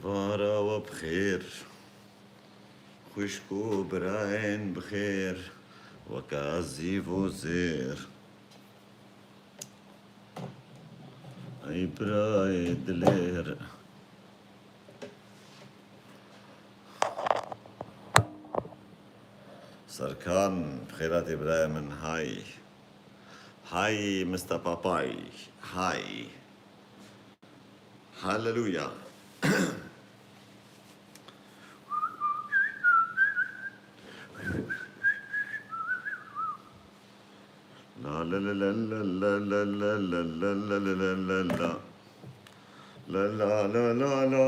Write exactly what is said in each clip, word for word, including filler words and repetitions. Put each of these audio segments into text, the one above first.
Vara we bi xêr, xwişk û birayên bi xêr, weka zîv û zêr. Ey birayê dilêr. Serkan, bi xêr hatî birayê min, hay. Hay Mister Papay, hay. Haleluya. La la la la la la la la la la la la la la la. La la la la la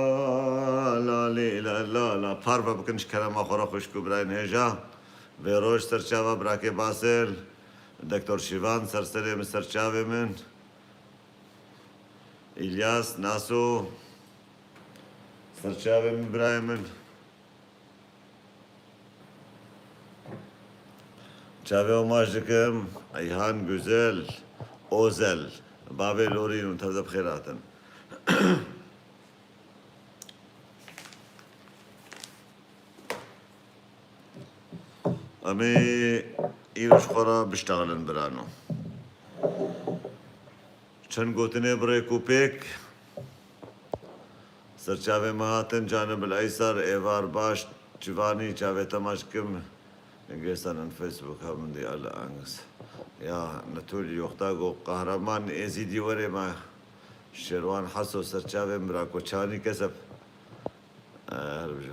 la lê la la la. Parve bikin ji kerema xwe re xwişk û birayên hêja. Vê roj serçava birakê Basil, Doktor Şivan, ser serê min, serçavê min. İlyas, Naso, serçavê min, birayê min. Çavê omaç dikim, Eyhan Güzel, Ozel, bavê Lorîn û tev de bi xêr hatin. Em ê îro ji xwe re biştexilin birano. Çend gotinê bi rêk û pêk. Serçavê me hatin, Canib el Eyser, Êvar Baş, Civanî, çavê te maç kim. Gêsan in Facebook ha min dî al angs. Ya, netûl yoxta go Qehreman Êzîdî were me. Şêrwan Heso, serçavê min ra Koçanî kesep. Her bijo.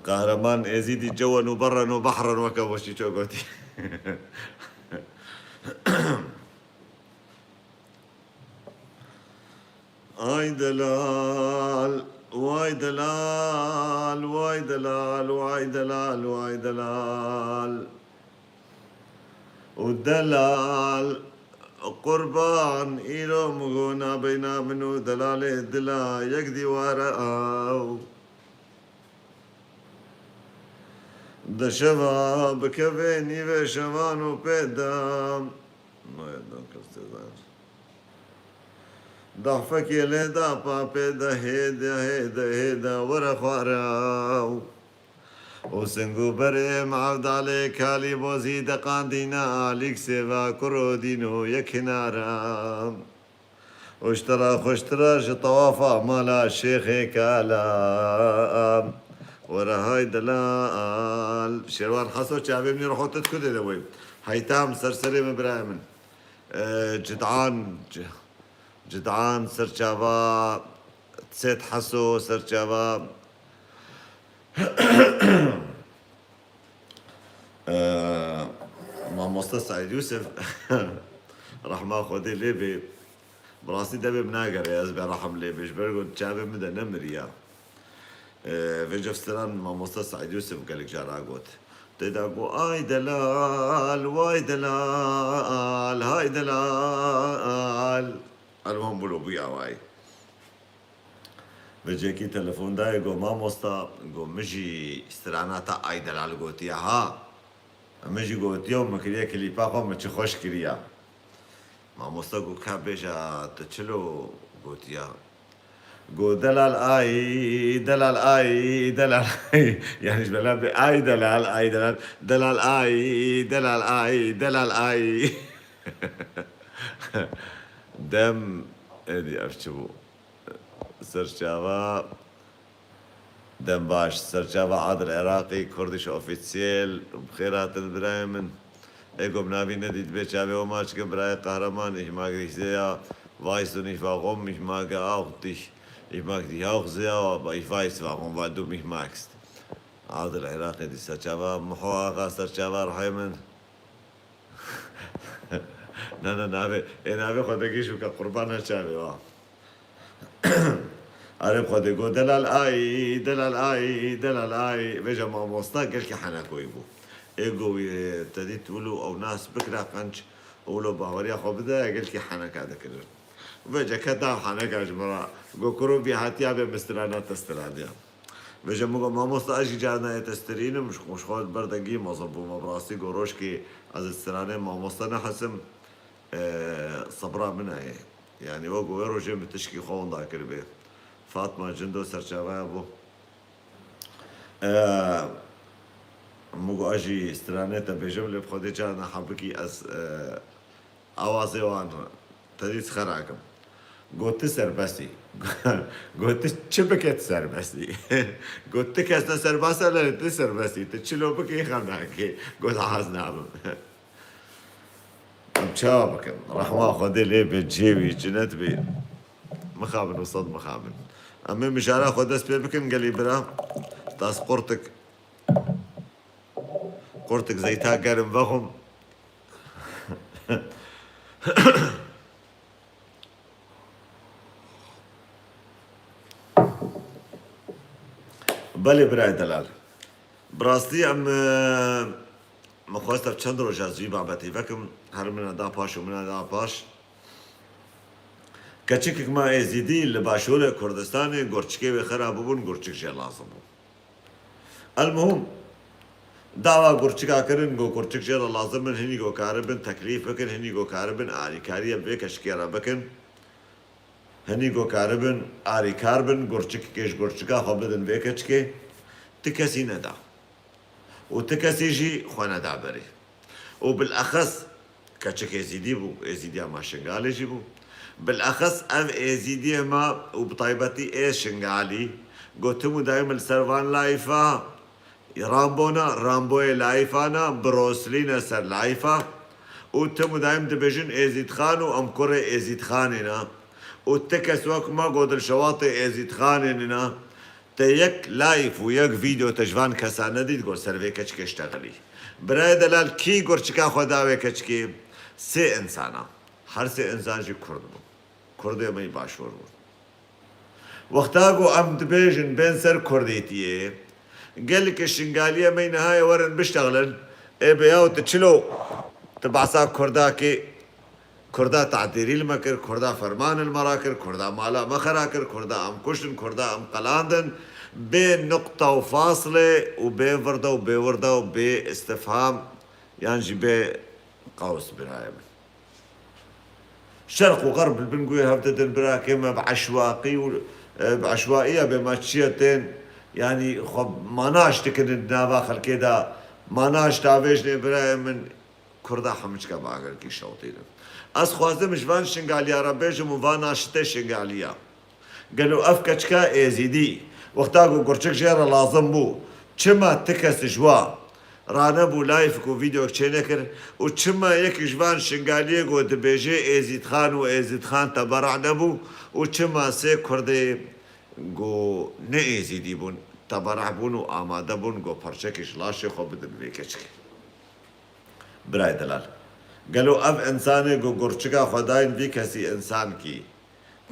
Qehreman Êzîdî cewen û berren û behran weke weşî ço gotî. Ay delal, way delal, way delal, way delal, way delal. Û delal qurban îro min got nabeyna min û delalê dila yek dîwar e aw. Di şeva bikeve nîvê şevan û pê de. Nayê dan kestê zan. Dahfekê lê da papê de hêde, hêde, hêde, were xwara. Û sing û berê mevdalê kalî bozî de qandîna alîk sêva kuro dîno yek hinara. Û ji te re xweştir e ji tewafa mala Şêxê Kala. Were hay delal. Şêrwan Heso çavê min rexotet ku dê de wê. Heytam ser serê min birayê min. Ee, Cid'an, C-, Cid'an serçava, Sêd Heso serçava. Ee, Mamoste Seîd Yûsif, rehma Xwedê lê bê, bi rastî devê min nagere ez bê rehm lê bê, ji ber ku çavê min de nemiriya. Ee, vê cevstiran Mamoste Seîd Yûsif gelek cara got. Tê de got, "Ay delal, way delal, hay delal." Elwan bûlo bûya way. Vê cekî telefon dayê got, "Mamosta," got, "min jî strana te ay delal gotiye ha. Min jî gotiye û min kiriye klîpa xwe, min çi xweş kiriya." Mamosta got, "Ka bêje, tu çilo gotiya?" Got, "Delal ay, delal ay, delal ay." Yani ji bela bê ay delal, ay delal, delal ay, delal ay, delal ay. Dem, êdî ev çi bû? Serçava, dem baş. Serçava Adil Iraqî, Kurdish Official, bi xêr hatin birayê min. Ê ku bi navî nedît bê çavê we maç ke birayê qehreman, ich mag dich sehr, weißt du nicht warum, ich mag auch dich, ich mag dich auch sehr, aber ich weiß warum, weil du mich magst. Adil Iraqî dîsa çava, Miho Axa serçava rihê min. Na, na, navê, ê navê xwe de gîş bike qurban her çavê wa. Arê xwe de got, "Delal ay, delal ay, delal ay." Vêca mamosta gelkî henekoyî bû. Ê got, "Wî te dît wilo ew nas bikira qenc, wilo baweriya xwe bide, gelkî heneka dikirin." Vêca ke da heneka ji min re, got, "Kuro vî hatiya bê min strana te straniya." Vêca min got, "Mamosta, ez jî carna yê te strînim, ji xwe, ji xwe berdengî mezin bûme, bi rastî got, rojkê ez stranê mamosta nehesim, e, sebra min e." Yani wek wê rojê min tişkî xwe winda kiribê. Fatma Cindo serçavaya bû. E, min got, ez jî stranê te bêjim, lê bi Xwedê carna hebikî ez, e, awazê wan te dî xera kim. Got, tu serbest î. Got, tu çi bike tu serbest î. Got, tu kes ne serbest e, lê tu serbest î. Tu çilo bikî xem nake. Got, hez nabim. Em çawa bikin? Rehma Xwedê lê be, cihê wî cinet bî. Mixabin û sed mixabin. Em ê mijara xwe dest pê bikin, gelî bira. Tas qurtik, qurtik zeyta gerim vexwim. Belê birayê delal. Bi rastî em, e, min xwest ev çend roj ez vî babetê vekim. Her min e da paş û min e da paş. Keçikek me Êzîdî li başûrê Kurdistanê gurçikê wê xera bûbûn, gurçik jê lazim bû. Elmuhim, dawa gurçika kirin, got gurçik jê re lazim bin, hinî got karibin teklîf bikin, hinî got karibin alîkariyê bi vê keçikê re bikin. Hinî got karibin alîkar bin, gurçikekê ji gurçika xwe bidin vê keçikê. Ti kesî neda. Û ti kesî jî xwe neda berê. Û bilexes keçik Êzîdî bû, Êzîdiya me Şingalê jî bû. Bilexes ev Êzîdiyê me û bi taybetî ê Şingalî, got tim û dayim li ser van layfa, Rambo ne, Ramboyê layfa ne, Bruce Lee ne ser layfa. Û tim û dayim dibêjin Êzîdxan û em kurê Êzîdxanê ne. Û ti kes wek me got dilşewatê Êzîdxanê ne. Te yek layf û yek vîdeo te ji van kesa nedît got ser vê keçikê ştexilî. Birayê delal kî gurçika xwe da wê keçikê? Sê insana. Her sê insan jî kurd bûn. Kurdê me yî başûr bûn. Wexta ku em dibêjin bên ser kurdêtiyê, gelekî Şingaliyê me yî niha yê werin biştexilin, ê be yaw tu çilo, tu behsa kurda kî, kurda tadîrî li me kir, kurda ferman li me rakir, kurda mala me xera kir, kurda em kuştin, kurda em qelandin, bê nuqta û faslê û bê virde û bê wirde û bê istifham, yan jî bê qews birayê min. Şerq û Xerb li bin guhê hev didin, birakê me bi eşwaqî û, e, bi eşwaiya bê me çiye tên, yanî xwe manaş dikin di nava xelkê de, manaş davêjnê birayê min, Kurda hemû çika bi agirkî şewtînin. Ez xwazim ji van Şingaliya re bêjim û van naşitê Şingaliya. Gelo ev keçika Êzîdî, wexta ku gurçik jê re lazim bû, çima ti kes ji wa ranebû layfik û vîdeoyek çênekir û çima yek ji van Şingaliyê ku dibêje Êzîdxan û Êzîdxan tebera nebû û çima sê Kurdê ku ne Êzîdî bûn, tebera bûn û amade bûn ku parçekê ji laşê xwe bidin vê keçikê? Birayê delal. Gelo ev insanê ku gurçika xwe dayên vî kesî insankî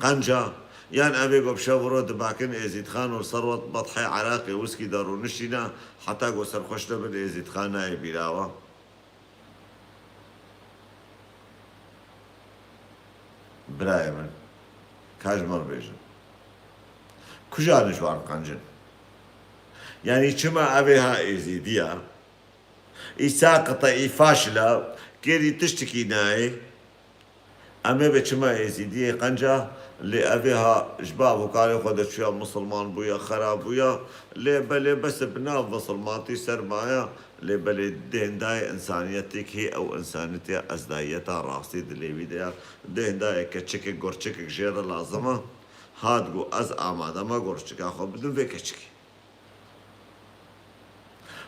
qenca, yan evê ku bi şev û roj dibakin Êzîdxan û Serwet Bedhê Iraqê wiskî de rûniştîne, heta ku serxweş nebin Êzîdxan nayê bîra we? Birayê min, ka ji min re bêjin. Kujan ji wan qencin? Yanî çima evê ha Êzîdiya? Î saqite, î faşila, kêrî tiştikî nayê. Em ê be çima Êzîdiyê qenca, lê evê ha ji ba avokarê xwe de çûya misilman bûya, xera bûya, lê belê bes bi nav misilmantî ser maya, lê belê dêndayê insaniyetê kî ew insaniyetiya ezdayiyeta rastî dilê wî de ya, dêndayê keçikek, gurçikek jê re lazim e, hat got ez amade me gurçika xwe bidim vê keçikê.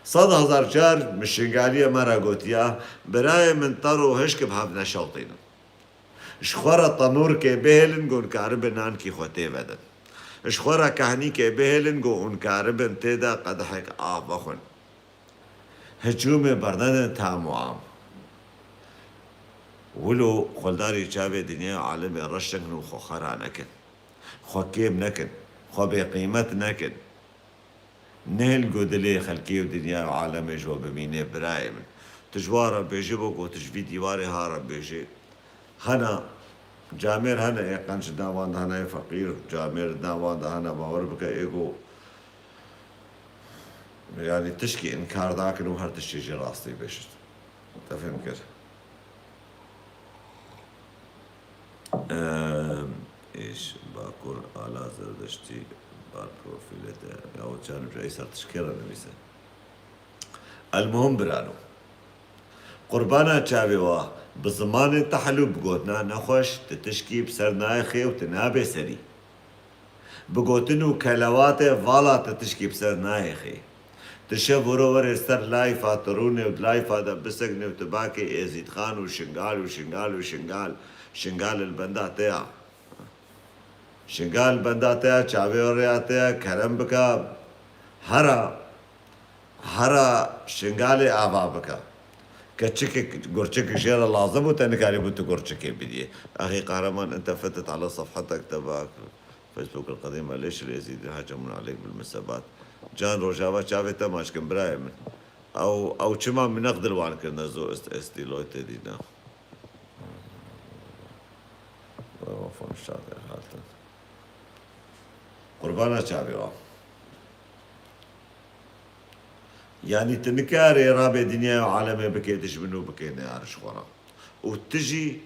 Sed hezar car min Şingaliyê me re gotiya, birayê min, ter û hişk bi hev neşewtînin. Ji xwe re tenûrkê bihêlin ku hûn karibin nankî xwe tê vedin. Ji xwe re kehnîkê bihêlin ku hûn karibin tê de qedehek av vexwin. Hicûmê bernedin tam û am. Wilo xweldarî çavê dinyayê û alemê reş nekin û xwe xera nekin. Xwe kêm nekin. Xwe bêqîmet nekin. Nehêl ku dilê xelkê û dinya û alemê ji we bimîne, birayê min. Tu ji wan re bêjî bo ku tu ji vî dîwarê ha re bêjî. Hene camêr hene ê qenc di nav wan de hene, ê feqîr camêr di nav wan de hene, bawer bike ê ku, yanî tişkî înkar nakin û her tiştî jî rastî bêjin. Te fêm kir? Eee, Bakur, Ala Zerdeştî, bar profîlê te. Ya o çan ey ser tişkê re nivîse. Elmuhim birano. Qurbana çavê wa, bi zimanê tehlû, bi gotina nexweş, ti tişkî bi ser nayê xê û ti nabê serî. Bi gotin û kelewatê vala ti tişkî bi ser nayê xê. Ti şev û ro werê ser layfa, ti rûnê û di layfa de biseknê û ti bakê Êzîdxan û Şingal û Şingal û Şingal. Şingal li benda te ya. Şingal benda te ya, çavê rêya te ya, kerem bike. Hera, hera Şingalê ava bike. Keçikek, gurçikek jê re lazim û te nikarîbû tu gurçikê bidiyê. Axî qehreman, ente fetet ala sefhetek te ba Facebook el qedîme, lêş el êzîdî hecemûn aleyk bil misebat. Can Rojava çavê te maç kin birayê min. Ew, ew çima min neqdil wan kirine zo est-, estîloy te dîna. Wefon şadir haltin. Qurbana çavê wa. Yanî tu nikarê rabê dinyaya û alemê bikê dijmin û bikê neyar ji xwe re. Û tu jî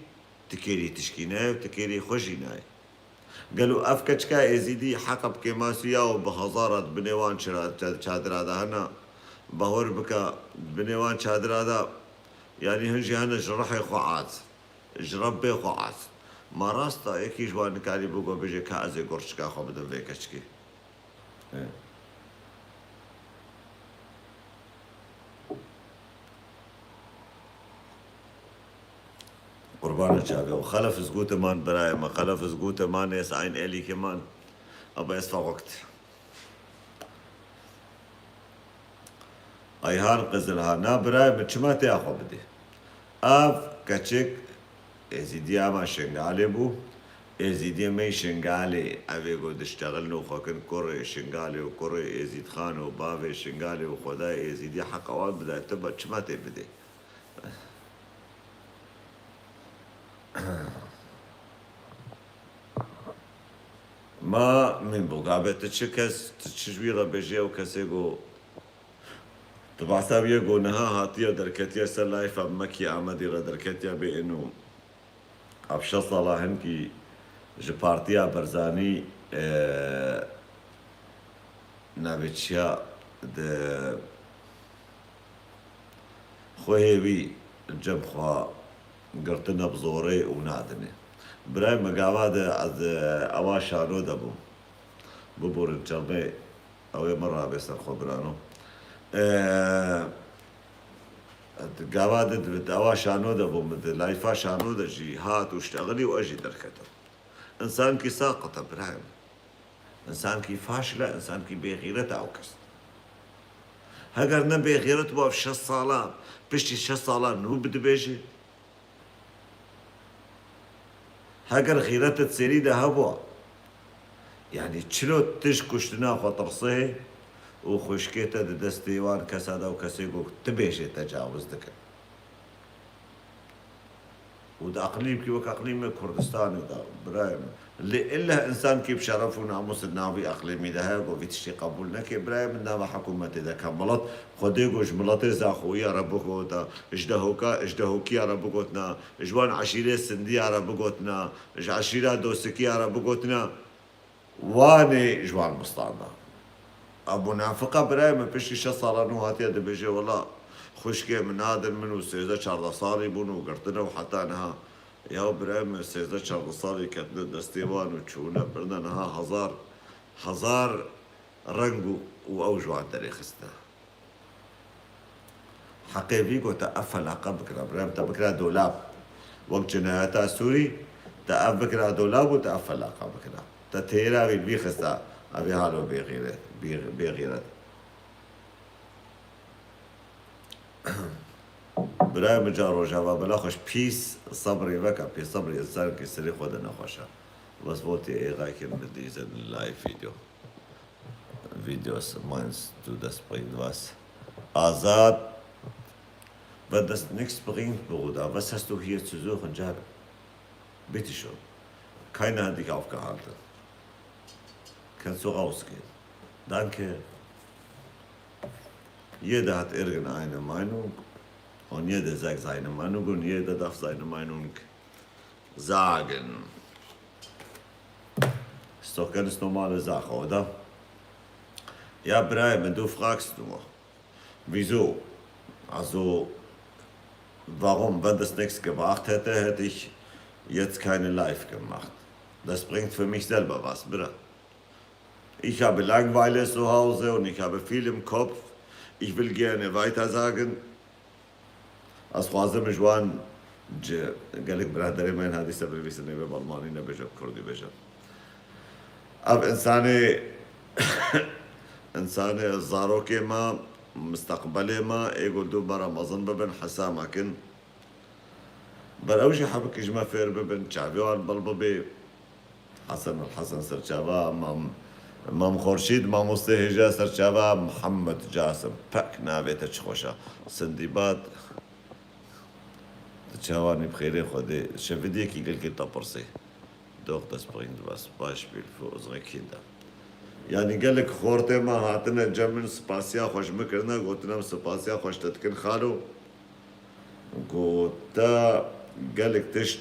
tu kêrî tişkî nayê û tu kêrî xwe jî nayê. Gelo ev keçika Êzîdî heqa bi kêmasiya û bi hezara di binê wan çira-, ça-, çadira de hene? Bahwer bike, di binê wan çadira de, yanî hin jî hene ji rihê xwe aciz, ji Rebbê xwe aciz. Ma rast e, yekî ji wan nikarî bigo bêje ka ez ê gurçika xwe bidim vê keçikê? Ê. Qurbana çavê û xelef iz gute man birayê me, xelef iz gute man, ez eyn elî ke man, aba ez fawakt. Ayhan Qizilha, na birayê min, çima têya xwe bidê? Av keçik Êzîdiya me Şingalê bû. Êzîdiyê me Şingalê, ev ê ku diştexilin û xwe kin kurê Şingalê û kurê Êzîdxan û bavê Şingalê û Xwedayê Êzîdî heqa wan bide, tu be-, çima tê bidê? Ma min bû gabe, tu çi kes, tu çi ji wî re bêjê, ew kesê ku tu behsa wî ye ku niha hatiye derketiye ser layfa Mekî Amedî re derketiye bê êno. Ev şeş sala hinkî ji Partiya Barzanî, e, navê çiya di xwehê wî cem xwe girtine bi zorê û nadinê. Birayê me gava de ez, e, ewa şano de bûm. Biborin çermê. Ew ê min rabê ser xwe birano. Ee, gava di, di, di awa şano de bû, min di layfa şano de jî hat û ştexilî û ez jî derketim. Însankî saqit e, birayê min. Însankî faşil e, însankî bêxîret e ew kes. Heger ne bêxîret bû, ev şeş sala, piştî şeş sala nû bidibêjî. Heger xîret di serî de hebû, yanî çilo tu ji kuştina xwe tirsê û xwişkê te di destê wan kesa de û kesê ku tu bêjê tecawiz dikin. Û di eqlîmkî wek eqlîmê Kurdistanê de, birayê min, lê illeh însankî bi şeref û namûs di nav wî eqlîmî de heye ku vî tiştî qebûl neke, birayê min, nava hikûmetê de ke milet Xwedê ku ji miletê zaxoyiya re bigota, ji dehoka, ji dehokiya re bigotina, ji wan eşîrê sindiya re bigotina, ji eşîra dosikiya re bigotina, wanê ji wan bistanda. Ev munafiqa birayê min piştî şeş sala nû hatiye dibêje, wela xwişkê min nadin min û sêzdeh çardeh salî bûn û girtine û heta niha. Ya birayê min, sêzdeh çardeh salî ketine destê wan û çûne birine, niha hezar, hezar reng û, û ew ji wan derêxistine. Heqê vî ku te ev felaqe bikira, birem te bikira dolab. Wek cinayeta Sûrî, te ev bikira dolab û te ev felaqe bikira. Te têra wî bîxista, ev ê halo bêxîret, bî-, bêxîret. Birayê min, Can Rojava, bela xweş, pîs sebrê veke, pîs sebrê însankî serê xwe de nexweş e. Bes votê êxayekê min dîzin live video. Videos meins du das bringt was. Azad, wenn das nichts bringt, Bruder, was hast du hier zu suchen, Can? Bitte schön. Keiner hat dich aufgehalten. Kannst du rausgehen. Danke. Jeder hat irgendeine Meinung und jeder sagt seine Meinung und jeder darf seine Meinung sagen. Ist doch ganz normale Sache, oder? Ja, Brahim, du fragst nur. Wieso? Also, warum? Wenn das nichts gebracht hätte, hätte ich jetzt keine Live gemacht. Das bringt für mich selber was, Bruder. Ich habe Langeweile zu Hause und ich habe viel im Kopf. Ich will gerne weiter sagen. Ez xwazim ji wan, ji gelek biraderê me yên hadî ser nivîsînê bê bi almanî nebêje, bi kurdî bêje. Ev însanê, însanê zarokê me, misteqbelê me, ê ku dû me re mezin bibin, hesa me kin. Ber ew jî hebikî ji me fêr bibin, çavê wan bil bibê. Hesen el Hesen serçava, Mam, Mam Xorşîd, mamostê hêja serçava, Mihemed Casim. Pek navê te çi xweş e. Sindîbad. Tu çawa nî bi xêrê Xwedê. Şevidiyekî gelkê te pirsê. Doch, das bringt was Beispiel für unsere Kinder. Yanî gelek xortê me hatine cem min, spasiya xwe ji min kirine, gotin em spasiya xwe ji te dikin xalo. Ku te gelek tişt,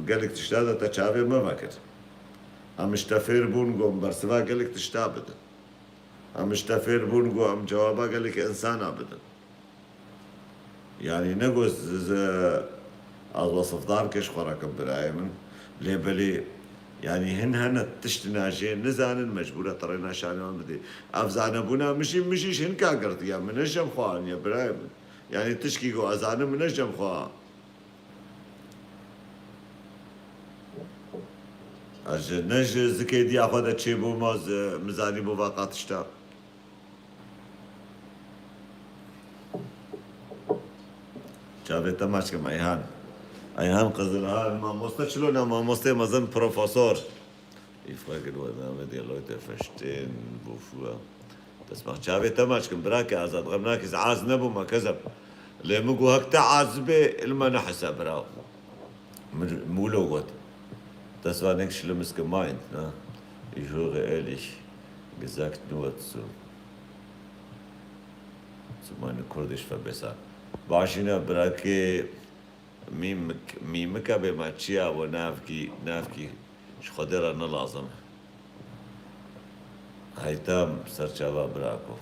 gelek tişta de te çavê me vekir. Em ji te fêr bûn ku em bersiva gelek tişta bidin. Em ji te fêr bûn ku em cewaba gelek însana bidin. Yanî ne ku z-, z-, ez wesifdar ke ji xwe re kim birayê min, lê belê, yanî hin hene tiştina jê nizanin, mecbûr e te rêna şanê wan bidê. Ev zanebûna min jî, min jî ji hinka girtiye, min ne ji cem xwe aniye birayê min. Yanî tişkî ku ez zanim min ne ji cem xwe. Ez ji, ne ji zikê diya xwe de çêbûma, ez, min zanîbû va qat tişta. Çavê te maç kim Eyhan. Eyhan Qizilhan, mamoste çilo ne, mamoste mezin profesor. Ich frage nur, damit die Leute verstehen, wofür das macht. Çavê te maç kim, birake Azad, xem nakî, ez az nebûme, kezeb. Lê min got, hek te az bê, li me nehise, bira. Min, min wilo got. Das war nicht schlimmes gemeint, ne? Ich höre ehrlich gesagt nur zu, zu meine Kurdisch verbessern. Başine birake Mîmik, mîmika bê me çi ya we navkî, navkî ji Xwedê re ne lazim e. Heytam serçava birako.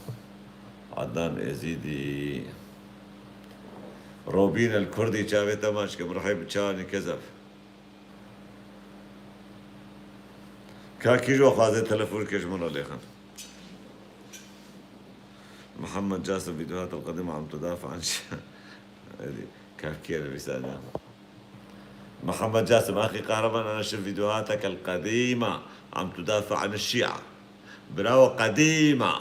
Adnan Êzîdî. Robîn el Kurdî çavê te maç kim rihê bi çanî kezef. Ka kî ji we xwaze telefon ke ji min re lêxin. محمد جاسم، فيديوهات القديمة عم تدافع عن الشيعة. هذه كافكية لسانها. محمد جاسم، أخي قهرمان، أنا شفت فيديوهاتك القديمة عم تدافع عن الشيعة. براو قديمة،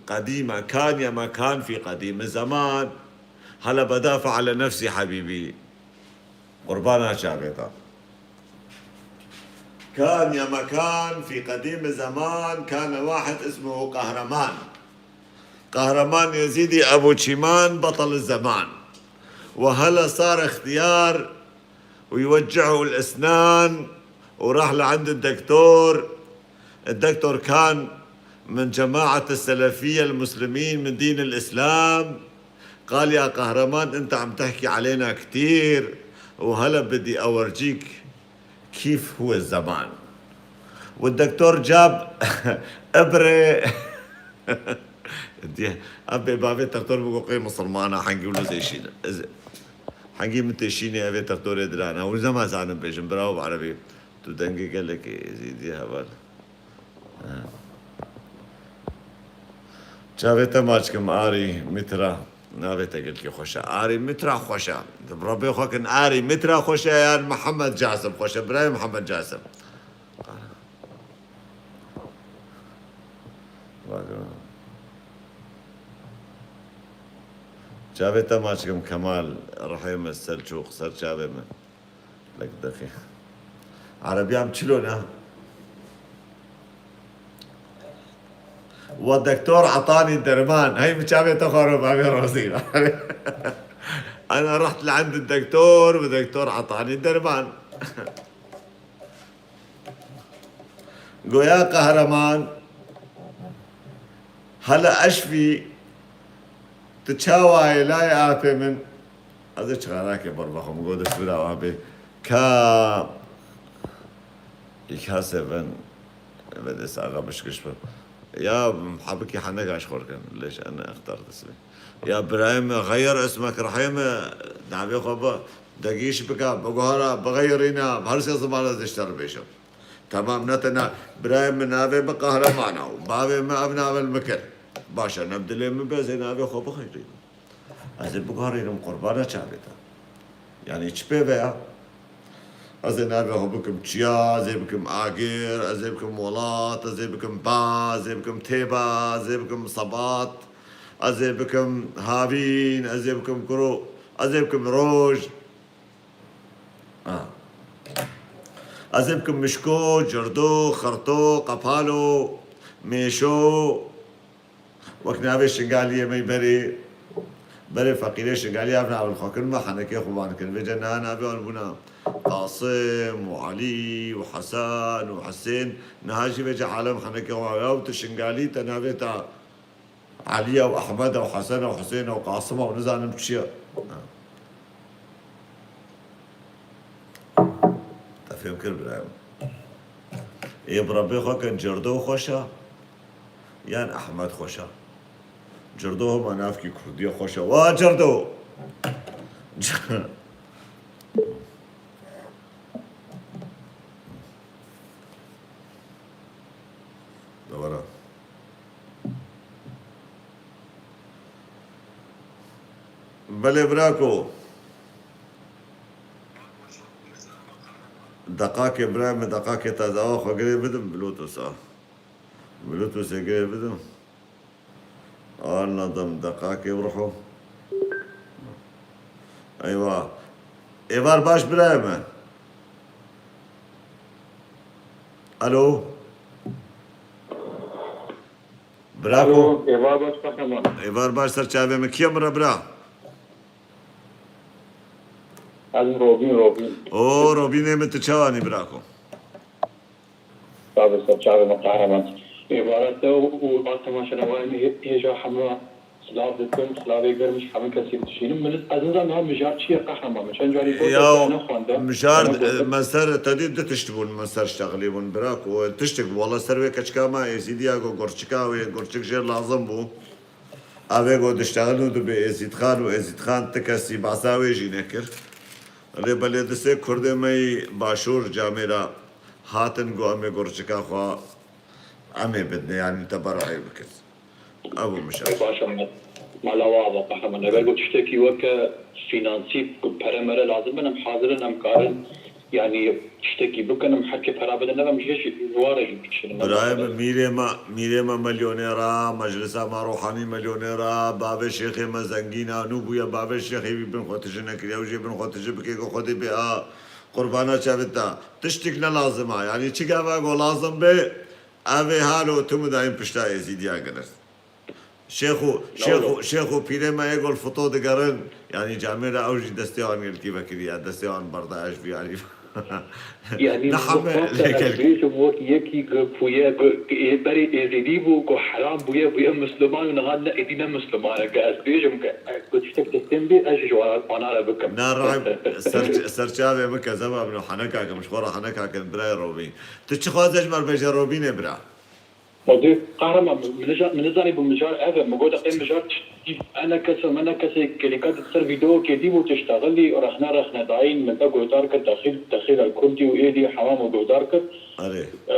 قديمة، كان يا ما كان في قديم الزمان. هلا بدافع على نفسي حبيبي. قربان شعبيتا. كان يا مكان في قديم الزمان كان واحد اسمه قهرمان. قهرمان يزيدي أبو شيمان بطل الزمان. وهلا صار اختيار ويوجعه الأسنان وراح لعند الدكتور. الدكتور كان من جماعة السلفية المسلمين من دين الإسلام. قال: يا قهرمان، أنت عم تحكي علينا كتير، وهلأ بدي أورجيك كيف هو الزمان. والدكتور جاب إبرة. Ev bê bavê tertor bi goqê misilmana, hengî wilo têşîne. Ez, hengî min têşînê evê tertorê dirana. Wilo zema zanim bêjim, bravo bi erebî. Tu dengê gelekê Êzîdî heval. Ha. Çavê te maç kim Arî Mitra. Navê te gelkî xweş e. Arî Mitra xweş e. Di bi Rebê xwe kin Arî Mitra xweş e yan Mihemed Casim xweş e? Birayê Mihemed Casim. Çavê te maç kim Kemal, rihê min Selçûq, ser çavê min. Lek dexî. Erebiya min çilo ne? Ve doktor atanî derman. Hey, min çavê te xwaro, bavê rozî. أنا رحت لعند الدكتور والدكتور عطاني درمان. Goya Qehreman, hele eşfî, tu çawa yê layê apê min? Ez ê çixarakê ber bexwim, go dest bira wa bê. Ka, ich hasse, wenn Ve de saga bişkiş bin. Ya habikî henega ji xwe kin. Leş ene extar disbi. Ya birayê min, xeyr ismek rehê min, navê xwe bi degîş bika, biguhara, bixeyrîna, bi her sê ziman ez ji te re bêjim. Temam, ne tena birayê min navê min Qehreman e û bavê min ev navê min kir. Baş e, ne bi dilê min be, ez ê navê xwe bixeyrînim. Ez ê biguherînim qurbana çavê te. Yanî çi pê ve ya? Ez ê navê xwe bikim Çiya, ez ê bikim Agir, ez ê bikim Welat, ez ê bikim Ba, ez ê bikim Têba, ez ê bikim Sebat, ez ê bikim Havîn, ez ê bikim Kuro, ez ê bikim Roj. Ha. Ez ê bikim Mişko, Cirdo, Xirto, Qepalo, Mêşo. Wek navê Şingaliyê me berê, berê feqîrê Şingaliyê ev navê xwe kirin, me henekê xwe van kirin. Vêca niha navê wan bûna Qasim û Elî û Hesen û Hisên. Niha jî vêca alem henekê xwe ya û tu Şingalî te navê te Elî ya û Ehmed ya û Hesen ya û Hisên ya û Qasim ya û nizanim çi ye. Te fêm kir birayê min. Ê bi Rebbê xwe kin Cirdo xweş e yan Ehmed xweş e? Cirdo hema navkî kurdî ye, xweş e. Wa Cirdo! Dewara. Belê birako. Deqakê birayê min, deqakê te dawa xwe girê bidim, Bluetooth a. Bluetoothê girê bidim. Arna dem deqakê bi ruho. Eywa. Êvar baş birayê min. Alo. Birako. Alo, êvar baş, Qehreman. Êvar baş ser çavê min. Kî ye min re bira? Ez Robîn, Robîn. O, Robînê min, tu çawanî birako? Sabe ser çavê min, Qehreman. Êvara te û, û a temaşenewarên hê-, hêja hemû silav dikim, silavê germ ji hemû kesî dişînim. Min, ez nizanim niha mijar çi ye, Qehreman. Min çend carî gote, ya, te nexwende. Mijar, e, min ser, te dî du tişt bûn, min ser ştexilî bûn, birako. Tiştek bû, wala ser wê keçika me Êzîdiya ku gurçika wê, gurçik jê lazim bû. Ev ê ku diştexilin û dibê Êzîdxan û Êzîdxan ti kesî behsa wê jî nekir. Lê belê di sê kurdê me yî başûr camêra hatin ku em ê gurçika xwe em ê bidne, yanî teberayê bikin. Ev bû mişa. Baş e, me-, mala we ava, Qehreman. Eger ku tiştekî weke fînansî, ku pere mere lazim bin, em hazir in, em karin, yanî tiştekî bikin, em herkê pera bidin, nebe em ji, ji ware jî bikişînin. Birayê min, mîrê me, mîrê me milyonêr e, meclisa me ruhanî milyonêr e, bavê şêxê me zengîn e, nû bûye bavê şêxê wî bin xwe tije nekiriye, ew jê bin xwe tije bike ku Xwedê bê a qurbana çavê te. Tiştik ne lazim e, yanî çi gava ku lazim be, ev ê halo tu midayîn pişta Êzîdiya girin. Şêx û, şêx û, şêx û pîrê me yê gol fito digerin. Yanî camêra ew jî destê wan gelkî vekiriye, destê wan berdaye ji vî alî. Yanî ne heme lêkel. Bêjim wek yekî ku bûye, ku ê-, berê êzidî bû, ku heram bûye, bûye Misliman û niha ne, êdî ne Misliman e. Ke ez bêjim ke, ku tiştek teslim bê, ez ji wana re bikim. Na rayb, ser, serçavê min ke zema min û heneka kim, ji xwe re heneka kin, birayê Robîn. Tu çi xwaze ji me re bêje Robînê bira? Mevdû, Qehreman, min, min nizanî bû mijar ev e. Min got, "Ê mijar çi? Ene kes e, mene kesê." Gelîka di ser vîdeokê dî bû, tiştexilî, rexne rexne dayîn, min te guhdar kir, dexîl, dexîl el kurdî û êdî hemam û guhdar kir. Erê. E,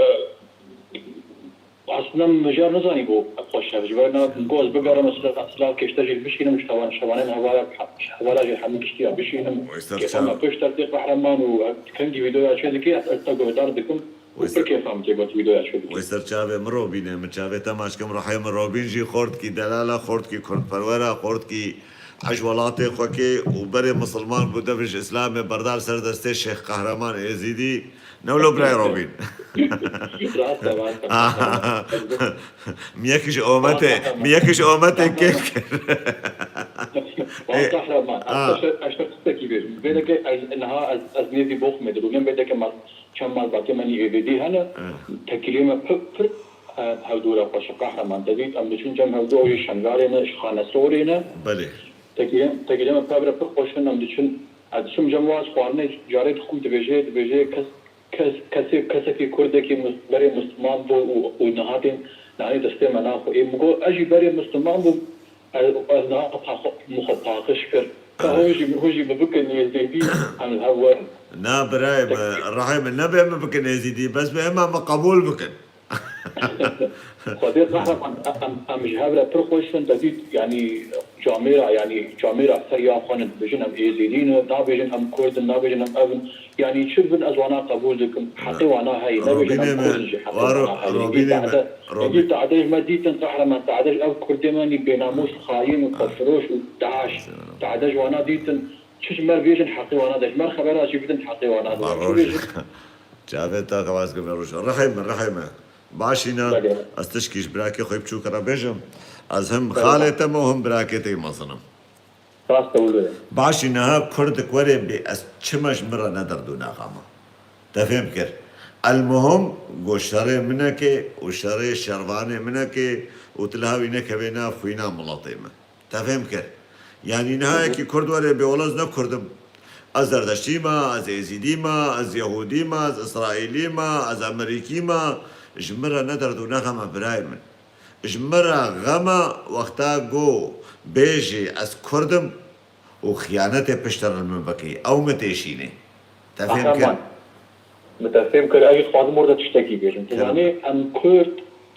aslında min mijar nizanî bû xweş e. Ji ber na, min got, "Ez bigerim, silav, silav kêşte jî bişînim, ji hewan, ji hewanên hevala, ji hevala jî hemû kiştiya bişînim." Kêfa me pişt dertê Qehreman û kengî vîdeoya çê dikî, ez, ez te guhdar dikim. Wê ser, wê ser çavê min Robînê, min çavê te maç kim, ruhê min Robîn jî xortkî delal e, xortkî kurdperwer e, xortkî ez ji welatê xwe kê û berê misilman bû, dev ji Îslamê berdar ser destê Şêx Qehreman Êzîdî. Ne wilo birayê Robîn? Rast e, rast e. Mi yekî ji ometê, mi yekî ji ometê kêf kir. Rast, Qehreman. Ez te şer, ez te tiştekî bêjim. Vê deke ez, niha ez, ez nêzî Boxmê dirûnim, vê deke ma çend malbatê me nî êvêdî hene. Eh. Tekîlê me pir, pir, e, hevdû re xweş e, Qehreman. Te dît, em diçin cem hevdû, ew jî Şengalê ne, ji Xanesorê ne. Belê. Tekîlê, tekîlê me pir, pir xweş in, em diçin, ez diçim cem wan, ez xwarinê carê dixwim, dibêje, dibêje kes kes, kesê, kesekî kurdekî mus-, berê Musliman bû û, û niha tên nanî destê me naxwe. Ê min got, ez jî berê Musliman bûm, ez, ez niha paxo-, min xwe paqij kir. Ka hûn jî, hûn jî min bikin Êzidî, em li hev werin. Na birayê min, rehê min, nebe min bikin Êzidî, bes be ema min qebûl bikin. Xwedê qehreman, em, em ji hev re pir xweş in, te dît, yanî camêra, yanî camêra ser ya xwe ne, dibêjin em Êzidî ne, nabêjin em Kurd in, nabêjin em ev in. Yanî çi bin ez wana qebûl dikim. Heqê wana heye, nebêjin em Kurd in jî heqê wana heye. Yekî Te'de, yekî Te'de ji me dîtin qehreman, Te'de ji ev Kurdê me nî bênamûs, xayîn û xwefiroş û DAIŞ. Te'de ji wana dîtin, çi ji me re bêjin heqê wana de, ji me re xebera jî bidin heqê wana de. Çi bêjin? Çavê te xelas kir me roj. Rehê min, rehê min. Başî ne, ez tişkî ji birakê xwe biçûk re bêjim. Ez him xalê te me û him birakê te yî mezin im. Rast e wilo ye. Başî niha kurdik were bê ez çima ji min re ne derd û ne xem e. Te fêm kir. Elmuhim, go şerê min neke û şerê şervanê min neke û tu li hewî nekevê nav xwîna miletê min. Te fêm kir. Yanî niha yekî kurd were bê wela ez ne kurd im. Ez zerdeştî me, ez êzîdî me, ez yehûdî me, ez îsraîlî me, ez emerîkî me. Ji min re ne derd û ne xem e birayê min. Ji min re xem e wexta go bêjî ez kurd im û xiyanetê piştre li min bikî. Ew min têşînê. Te fêm kir? Qehreman. Min te fêm kir, ez jî dixwazim orada tiştekî bêjim. Tu zanî em Kurd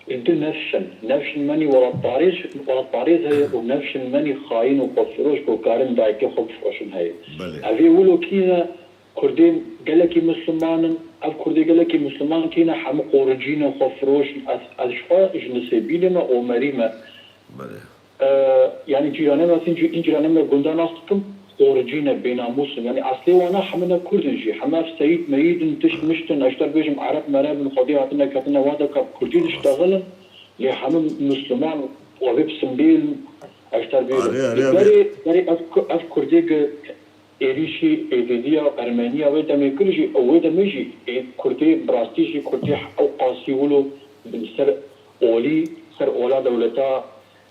li du nefş in. Nefşin me nî welatparêz, welatparêz heye û nefşin me nî xayîn û xwefiroş ku karin dayikê xwe bifroşin heye. Belê. Ev ê wilo kî ne? Kurdên gelekî Misliman in. Ev Kurdê gelekî Misliman kî ne? Hemû qoricî ne, xwefiroş in. Ez, ez ji xwe ji Nisêbînê me, Omerî me. Belê. E, yanî cîranê me, sîn cî-, în cîranê me gunda nas dikim, qoricî ne, bênamûs in. Yanî eslê wana hemû ne kurd in jî. Hemû ev seyîd meyîd in, tişt mişt in, ez ji te re bêjim ereb mereb in, xwedî hatine ketine wa de ka bi kurdî diştexilin, lê hemû misliman, ev ê bi simbêl in, ez ji te re bêjim. Arê, arê, Berê, berê ev ku-, ev kurdê gi êrîşî êzîdiya, ermeniya wê demê kir jî, ew wê demê jî ê kurdê, bi rastî jî kurdê ew qasî wilo bi ser olî, ser ola dewleta,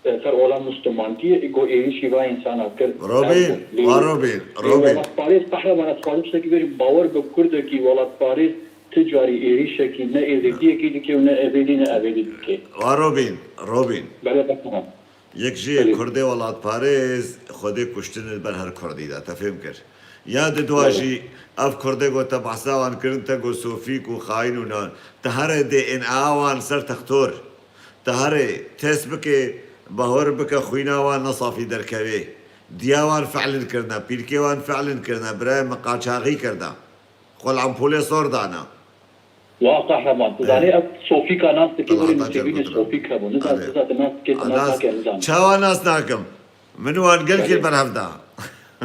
e, ser ola Muslimantiyê, go êrîşî va însana kir. Robîn, ev bû. Lê, wa Robîn, lê Robîn. Welatparêz, qehreman, ez dixwazim tiştekî bêjim, bawer bi kurdekî welatparêz ti carî êrîşekî ne êzidiyekî dike û ne evêdî ne evêdî dike. Wa Robîn, Robîn. Belê, qehreman. Yek jî Belê. Kurdê welatparêz xwedê kuştin li ber her kurdî de, te fêm kir. Ya di dua Belê. Jî ev kurdê got te behsa wan kirin, te got sofîk û xayîn û nan. Te here D N A wan ser textor. Te here test bike, bahor bike xwîna wan ne safî derkevê. Diya wan fe'lin kirine, pîrkê wan fe'lin kirine, birayê min qaçaxî kirine. Xwe li empolê sor dane. Wa qehreman, tu zanî ev Sofîka nas dikî, were Nisêbînê Sofîk hebû. Niza, niza tu nas dikê, tu nas nake, niza. Çawa nas nakim? Min wan gelkî li ber hev da.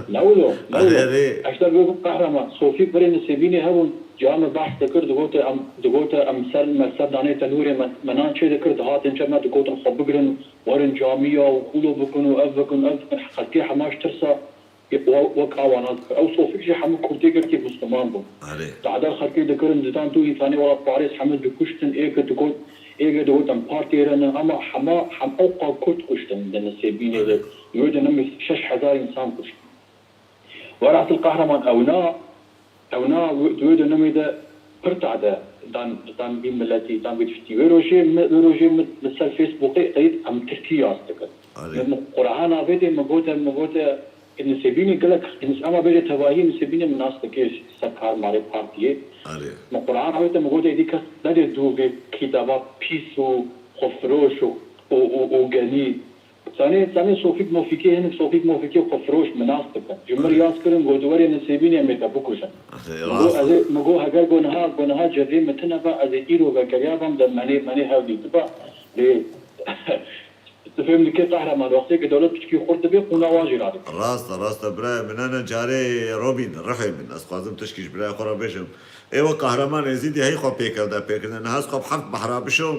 Ne wilo, ne wilo. Erê, erê. Eşter bê qehreman, Sofîk were Nisêbînê hebûn, ca min behs dikir, digote em, digote em ser, me ser danê tenûrê me, me nan çê dikir, dihatin çe me digotin xwe bigirin, werin camiya û xulo bikin û ev bikin, ev bikin, xelkê hema ji tirsa Wek, wek awana dikir. Ew Sofîk jî hemû kurdê gelkî Musliman bûn. Erê. Te'der xelkê dikirin, didan du însanê welatparêz hemû dikuştin, êk digot, êk digot em partiyê re ne, ama hema, hem ew qal kurd kuştin di Nisêbînê de. Erê. Wê dönemê şeş hezar însan kuştin. Werhasil qehreman ew na, ew na, di wê dönemê de pir te'de dan, dan bî miletî, dan bî tiştî. Wê rojê min, wê rojê min li ser Facebookê qeyt em tirkî yaz dikin. Erê. Min Qur'an avêtê, min gote, min gote, Nisêbînê gelek, Nis-, ama bêje tevahî Nisêbînê min nas dike ji ser karmarê partiyê. Erê. Min Qur'an avête, min gote, êdî kes nedê dû vê kitaba pîs û xwefiroş û, û, û, û genî. Zanê, zanê Sofîk Mofîkê, hinek Sofîk Mofîkê xwefiroş min nas dikin. Ji min re yaz kirin, got, "Werê Nisêbînê em ê te bikujin." Erê, min got, rast. Ez ê, min got, "Heger got niha, got niha cevê min tune be, ez ê îro vekeriya bam, de menê, menê hev dîtiba." Lê Tu fêm dikî qehreman, wextê ku dewlet piçkî xurt dibe, qûna wan jî radike. Rast e, rast e, birayê min, ne, ne, carê Robîn, rihê min, ez dixwazim tişkî ji birayê xwe re bêjim. Ê we qehreman Êzîdî hey xwe pê kevde, pê kirine. Niha ez xwe bi heft behra bişom,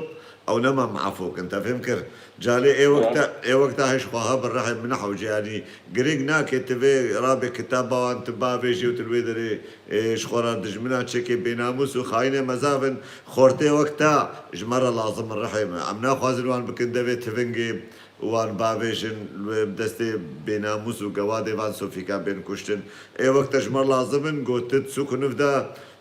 ew nema min efû kin, te fêm kir. Carê ê wexta, ê wexta hey ji xwe ha bi rihê min hewce, yanî girêk nake tu vê rabê kitaba wan tu bavêjî û tu li wê derê Ê, ji xwe re dijmina çekê bênamûs û xayînê mezav in, xortê wek te ji me re lazim in, rihê me. Em naxwazin wan bikin devê tivingê û wan bavêjin, li destê bênamûs û gewadê van sofîka bên kuştin. Ê wek te ji me re lazim in, got tu di sûk û niv de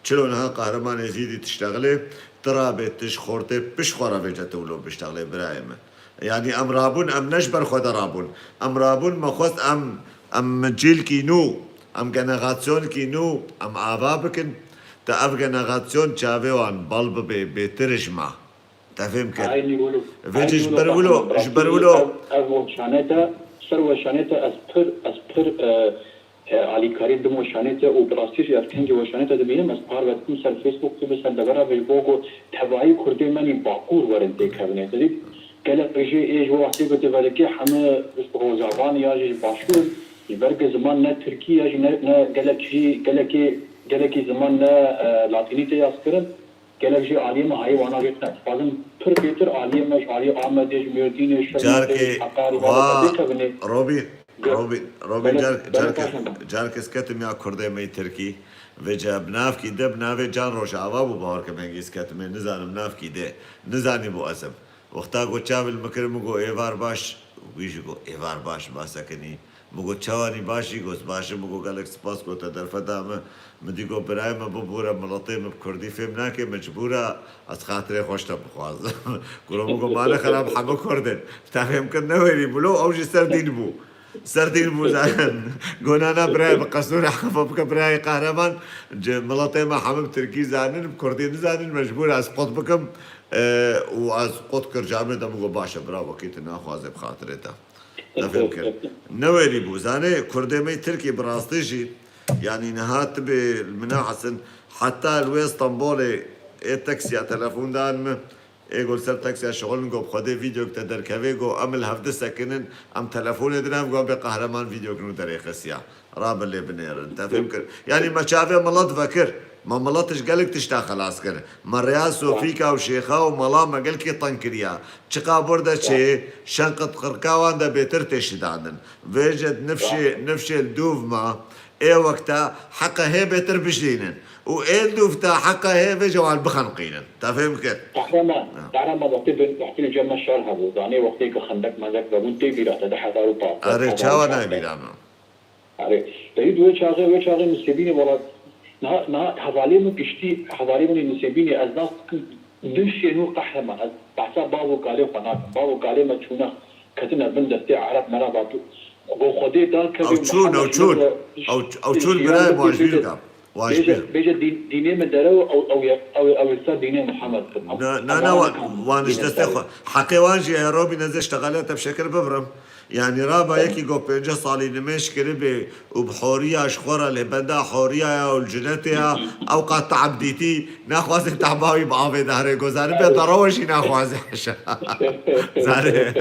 Çilo niha Qehreman Êzîdî tiştexilê, tu rabê tu ji xortê pişt xwe re vêce tu wilo biştexilê birayê min. Yanî em rabûn, em ne ji ber xwe de rabûn. Em rabûn, me xwest em, em cîlkî nû, em generasyonekî nû, em ava bikin. Te ev generasyon çavê wan bal bibe, bêtir ji me. Te fêm kir? Eynî wilo. Vêce ji ber wilo, ji ber wilo. Ev, ev weşanê te, ser weşanê te ez pir, ez pir, e, e, alîkarî dim weşanê te û bi rastî jî ez kengî weşanê te dibînim, ez parve dikim ser Facebook, tu bi ser devera vê ji bo ku tevayî Kurdê me nî Bakur werin têkevin. Te dît, gelek jê ê ji wextê ku tu vedikê heme Rojavan ya jî ji Başûr, ji ber ku ziman ne Tirkî ya jî ne, ne gelek jî, gelekê, gelekî ziman ne, e, Latînî tê yazkirin. Gelek jî aliyê me hayê wana jê tune. Dixwazim pir bêtir aliyê me ji aliyê Amedê, ji Mêrdînê, ji Şirnexê, ji Heqarê, wa, Bakurê têkevine. Robî, Robî, Robî, car, carkê, carkê ez ketim ya Kurdê me yê Tirkî. Vêce bi navkî de, bi navê Can Rojava bû, bawer ke me hingî ez ketimê, nizanim navkî de. Nizanî bû ez im. Wexta ku çav li min kir, min got, "Êvar baş." Wî jî got, "Êvar baş, ma sekinî?" Min got, "Çawanî baş î?" Got, "Baş im." Min got, "Gelek spas ku te derfeta min." Min dî got, "Birayê min, bibûre miletê min bi kurdî fêm nake, mecbûr e ez xatirê xwe ji te bixwazim." Guro min got, "Ma ne xerab hemû kurd in." Te fêm kir, newêrî bû lo, ew jî ser dîn bû. Ser dîn bû zaten. Got, "Na, na, birayê bi qesûr e, efa bike birayê Qehreman, ji miletê me hemû bi tirkî zanin, bi kurdî nizanin, mecbûr e ez qut bikim." E, û ez qut kir camê de, min got, "Baş e, bira, wekî tu naxwaze bi xatirê te." Te fêm kir. Newêrî bû. Zanê, Kurdê me yê Tirkî bi rastî jî, yanî niha tu bê li min nehesin, heta li wê Stenbolê ê taksiya telefon dan min, ê got ser taksiya şixulin, got, "Bi Xwedê vîdeok te derkevê," got, "Em li hevdi sekinin, em telefonê dine, em got, bê Qehreman vîdeok nû derêxistiya." Rabin lê binêrin. Te fêm kir? Yanî me çavê milet vekir. Me milet ji gelek tişta xelas kir. Me rêya sofîka û şêxa û mala me gelkî teng kiriya. Çiqa bor de çê, şenqit qirka wan de bêtir tê şidandin. Vêce nifşê, nifşê li dûv me, ê wek te heqe hê bêtir bijînin. Û ê li dûv te heqe hê vêce wan bixenqînin. Te fêm kir? Qehreman, Ha. Qehreman, wextê bin, wextê li cem me şer hebû. Zanê wextê ku xendek mendek vebûn, tê bîra te, du hezar û pazdeh, Erê, du hezar û şazdeh. Çawa nayê bîra me? Erê, te dî wê çaxê, wê çaxê Nisêbînê wela, niha, niha hevalê min giştî, hevalê min ê Nisêbînê ez nas dikim, din şênû Qehreman, ez behsa bav û kalê xwe nakim. Bav û kalê me çûne ketine bin destê Ereb, merhaba tu. Go Xwedê da kevê Ew çûn, Muhammed ew çûn. Ew, ew çûn birayê wan ji bîr bike. Wan ji bîr. Bêje, bêje dîn, dînê min derew, ew, ew, ew, ew, ew ser dînê Muhammed bin. Na, na, na, wan, wan ji destê xwe. Heqê wan jî ye, Robî, nezê ji texelê te bi şekir bibrim. Yanî raba yekî ku pêncî salî nimêj kiribê û bi horiya ji xwe re lê benda horiya ya û li cinetê ya, ew qat te'b dîtî, naxwaze tehba wî bi avê de here, ku zanibe derewe jî naxwaze, haşa. Zane.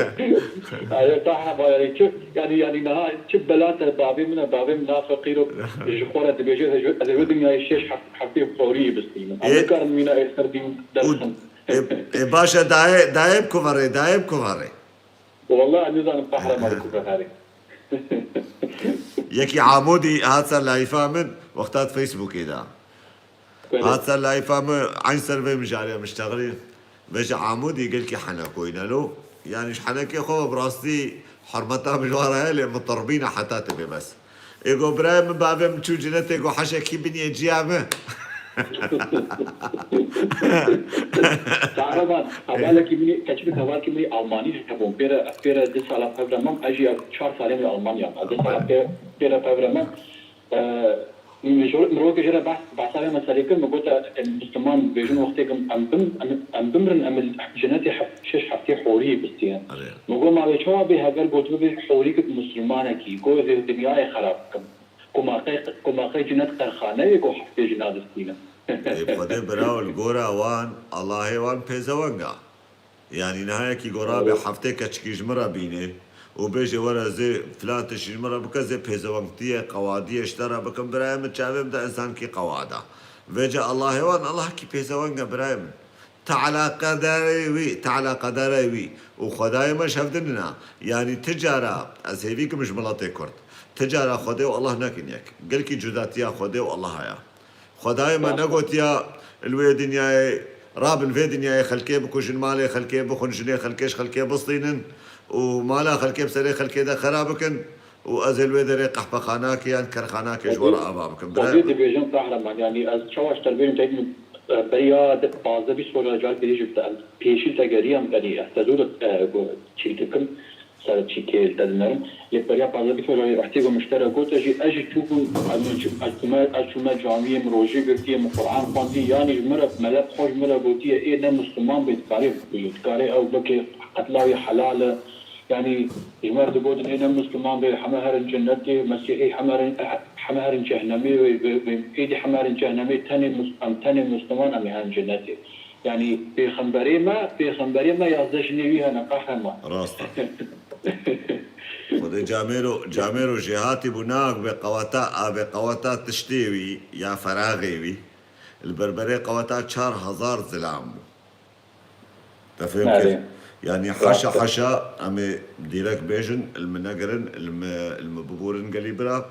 Aye, taheba, yanî çi, yanî, yanî niha çi bela te bavê min e, bavê min na feqîro ji xwe re dibêje, ez ê, ez ê wê dinyayê şeş heft-, heftê horiyê bistînim. Ez Ê, nikarim mîna ê ser dîn û, derxim. Ê, ê, baş e, dayê, dayê bikuverê, dayê bikuverê. Walla ez nizanim Qehreman ku veherê. Yekî Amûdî hat ser layîfa min, wexta di Facebookê de. Belê. Hat ser layîfa min, eyn ser vê mijarê min ştexilî. Vêje Amûdî gelkî henekoyî ne lo. Yanî ji henekê xwe ve bi rastî hurmeta min ji wan re heye, lê min tirbîne heta tu bê bes. Ê go birayê min, bavê min çû cinetê, go heşekî biniyê ciya min. Kahraman, hevalekî min ê, keçik hevalekî min ê Almanî ji hebûn. Pêre, pêre du sala pevre mam, ez jî ev çar salê min ê Almanya. Ez du sala pê-, pêre pevre mam. E, min jor-, mirovekî jê re behs, behsa vê meselê kir, min got, e, Misliman dibêjin wextê ku em bim-, em, em bimrin, em li cinetê heft-, şeş heftê horiyê bistînin. Erê. Min got, ma wê çawa bê heger got bibê horî ku Mislimanekî, got ez ê dinyayê xerab bikim. Ku ma qey, ku ma qey cinet qerxane ye ku heftê jina distîne. Ê Xwedê birawo, li gora wan, Allahê wan pêzeweng a. Yanî niha yekî go rabe heftê keçikî ji min re bîne û bêje were zê filan tiştî ji min re bike, zê pêzewengtiyê, qewadiyê ji te re bikim, birayê min çavê min de însankî qewad a. Vêce Allahê wan, Allahkî pêzeweng e birayê min. Teala qederê wî, Teala qederê wî û Xwedayê me ji hev din in a. Yanî ti cara ez hêvî kim ji miletê Kurd. Ti cara Xwedê û Allah nekin yek. Gelkî cudatiya Xwedê û Allah heye. Xwedayê me negotiya li wê dinyayê, rabin vê dinyayê xelkê bikujin, malê xelkê bixwin, jinê xelkê ji xelkê bistînin û mala xelkê bi serê xelkê de xera bikin. û ez ê li wê derê qehpexanakê yan kerxanakê ji we re ava bikim. Xwedê dibêjim, Qehreman, yanî ez çawa ji te re bêjim, te min, e, beriya de pazdeh bîst roja carekê dî jî em pêşî te geriyam, yanî ez te zû de, e, çî dikim, ser çîkê te dinerim. Lê beriya pazdeh bîst roja ehtî ku min ji te re got, ez jî, ez jî çûbûm, ez çûme, ez çûme camiyê, min rojê girtiye, min Quran xwendî, yanî ji min re, mele bi xwe ji min re gotiye, ê ne Misliman bê, dikarê, dikarê ew bike, qetla wî helal e. Yanî ji me re digotin, ê ne Misliman bê, heme herin cenetê, Mesîhî heme herin, heme herin cehnemê, wê, wê, wê, êdî heme herin cehnemê, tenê Mus-, em tenê Misliman, em ê herin cenetê. Yanî pêxemberê me, pêxemberê me yazdeh jinê wî hene, Qehreman. Rast e. Xwedê camêro, camêro jêhatî bû, nak bê qeweta, a bê qeweta tiştê wî ya feraxê wî, li berberê qeweta çar hezar zilam bû. Te fêm kir? Erê. Yanî Rast haşa e. Haşa, em ê dîrek bêjin, li min negirin, li min, li min biborin gelî bira,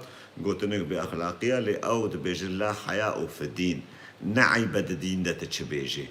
gotinek bêexlaqî ye, lê ew dibêjin la heya û fi dîn. Ne eyb e di dîn de tu çi bêjî.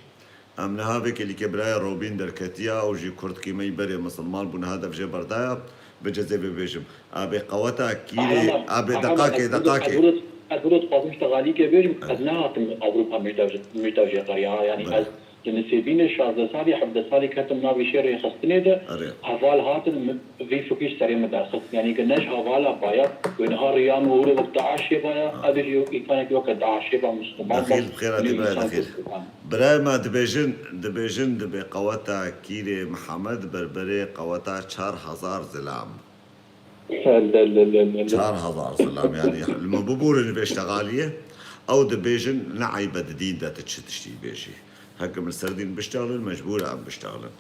Em niha vê klîpê birayê Robîn derketiya û jî kurdkî me yî berê misilman bû, niha dev jê berdaya, bi cezê bibêjim. A bê qeweta kîrê, Qehreman, a bê qehreman, deqakê, ez hûrût, deqakê. Ez hûrût, ez hûrût dixwazim ji te xalîkê bêjim, ez nehatim Ewropa min ji dev jê, min ji dev jê qeriya. Yanî Belê. Ez li Nisêbînê şazdeh salî, hevdeh salî ketim navê şêrê xistinê de, Erê. Heval hatin, min vî fikrî ji serê min derxist. Yanî ki ne ji hevala baya, wê niha riya min hûrê wek DAIŞê baya, Ha. Ev jî wek însanekî weke DAIŞê ba Misliman ba, Dexîl, bi xêra yanî tê birayê insan Dexîl. Misliman. Birayê me dibêjin, dibêjin dibê qeweta kîrê Mihemed berberê qeweta çar hezar zilam. Le, le, le, le, le. Çar hezar zilam, yanî li min biborin vê ştexaliyê. Ew dibêjin, ne eyb e di dîn de tu çi tiştî bêjî. Heke min ser dîn biştexilin, mecbûr e em biştexilin.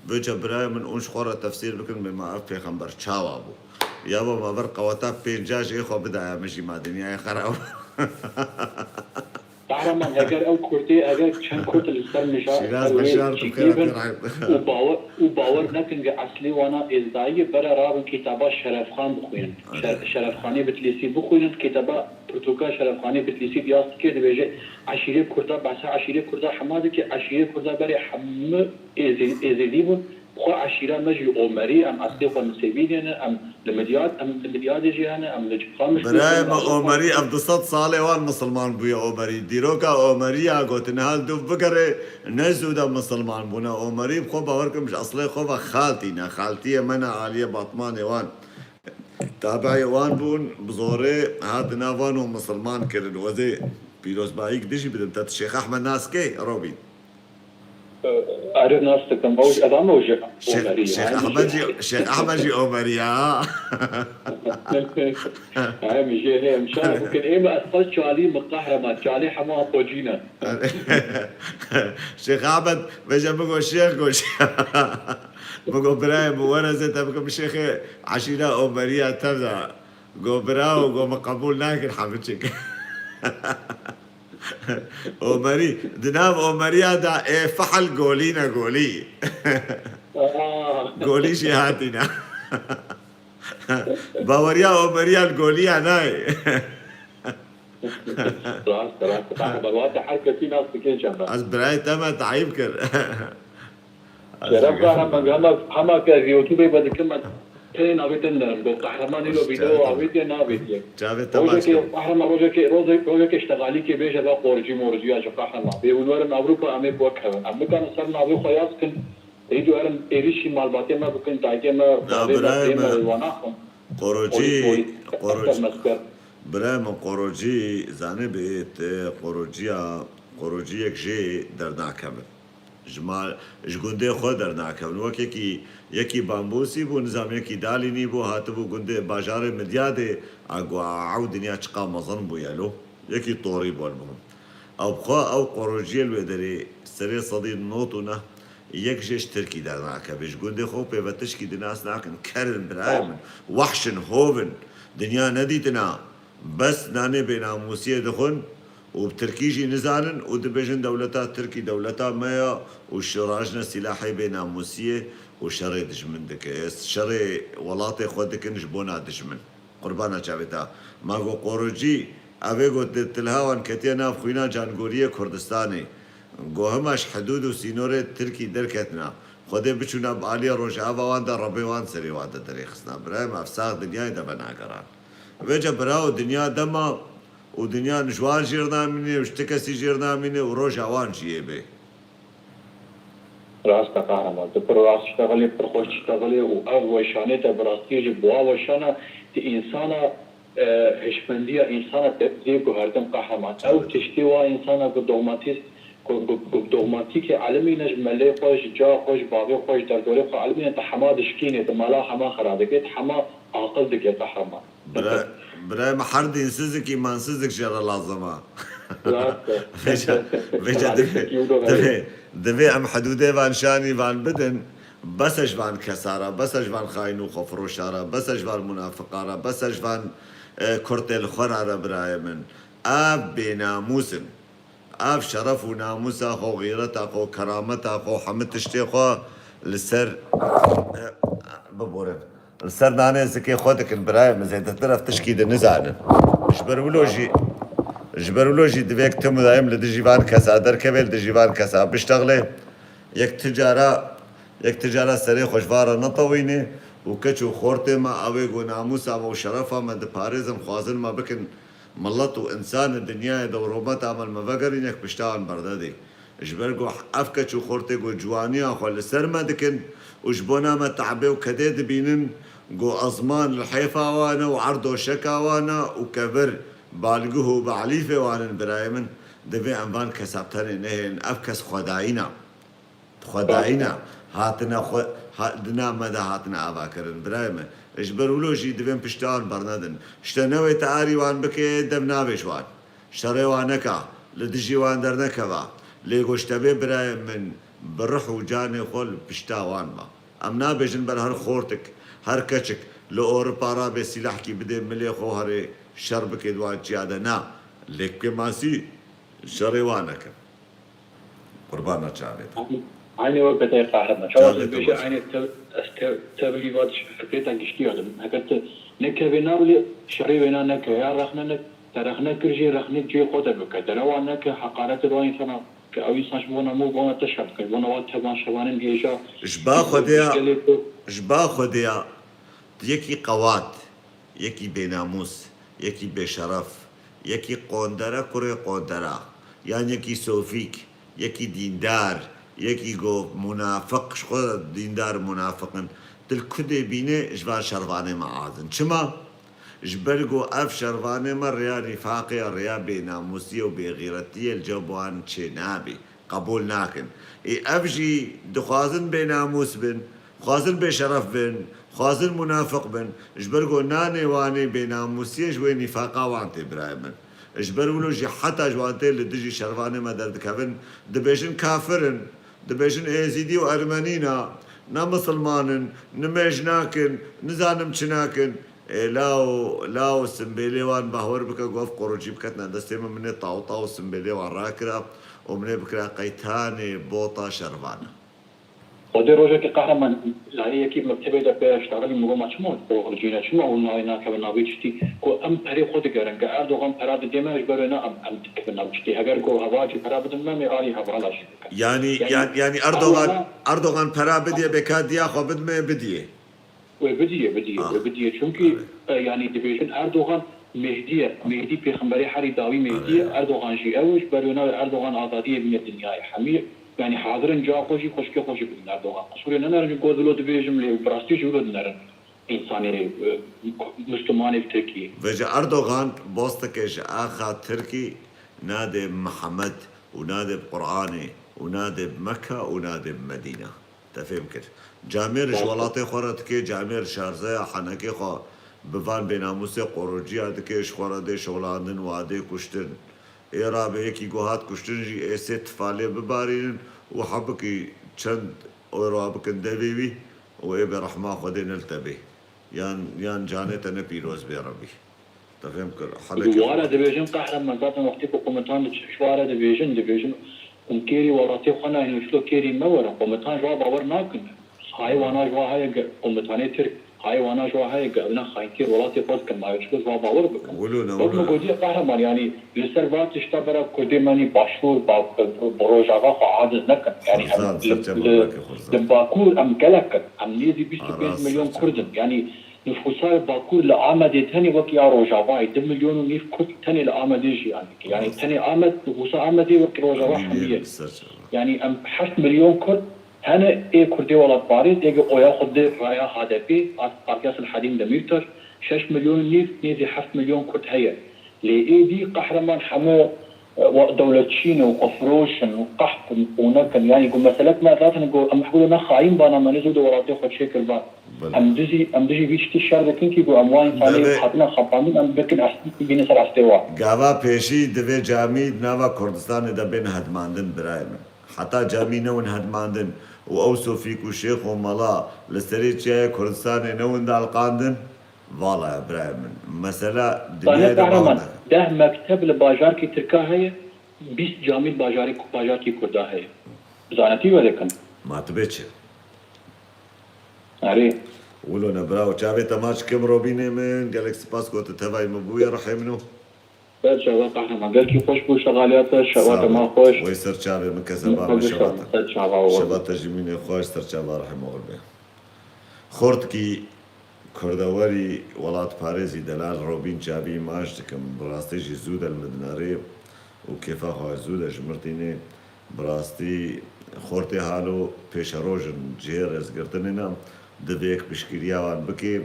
Vêca birayê min, hûn ji xwe re tefsîr bikin, bê ma ev pêxember çawa bû? Ya ba ma ver qeweta pênca jê xwe bidaya min jî ma dinyayê xerab. Qehreman, heger ew Kurdê, heger çend Kurd li ser nija-, Şîraz ser wê Beşar, tu çîkê xêra bin te rahmet. Û bawer, û bawer nekin ke eslê wana êzdayî ye, bere rabin kitaba Şerefxan bixwînin. Erê. Şer-, Şerefxanê Bitlîsî bixwînin, kitaba pirtûka Şerefxanê Bitlîsî diyas dike, dibêje eşîrê Kurda, behsa eşîrê Kurda hema dike, eşîrê Kurda berê hemû Êzî-, Êzîdî bûn. Xwe eşîra me jî Omerî, em eslê xwe Nisêbînê ne, em li Midyad, em li Midyadê jî hene, em li Qamişlo Birayê jî me hene. Omerî, ev du sed salê wan misilman bûye Omerî. Dîroka Omerî ya gotin, hal dûv bigere, ne zû de misilman bûne. Omerî bi xwe bawer kim ji eslê xwe ve xaltî ne. Xaltiyê me ne aliyê Batmanê wan. Tabieyê wan bûn, bi zorê hatina van û misilman kirin. Wezê pîrozbayîk dijî bidim. Te tu Şêx Ehmed nas kê, Robîn? Erê, nas dikim. Ew, ev ama o ji Şêx, Omerî, Şêx yani Ehmed jî, Şêx Ehmed jî Omerî ya. Em jê hê em şer bikin. Ê me ez xwe çalî, min Qehreman çalî hema xocî ne. Şêx Ehmed, veje bigo Şêx goş. Bigo birayê min were zê te bikim Şêxê eşîra Omeriya tev de. Go birawo, go min qebûl nakin hemiçik. Omerî, di nav Omeriya de ê fehel golî ne golî. Aa. Golî jî hatîne. Baweriya Omeriya li goliya nayê. Rast, rast. Qehreman, wate her kesî nas dike cem. Ez birayê te me teyîb kir. Şeref Qehreman, hema, hema ke ez YouTubeê ve dikim, ez tenê navê te dinerim. Got Qehreman îro Hoş video geldin. Avêtiye, navêtiye. Çavê te Rojekê, maç Qehreman, rojekê, roje-, rojekê ştexalîkê bêje ve qoricî moricî ya ji Qehreman. Bê hûn werin Ewropa, em ê bi we kevin. Em bikarin ser navê xwe yaz kin, êdî werin êrîşî malbatê me bikin, dayikê me, Na, bavê me, birayê pê me, me, wan naxwin. Qorocî, Polîs, polîs, qoroc-, esker, mesker. Birayê min qorocî, zanê bê, te qorociya, qorociyek jê dernakevin. Ji ma-, ji gundê xwe dernakevin. Wek yekî, yekî Bambûsî bû, nizam yekî Dalînî bû, hatibû gundê bajarê Midyadê, a gu a ew dinya çiqa mezin bûye lo. Yekî Torî bû, elmuhim. Ew bi xwe, ew qorociyê li wê derê serê sedî nod û neh yek jê ji Tirkî dernakeve. Ji gundê xwe pê ve tişkî dinas nakin. Ker in birayê min. Wehş in, hov in. Dinya nedîtina. Bes nanê bênamûsiyê dixwin û bi tirkî jî nizanin û dibêjin dewleta tirkî dewleta me ya û şirajne sîlahê bênamûsiyê û şerê dijmin dike. Şerê welatê xwe dikin ji bona dijmin. Qurbana çavê te. Ma go qorocî, ev ê go di tilha wan ketiye nav xwîna cangoriyê Kurdistanê. Go hema ji hidûd û sînorê tirkî derketina. Xwedê biçûna bi aliyê rojeva wan de, Rebê wan serê wan de derêxistina. Birayê me, ev sax dinyayê de venageran. Vêce birawo, dinya dema û dinya ji wan jêr namîne û ji ti kesî jêr namîne û roja wan jî yê bê. Rast e, Qehreman. Tu pir rast diştexilî, pir xweş diştexilî û ev weşanê te bi rastî jî bi wa weşana ti însana, e, hişmendiya însana te dê guhertin, Qehreman. Ew tiştê wa însana ku dogmatîst, ku, ku, ku dogmatîkê elimîne ji melê xwe, ji ca xwe, ji bavê xwe, ji derdorê xwe elimîne, ti hema dişkînê, ti mala hema xera dike, ti hema aqil dike, Qehreman. Bira-, birayê me, her dînsizlik, îmansizlik jê re lazim e. Rast e. Vêca, vêca divê, divê, divê em hidûdê van şanî van bidin, bes e ji van kesa re, bes e ji van xayin û xwefiroşa re, bes e ji van munafiqa re, bes e ji van, e, kurtê li xwe re re, birayê min. Ev bênamûs in. Ev şeref û namûsa xwe, xîreta xwe, kerameta xwe, hemî tiştê xwe li ser, e, biborin. Li ser nanê zikê xwe dikin, birayê min, zêdetir ev tişkî di nizanin. Ji ber wilo jî, ji ber wilo jî divê tim û dayim li dijî van kesa derkeve, li dijî van kesa biştexlê. Yek ti cara, yek ti cara serê xwe ji van re netewînê û keç û xortê me, ew ê ku namûsa me û şerefa me diparêzin, xwazin me bikin milet û însan li dinyayê de û rûmeta me li me vegerîne, pişta wan bernedê. Ji ber ku ev keç û xortê ku ciwaniya xwe li ser me dikin û ji bona me te'bê û kedê dibînin, ku ezman li hêfa wan e û erd doşeka wan e û kevir balguh û balîfê wan in, birayê min, divê em van kesa bi tenê nehêlin. Ev kes xwedayî ne. Xwedayî ne. Hatine xwe, ha, di nav me de hatine avakirin, birayê min. Ji ber wilo jî divên pişta wan bernedin. Ji te newê te arî wan bike, dev navê ji wan. Şerê wan neka, li dijî wan dernekeva. Lê goştebê, birayê min, bi rih û canê xwe li pişta wan be. Em nabêjin ber her xortik, her keçik li Ewropa rabê sîlehkî bidê milê xwe, herê şer bike di wan çiya de. Na, lê kêmasî şerê wan neke. Qurbana çavê te. Eynî wek te, Qehreman. Çawa tu dibêjî, eynî tev-, ez tev-, tevlî va fikrêta giştî ya didim. Heger tu nekevê navlê şerê wêna neke, ya rexne ne-, te rexne kir jî, rexnê cihê xwe de bike. Derewa neke, heqaretê do însana ke ew însan ji bona min û bona te şer dike. Ji bona wa tevan şevanên hêja. Ji ba Xwedê ya, ji ba Xwedê ya, yekî qewat. Yekî bênamûs, yekî bêşeref, yekî qondere kurê qondera, yan yekî sofîk, yekî dîndar, yekî go munafiq, ji xwe dîndar munafiq in. Tu li ku dê bînê ji van şervanê me az in. Çima? Ji ber ku ev şervanê me rêya nîfaqê ye, rêya bênamûsiyê û bêxîretiyê li cem wan çê nabê. Qebûl nakin. Ê ev jî dixwazin bênamûs bin, dixwazin bêşeref bin, dixwazin munafiq bin, ji ber ku nanê wan ê bênamûsiyê ji wê nîfaqa wan tê, birayê min. Ji ber wilo jî heta ji wan tê li dijî şervanê me derdikevin, dibêjin kafir in, dibêjin êzîdî û ermenî ne, ne misilman in, nimêj nakin, nizanim çi nakin. Ê, law, law simbêlê wan bahwer bike, ku ev qorocî biketine destê min, min ê taw taw simbêlê wan rakira û min ê bikira qeytanê bota şervana. Xwedê rojekê, Qehreman, layê yekî mektebê de pê ştaxilî min got, ma çima qorocî ne, çima hûn nayê nakevin navê tiştî ku em perê xwe digerin, ke Erdogan pera didê me, ji ber wê ne em, em dikevin nav tiştî. Heger ku heval jî pera bidin me, em ê alî hevala jî bikin. Yanî, yanî, yan-, yanî Erdogan, Erdogan pera bidiye, bêka diya xwe bidime, bidiye. Wê bidiye, bidiye, wê bidiye. Çunkî, e, yanî dibêjin Erdogan Mêhdî ye. Mêhdî pêxemberê herî dawî Mêhdî ye. Erdogan jî ew e. Ji ber wê navê Erdogan azadiyê bîne dinyayê. Hemî, yanî hazir in ca xwe jî, xwişkê xwe jî bidin Erdogan. Qisûrê nenerin, ji gor wilo dibêjim lê bi rastî jî wilo dinerin. Însanê, e, Mislimanê bi Tirkî. Vêca Erdogan bostekê ji axa Tirkî nadê Mihemed û nadê bi Qur'anê û nadê bi Mekka û nadê bi Medîna. Te fêm kir. Camêr ji welatê xwe re dike, camêr şarzeya henekê xwe bi van bênamûsê qorociya dike, ji xwe re dê şolandin, wadê kuştin. Ê rabe yekî ku hat kuştin jî ê sê tifalê bibarînin û hebikî çend euro bikin devê wî û ê bê rehma Xwedê ne li te bê. Yan, yan canê te ne pîroz bê Rebî. Te fêm kir. Ji wara dibêjin Qehreman, zaten wextê ku komutan diçe, ji wara dibêjin, dibêjin hûn kêrî welatê xwe nayînin, çilo kêrî me were. Komutan ji wa bawer nakin. Sahê wana ji wa heye ge-, komutanê Tirk. Hayê wana ji wa heye, gavina xayîntiyê welatê xwe dikin, ma çiqas wa bawer bikin. Wilo ne, wek wilo min ne. Gotiye qehreman, yanî li ser va tişta bera Kurdê me nî başûr, ba-, bi, bi Rojava xwe aciz nekin. Yanî em Xurzan, li, serçe li, babakê Xurzan. Li Bakur em gelek in. Em nêzî bîst û pênc milyon Kurd in. Yanî nifûsa Bakur li Amedê tenê wek ya Rojavayê du milyon û nîv Kurd tenê li Amedê jiyan dike. Yanî tenê Amed, nifûsa Amedê wek Rojava hemî ye. Yanî em heft milyon Kurd hene ê Kurdê welatparêz, ê gi oya xwe dê raya H D P, a Partiya Selahedîn Demîrtaş, şeş milyon û nîv, nêzî heft milyon Kurd heye. Lê êdî qehreman hemû, e, wa-, dewletçî ne û xwefiroş in û qeht in û nekin. Yanî ku meselek me zaten ku em hû ne xayîn bana me nêzû di welatê xwe çêkir van. Belê. Em dijî, em dijî vî tiştî şer dikin kî ku em wan insanê Belê. Hatine xapandin, em bikin est-, bîne ser estê wan. Gava pêşî divê camî di nava Kurdistanê de bên hedmandin birayê min. Heta camî newin hedmandin û ew sofîk û şêx û mela li serê çiyayê Kurdistanê newin daliqandin, vala ye birayê min. Mesela Zanê dinyayê de qehreman, bang dike. Deh mekteb li bajarkî Tirka heye, bîst camî li bajarê, bajarkî Kurda heye. Zanetî were kin. Ma tu bê çi? Erê. Wilo ne birawo, çavê te maç kim Robînê min, gelek spas ku tu tevayî min bûye, rihê min o. Ber çava qehreman. Gelkî xweş bû şexaliya te, şeva te ma xweş. Wey ser çavê min, kezeba min, şeva te. Ser çava we. Şeva te jî mînê xweş, ser çava rehim oxir be. Xortkî kurdewerî welatparêzî delal Robîn Çavî maç dikim. Bi rastî jî zû de li min dinarê û kêfa xwe zû de ji min tînê. Bi rastî xortê halo pêşeroj in cihê rêzgirtinê ne. Divê yek piştgiriya wan bike,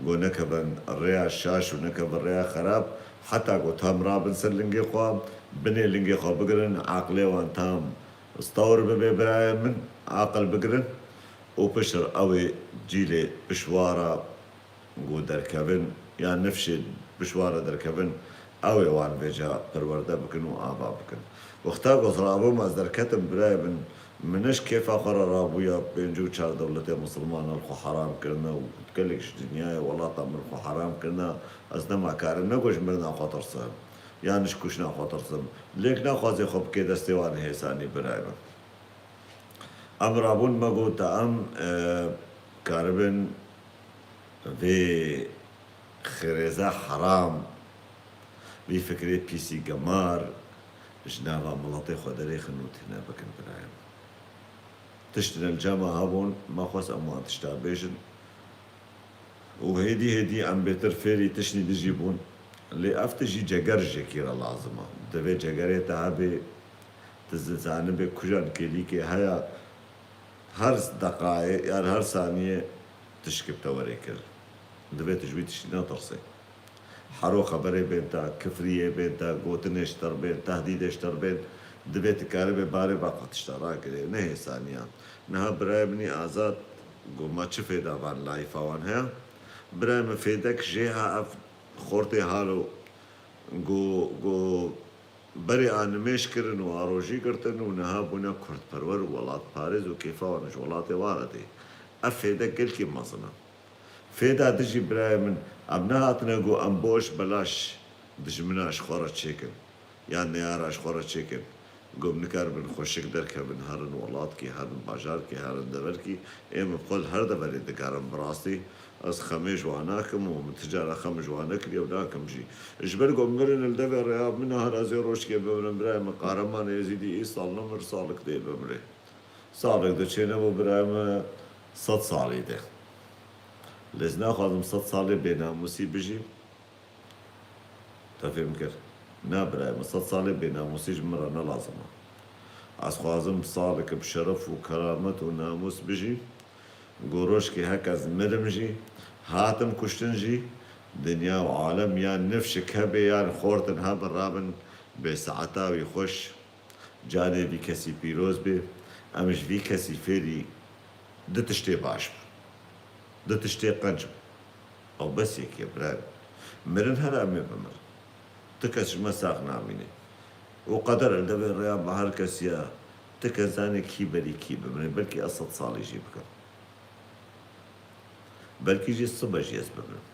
ku nekevin rêya şaş û nekevin rêya xerab, heta ku tam rabin ser lingê xwe, binê lingê xwe bigirin, aqilê wan tam stewr bibe birayê min, aqil bigirin û piştre ew ê cîlê pişwara ku derkevin, yan nifşê pişwara derkevin, ew ê wan vêca perwerde bikin û ava bikin. Wexta ku rabûm ez derketim birayê min, Min ne ji kêfa xwe re rabûya pêncî û çar dewletê misilmanan li xwe heram kirine û gelek ji dinyayê welatan min li xwe heram kirine, ez nema karim ne ku ji mirina xwe tirsim, yan ji kuştina xwe tirsim. Lêk naxwazê xwe bike destê wan hêsanî birayê min. Em rabûn me got, em, e, karibin vê xirêza heram, vî fikrê pîsî gemar ji nava miletê xwe derêxin û tune bikin birayê min. Tişt di encama hebûn, me xwest em wan tişta bêjin û hêdî hêdî em bêtir fêrî tiştî dijî bûn. Lê ev tişt jî ceger ji yekî re lazim e. Divê cegerê te hebe, tu zizanibê kujan kêlîkê heye, her deqayê yan her saniyê tişkê bi te were kir. Divê tu ji wî tiştî netirsê. Hero xeberê bên te, kifriyê bên te, gotinê ji te re bên, tehdîdê ji te re bên, divê tu karibê barê ba xwe tişta rakirê, ne hêsaniya. Niha birayê min î Azad got, ma çi fêda van layfa wan heye? Birayê min fêdek jê ha ev xortê halo got, got, Berê a nimêj kirin û a rojî girtin û niha bûne kurdperwer û welatparêz û kêfa wan ji welatê wan re tê. Ev fêdek gelkî mezin e. Fêda dijî birayê min, em nehatine got em boş belaş dijmina ji xwe re çêkin, yan neyara ji xwe re çêkin. Got em nikaribin xweşik derkevin, herin welatkî, herin bajarkî, herin deverkî, ê min xwe li her deverê dikarin bi rastî. Ez xemê ji wan nakim û min ti cara xem ji wan nekiriye û nakim jî. Ji ber ku mirin li devê rêya min, niha ez ê rojkê bimirim, birayê min Qahreman Êzîdî îsal nemir, salek dê bimrê. Salek diçê, nebû birayê min sed salî de. Lê ez naxwazim sed salê bênamûsî bijîm. Te fêm kir? Na birayê min, sed salê bênamûsî ji min re ne lazim e. Ez xwazim salek bi şeref û keramet û namûs bijîm. Ku rojkê heke ez mirim jî, hatim kuştin jî, dinya û alem yan nifşik hebe yan xortin hebin rabin bê saeta wî xweş, canê vî kesî pîroz bê, em ji vî kesî fêrî du tiştê baş bûn. Du tiştê qenc bûn. Ew bes yekê, birayê min. Mirin here em ê bimirin. Ti kes ji me sax namîne. Û qeder li devê rêya me her kes ya. Ti kes zanê kî berî kî bimire. Belkî ez sed salî jî bikim. Belkî jî sibe jî ez bimirim.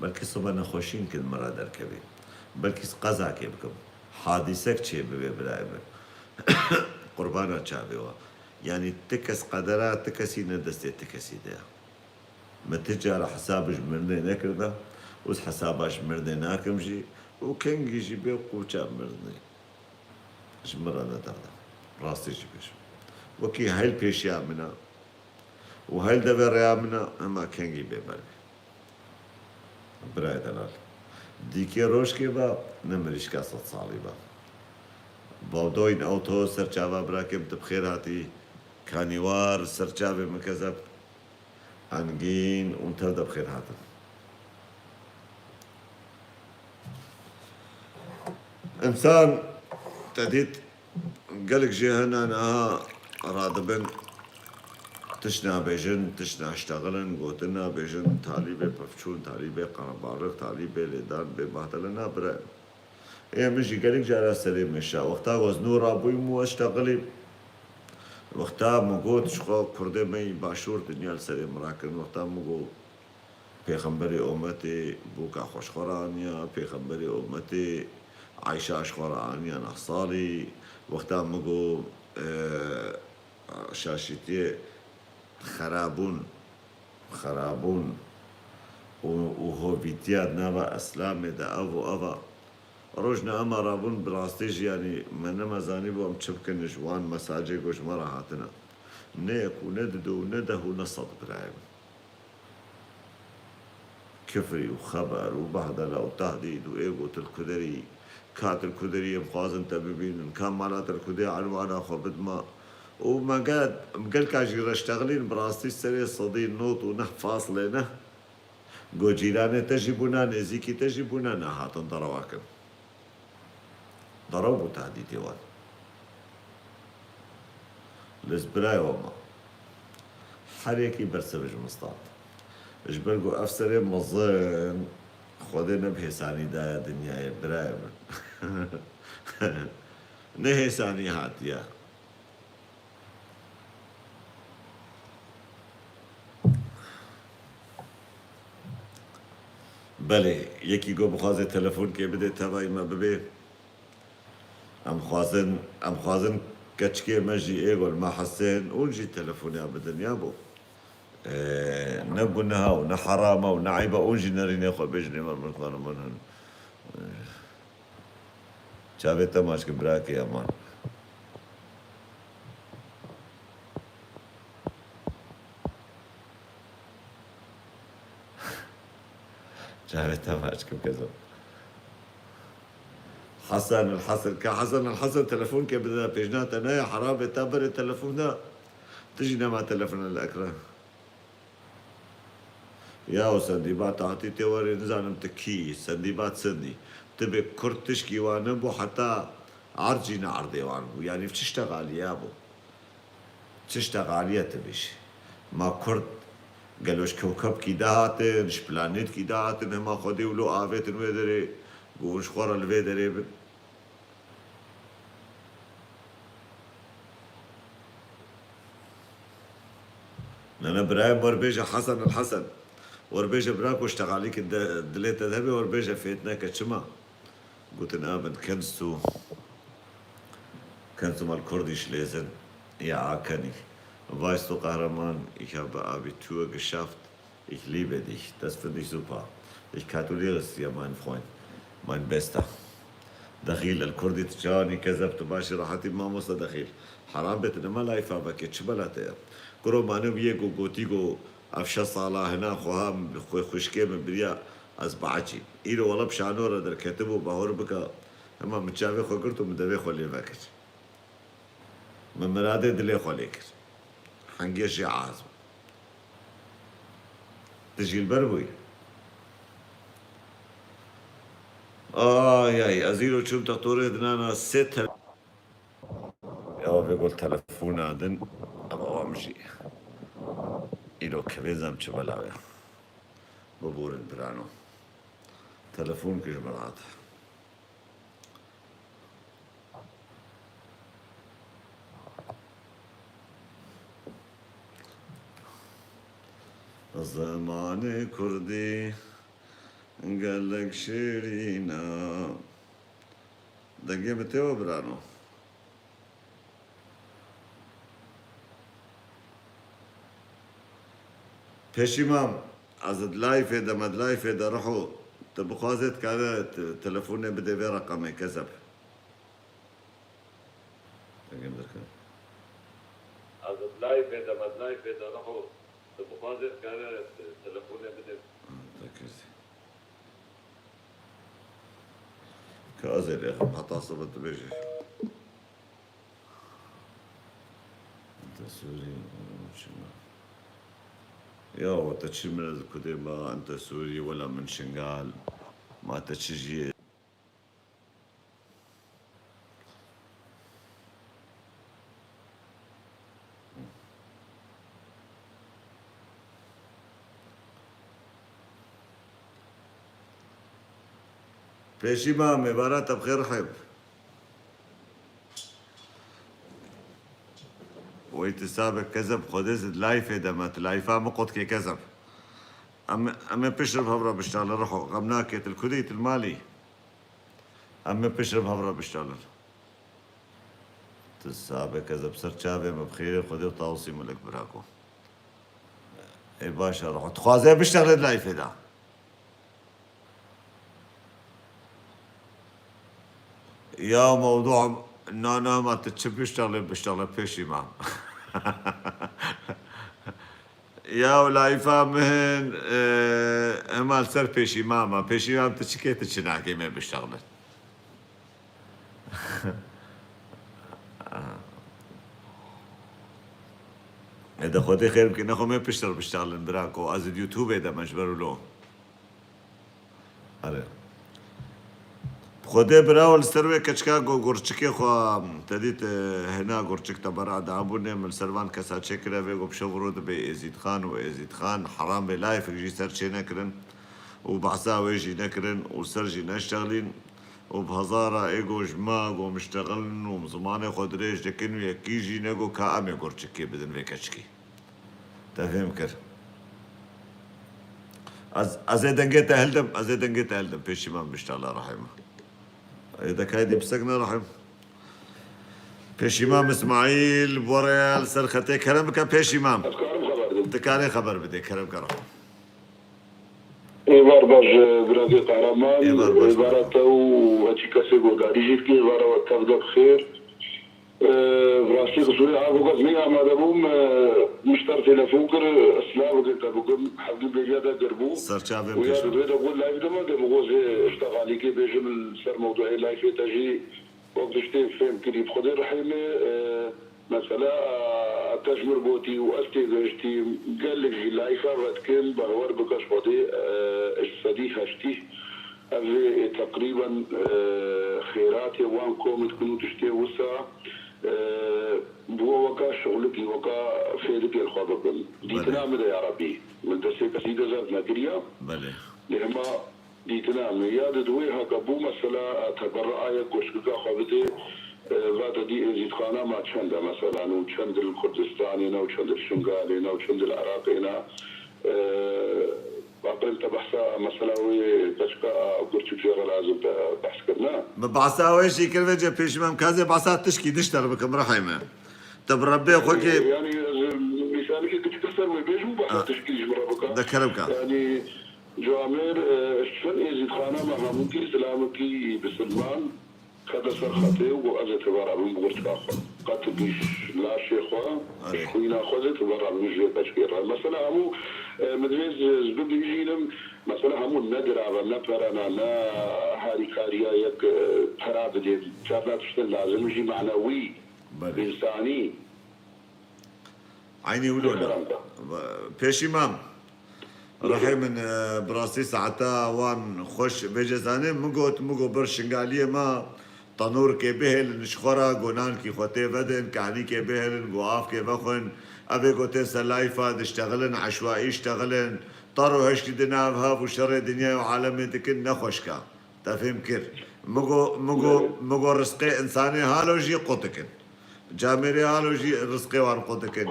Belkî sibe nexweşînkin min re derkevê. Belkî qezakê bikim. Hadîsek çêbibe birayê min. Qurbana çavê we. Yanî ti kes qedera ti kesî ne destê ti kesî de ye. Me ti cara hesab ji mirinê nekirda û ez hesaba ji mirinê nakim jî û kengî jî bê qûça mirinê ji min re nederde. Rastî jî bêjim. Wekî heyl pêşiya min e û heyl devê rêya min e, hema kengî bê ber bê. Birayê delal. Dîkê rojkê be, ne mirîşka sed salî be. Bawdoyên ew to ser çava birakê min tu bi xêr hatî. Kanîwar ser çavê min kezeb. Engîn û tev de bi xêr hatin. Însan te dît gelek jê hene niha radibin, tişt nabêjin, tişt naştexilin, gotin nabêjin, talîbê pevçûn, talîbê qerebalix, talîbê lêdan, bê bahtele nabire. Ê min jî gelek cara serê min şa. Wexta wezno rabûyim û ez ştexilîm. Wexta min got ji xwe kurdê me yî başûr dinya li serê min rakirin. Wexta min got pêxemberê ometê bûka xwe ji xwe re aniya, pêxemberê ometê Ayşa ji xwe re aniya neh salî. Wexta min got, e, şaşîtiyê xerabûn, xerabûn û, û hovîtiya di nava Îslamê de ev û ev a. Rojna ema rabûn bi rastî jî, yanî me nema zanîbû em çi bikin ji wan mesajê ku ji me re hatine. Ne yek û ne dido û ne deh û ne sed birayê min. Kifrî û xeber û behdela û tehdîd û ê gotil kuderî, ka til kuderî em xwazin te bibînin, ka mala til kudê enwana xwe bidma. Û me gel, em gelka jî reştexilîn bi rastî serê sedî nod û neh faslê neh. Go cîranê te jî bûna, nêzîkî te jî bûna, nehatin derewa kin. Derew bû tehdîtê wan. Lê ez birayê we me. Her yekî bersiv ji min stand. Ji ber ku ev serê mezin Xwedê ne bi hêsanî daye dinyayê, birayê min. Ne hêsanî hatiye. Belê, yekî go bixwaze telefonkê bidê tevayî me bibê. Em xwazin, em xwazin keçikê me jî ê go li me hesên, hûn jî telefonê bidin, ya bo. Ee, ne guneha û ne herama û ne eyba, hûn jî nerînê xwe bêjin, ê me mirxan min hin. Ee, Çavê te maç ki birakê eman. Çavê te maç kim kezo. Hasan el Hasan, ka Hasan el Hasan telefon ke bide pêjna te ne, herabê te bere telefon de. Tu jî nema telefon el ekran. Yaw sendîba tatî tê werê, nizanim tu kî yî, sendîba çend î. Tu bê kurd tişkî wan nebû, heta erd jî ne erdê wan bû. Yanî çi ştexaliya bû? Çi ştexaliye tu bêjî? Ma kurd gelo ji kewkebkî de hatin, ji planêtkî de hatin, hema Xwedê wilo avêtin wê derê, ku hûn ji xwe re li vê derê bin? Ne, ne, birayê min, werbêje Hesen el Hesen. Werbêje bira ku ştexalî ki de, dilê te de hebe, werbêje fêt neke çima. Gotin, Abend, kennst du, kennst du mal Kurdisch lesen? Ja, kenn ich. Weißt du, Kahraman, ich habe Abitur geschafft. Ich liebe dich, das finde ich super. Ich gratuliere es dir, mein Freund, mein Bester. Dexîl, el Kurdî tu çawanî kezeb tu başî rehetî mamosta Dexîl. Heram bêtin, nema layfa vekê, çi bela te ye? Kuro mane bûye ku gotî ku ev şeş sala hina xweha xwe xwişkê min biriya ez behecî. Îro wela bi şano re derketibû, bahor bika, hema min çavê xwe girt û min devê xwe lê vekir. Min miradê dilê xwe lê kir. Hingê jê aciz bû. Tu jî li ber bûyî. Ay, ay, ez îro çûm te torê dinana sê tel-, Ya vê got telefona din, ama wan jî. Îro kevêzem çi belav e. Biborin birano. Telefon ki ji min hat. Zimanê kurdî gelek şêrîn e. Dengê min tê we birano. Pêşî mam, ez di layfê de me, di layfê de Riho, tu bixwazê dikare te-, telefonê bidê vê reqemê, Kezeb. Dengê min derkeve. Ez di layfê de me, di layfê de Riho, tu bixwazê dikare te-, telefonê bidê. Ha, te kir. Ka ez ê lêxim heta sibe dibêje. Ente Sûrî, çima? Ya, we te çi min ez kudê ma, ente Sûrî, wela min Şingal. Ma te çi jiyê? Pêşî ma mêvara te bi xêr Rihîm. Wey tu sabe Kezeb, Xwedê zid layfê de me, tu layfa min qut kê Kezeb. Em, em ê pişt re bi hev re biştalin Riho, xem nakê, tu li ku dî, tu li malî? Em ê pişt re bi hev re biştalin. Tu sabe Kezeb, ser çavê me bi xêrê Xwedê û Tawusî Milik birako. Ê baş e Riho. Dixwaze biştexile di layfê de. Ya mewdû, na, na, ma tu çi biştexile, biştexile Pêşî mam. Ya layfa min, e, hema li ser Pêşî mam e. Pêşî mam tu çi kê, tu çi nakê, me biştexile. Ê de Xwedê xêr bike, nexwe me piştre biştalin birako, ez di YouTubeê de me ji ber wilo. Erê. Xwedê birawo li ser wê keçika go gurçikê xwe, te dît, e, hêna gurçik te bera dabûnê, min li ser van kesa çêkire, vê go bi şev û roj dibe Êzîdxan û Êzîdxan, heram bê layfek jî ser çê nekirin û behsa wê jî nekirin û ser jî neştexlîn. û bi hezara êgo ji me go miştexilin û zimanê xwe dirêj dikin û yekî jî nego ka em ê gurçikê bidin vê keçikî. Te fêm kir? Ez, ez ê dengê te hildim, ez ê dengê te hildim. Pêşî me miştala Rehîm. Ê de kaydî pisek ne Rehîm. Pêşî me Îsmaîl, bi we re ye li ser xetê. Kerem bike Pêşî me. Ez karim xeber dim. Dikarê xeber bidê, kerem ke Rehîm. Êvar baş, e, birazê Qehreman, Êvar baş, êvara te û heçî kesê guhdarî jî dike, êvara we tev de bi xêr. E, bi rastî qisûrê, ha, ku ez neyê amade bûm, e, min ji te re telefon kir, silav bike te bikim, hevdû bêriya te kir bû. Serçavê Û ya pêş. Di vê de ku live de me, de bi gozê iştexalîkê bêjim li ser mewdûeyê liveê te jî, Wek tu ji tê fêm kirî, bi Xwedê rihême, e, mesela, e, te ji min gotî û ez têgihiştîm, gelek jî layfa vedikin, bawer bike ji Xwedê, e, ji sedî heştî. Ev ê teqrîben, e, xêratê wan komê dikin û tiştê wisa, e, bi we weka şixulikî, weka fêrikê li xwe bikin. Belê. Dîtina min de ya Rebî. Min destê kesî de zeft nekiriya. Belê. Lê hema Dîtina min ya di wê heke bû mesela, e, teberruayek goşkika xwe bidê, e, va te dî êzîdxana ma çend e mesela, nû çend li Kurdistanê ne û çend li Şingalê ne û çend li Iraqê ne, e, aqil te behsa mesela wê keçika gurçik jê re lazim te behs kirine. Min behsa wê jî kir, vê cê pêşî me em kazê behsa tişkî dişter bikim, rihê me. Te bi Rebbê xwe kê. Yani, ez mîsalikê kiçik li ser wê bêjim û behsa tişkî ji min re bike. De kerem ka. Yani, Camêr, e, ji çend êzîdxana me hemûkî zilamekî bisilman kete ser xetê û got, ez ê tevera bim bi gurçika xwe. Qet bîş laşê xwe, Erê. Ji xwîna xwe zê tevera bim ji vê keçikê re. Mesela hemû, e, min divê ez, ez bibîjînim, mesela hemû ne dirava, ne perana, ne harîkariya yek, e, pera bidê. Carna tiştên lazim jî manewî, Belê. Însanî. Eynî wilo ne. Pêşî mam. Rihê min, e, bi rastî saeta wan xweş vêce zanê. Min got, min got bir Şingaliyê me tenûrkê bihêlin ji xwe re, go nankî xwe tê vedin, kahnîkê bihêlin, go avkê vexwin. Ev ê go tên ser layfa diştexilin, eşwaî ştexilin. Tar û heştî di nav hev û şerê dinyayê û alemê dikin, ne xweşka. Te fêm kir. Min go, min go, Belê. Min go rizqê însanê halo jî qut dikin. Camêrê halo jî rizqê wan qut dikin.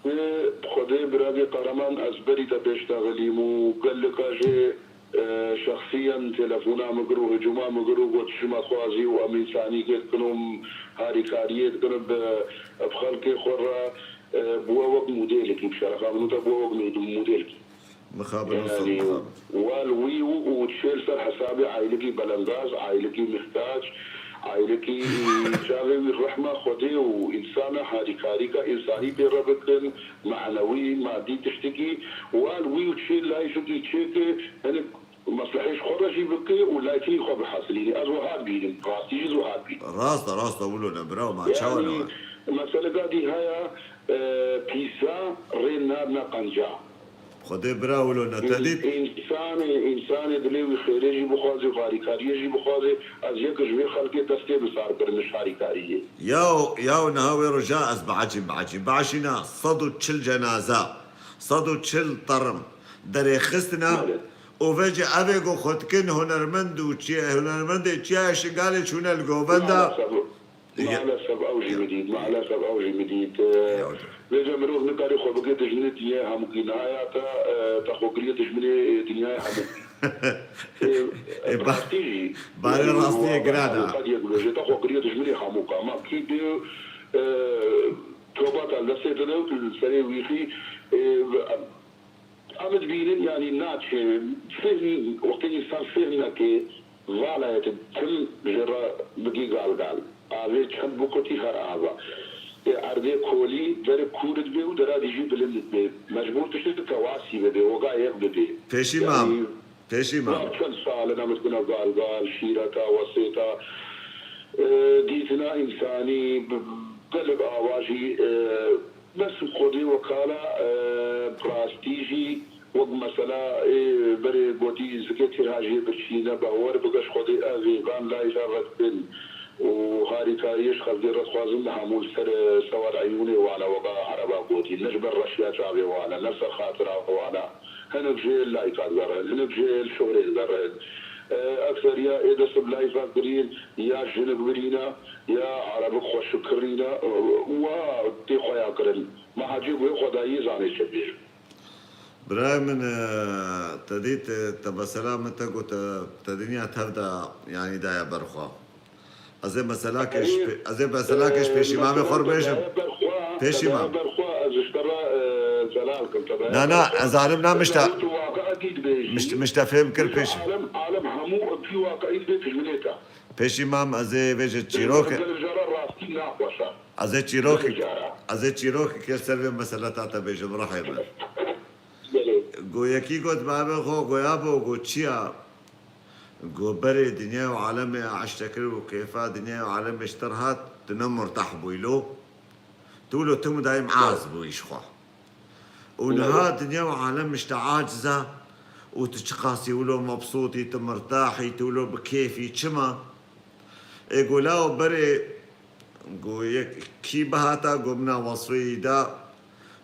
Xwedê, Xwedê biravê Qehreman, ez berî te pêş de xilîm û geleka jê, e, şexsiyen telefona min kir û hicûma min kir û got, ji me xwazî û em însanîkê dikin û harîkariyê dikin bi, bi xelkê xwe re. E, bûye wek modêlekî, bi şerefa min te bûye wek mê-, modêlekî. Mixabin û sed. Yanî, mixabin. Wal wî û, û diçê li ser hesabê aîlekî belendaz, aîlekî mihtac, aîlekî çavê wî rehma Xwedê û însana harîkarîka însanî pê re bikin, manewî, madî tiştekî, wal wî û çê layîkekî çêke, hinek meslehê ji xwe re jî bike û layîkî xwe bihesilîne. Ez wiha dibînim, rastî jî ez wiha dibînim. Rast e, rast e, wilo ne, bira, ma çawa ne? Yanî, meseleka dî heye, e, pîsa rê nadine qenca. Xwedê bira wilo ne, te dît? Însanê, însanê dilê wî xêrê jî bixwaze û harîkariyê jî bixwaze, ez yek ji vê xelkê destê bi sar birim ji harîkariyê. Yaw, yaw niha wê roja ez biecîm, biecîm. Biecîna sed û çil cenaza, sed û çil terim derê xistine. Belê. Û vêce evê ku xwe dikin hunermend û çi-, hunermendê Çiyayê Şingalê çûne li govenda. Maalesef. Ya. Maalesef ew jî min dît, maalesef ew jî min dît. Ya. Vêce mirov nikare xwe bike dijminê dinyayê hemûkî. Niha ya te, e, te xwe kiriye dijminê dinyayê hemûkî. E, e, ba-, rastî jî. Barê rastiyê giran e. Qediyek bêje, te xwe kiriye dijminê hemûka. Ma kî bê, e, topa te li destê te de û tu li serê wî xî, e, Em dibînin, yanî naçe, fêhm, wextê însan fêhm neke, vala ye tu tim jê re bigî galgal. Avê çend bikutî her ava. Ê erdê kolî, derik kûr dibe û dera dî jî bilind dibe. Mecbûr tiştê tu kewasî bibe, wega yek bibe. Pêşî mam, yanî, pêşî mam. Çend sal in em dibine galgal, şîreta, wesêta, e, dîtina însanî, bi, gelek ava jî, e, Bes Xwedê wekala, e, bi rastî jî wek mesela, ê, berê gotî zikê tîr hajiyê birçî ne, bawer bike ji Xwedê ev ê van layîka vedibin û harîkariyê ji xelkê re dixwazin, hemû li ser, e, sewar eyûnê wan e, weka ereba gotî, ne ji ber reşiya çavê wan e, ne ser xatira wan e. Hinek jê li layîka digerin, hinek jê li şohrê digerin. E, ekseriya ê dest bi layîka kirîn ya jinik birîne, ya erebik xweşik kirîne, e, wa tê xwe ya kirin. Ma hecê guhê xwe dayî, zanê çi bêjim. Birayê min, e, te dît, e, te mesela min te got, e, te dinya tev de, yanî daye ber xwe. Ez ê meselakê ji pê-, ez ê meselakê ji pêşî mamê xwe re bêjim. Pêşî mam. Berxwe, ez ji te re, e, zelal kim, te. Na, na, ez alim na mişta. Tu waqi'ekî dibêjî. Mişt-, mişta fêm kir pêşî. Alem, alem hemû tu waqi'î dibê dijminê te. Pêşî mam, ez ê vêje çîrok. Gelek cara rastî naxweş e. Ez ê çîrok, gelek cara. Ez ê çîrokekê ser vê meseleta te bêjim, rihê min. Belê. Go yekî got, bavê xwe, go yabo, go çi ya? Go berê dinya û alemê eşte kir û kêfa dinya û alemê ji te re hat, tu ne murtah bûyî lo. Tu wilo tim û dayîm az bûyî ji xwe. Û niha dinya û alem ji te aciz e û tu çiqasî wilo mebsûtî, tu mirtahî, tu wilo bi kêfî, çima? Ê go lawo berê, go yek kî bihata, go mina wesfê wî da,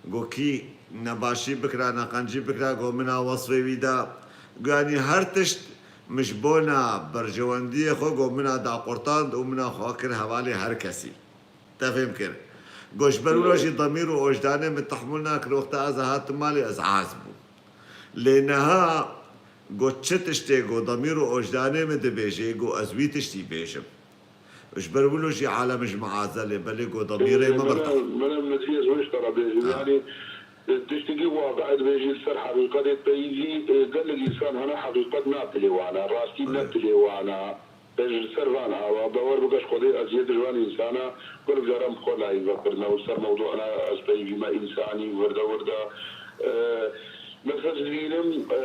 go kî nebaşî bikira, neqencî bikira, go mina wesfê wî da. Go yanî her tişt min ji bona berjewendiyê xwe, go mina daqurtand û mina xwe kir hevalê her kesî. Te fêm kir. Go ji ber wilo jî demîr û ojdanê min tehmûl nakir, wexta ez hatim malê ez az bûm. Lê niha go çi tiştê go demîr û ojdanê min dibêje, go ez wî tiştî bêjim. Ji ber wilo jî alem ji min azel e, belê go demîrê min birta. Min em, min em, min em, ez wê ji te re bêjim. Ha. Yanî, e, tiştekî waqi'î dibêjî li ser heqîqetê peyivî, e, gelek însan hene heqîqet ne dilê wan e, rastî ne dilê wan e. Ez ji ser van ava, bawer bike ji Xwedê ez yek ji van însana, gelek caran bi xwe layîv vekirine û ser mewdû hene ez peyivî me însanî, wirde wirde. E, bes ez dibînim, e,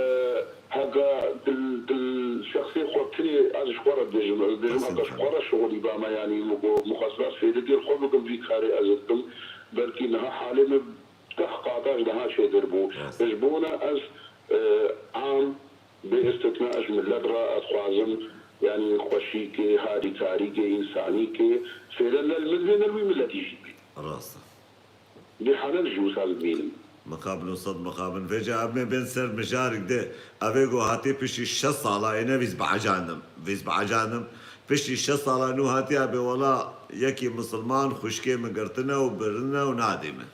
heke dil, dil şexsê xwe tinê ez ji xwe re dibêjim, ez dibêjim heke ji xwe re şixulî bame, yanî min got, mixwest ez fêdekê li xwe bikim vî karê ez dikim, belkî niha halê min deh qata ji niha çêtir bû. Rast. Ji bona ez, e, am, bê istisna ez ji milet re ez dixwazim, yanî xweşîkê, harîkarîkê, însanîkê fêre ne li min bê, ne li wî miletî jî bê. Rast e. Bê hene ji wisa dibînim. Mixabin û sed mixabin. Vêca em ê bên ser mijarek de. Ev ê go hatî piştî şeş sala ê ne vîz biacanim. Vîz biacanim. Piştî şeş sala nû hatiye bê wela yekî misilman xwişkê min girtine û birine û nadî min.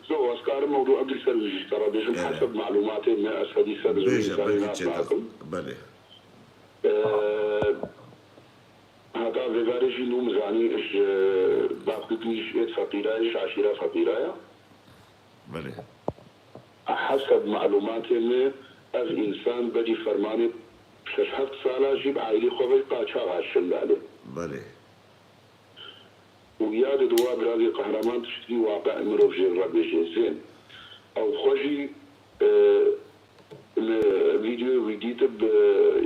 Zo, ez karim mewdû Ebdî ser wî jî ji te re bêjim, heseb malûmatê me, ez hedî ser wî bêje, serî belkî nas çêtir nakim. Belê. Ee, heta vêgarê jî nû min zanî ji bavkekî ji êd feqîra ye, ji eşîra feqîra ye. Belê. Heseb malûmatê me, ev însan berî fermanê şeş heft sala jî bi aîlê xwe ve qaçax hat Şingalê. Belê. Û ya di diwa biravê Qehreman tiştkî waqe mirov jê re bêje zên. Ew xwe jî, e, li vîdeoyê wî dît bi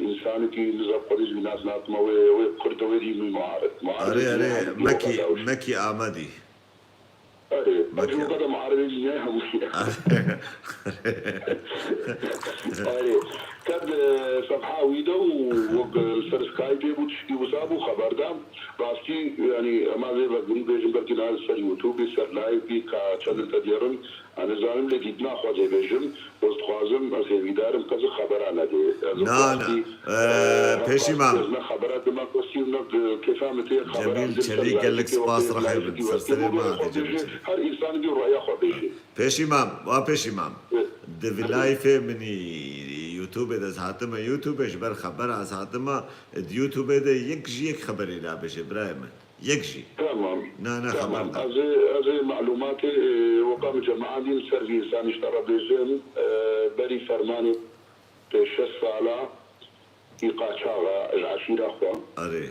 însanekî niza xwe dî jî nas nakim, wê, wê Kurd e, wê dî wî muarid. Muarid Erê, ne erê, hemî Mekî, waqe dawiş. Mekî Amedî. Erê, Mekî. Ecû qede muaridê jî ne hemû. Erê, ket, e, sefha wî de û wek, e, li ser Skypeê bû, tişkî wisa bû, xeber da. Rastî, yanî, em a vê vegurî bêjin, belkî niha li ser YouTubeê, ser liveê, ka çend te dêrin, ez nizanim, lê dîtina xwe dê bêjim. Ez dixwazim, ez hêvîdar im, qe ji xebera nedê. Ez Na, rastî, na. e, Ee, hevpar Pêşî mam. Ez ne xebera dima kosî û ne, e, kêfa min tê xebera Cemîl dil ser Çelîk, gelek liveekê spas, wextê, rehê bin. liveekê Ser wextê serê bû, me rêya hatî xwe Cemîl bêjê. Çelîk. Her însanekî rêya xwe bêjê. Pêşî mam, wa pêşî mam. Evet. Di vî liveê min î YouTubeê de ez hatime, YouTubeê ji ber xebera ez hatime, di YouTubeê de yek ji yek xeberê nabêje, birayê min. Yek jî. Tamam. Na, na, Tamam. xeber da. Ez ê, ez ê malûmatê, e, weka min cemaetî li ser vî însanî ji te re bêjim, e, berî fermanê pê şeş sala î qaçaxa ji eşîra xwe. Erê.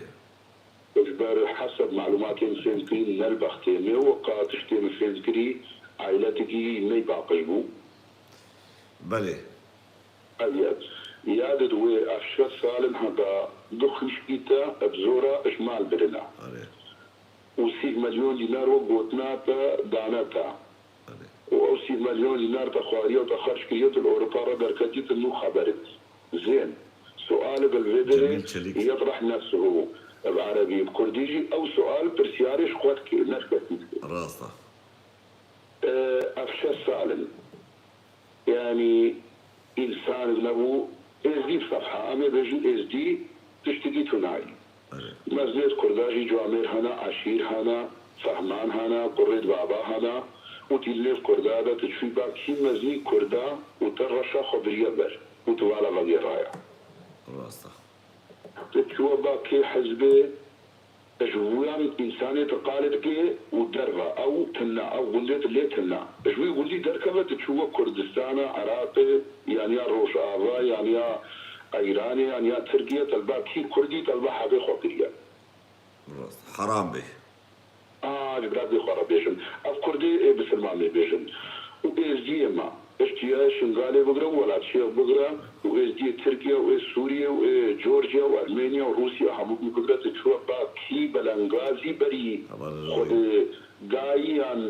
Ji ber heseb malûmatên fêm kirî ne li bextê me, weka tiştê min fêm kirî, ailetekî ney paqij bû. Belê. Ev ye. Ya di wê ev şeş sal in heta du xwişkî te bi zora ji mal birine. Erê. Û sî milyon dînar wek gotina te dane te. Erê. Û ew sî milyon dînar te xwariye û te xerc kiriye, tu li Ewropa re derketiye, tu nû xeberit. Zên. Sual bi vê derê Cemîl Çelîk. yetrah nefsuhu. Bi erebî, bi kurdî jî ew sual, pirsyarê ji xwe dike, ne ji kesî dike. Rast e. E, ev şeş sal in. Yanî însan nebû êzdî bi sefha. Em ê bêjin êzdî tiştekî tunayî. Erê. Mezinêt Kurda jî camêr hene, eşîr hene, fehman hene, kurêt baba hene û tî li nêv Kurda de tu çûyî ba kî mezinî Kurda û te reşa xwe biriye ber û tu vala vegêraya. Rast e. Tu çûye ba kê hizbê, ji wiyan însanê tu qalê dikê û derve ew tune, ew gundê tu lê tune. Ji wî gundî derkeve tu çûye Kurdistana, Iraqê, yan ya Rojava, yan ya Îranê, yan ya Tirkiye, te li ba kî Kurdî, te li ba heqê xwe kiriye. Rast. Heram bê. A, ji biradê xwe re bêjim. Ev Kurdê ê bisilman ê bêjim. Û êzdiyê me. Ji çiyayê Şingalê bigire û welatçiyek bigire û êzdiyê Tirkiye û ê Sûriye û ê Georgiya û Ermeniya û Rûsiya hemû bî bigire, tu çûye ba kî belengazî berî Heval xwe dê dayî yan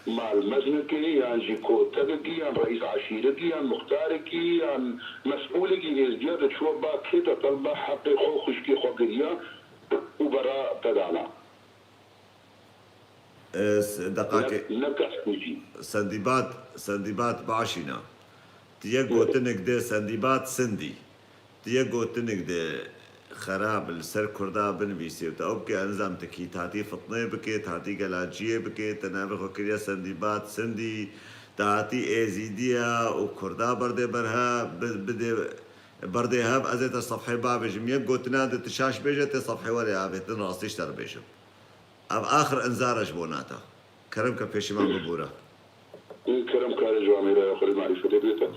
mal meznikê yan jî kotekekî yan reîs eşîrekî yan muxtarekî yan mesûlekî êzdiya, tu çûye ba kê te telba heqê xwe xwişkê xwe kiriya û bera te dana. Ez deqakê Ne, ne keskû jî. Sendîbat, Sendîbat başîna. Tu yek gotinik dê Sendîbat Sindî. Tu yek gotinik dê xerab li ser Kurda binivîsê. Tu ew bike, ez nizam, tu kî tatî fitnê bike, tatî gelaciyê bike, te navê xwe kiriye Sendîbat Sindî, tu hatî Êzîdiya û Kurda berdê berhe, bi-, bidê berdê hev, ez ê te sefhê bavêjim. Yek gotina de tu şaş bêje, tê sefhê werê avêtin, rastî ji te re bêjim. Ev axir inzar e ji bona te. Kerem ke pêşî van bibûre. Kerem kare camêraya xwe lê marîfetê bidete.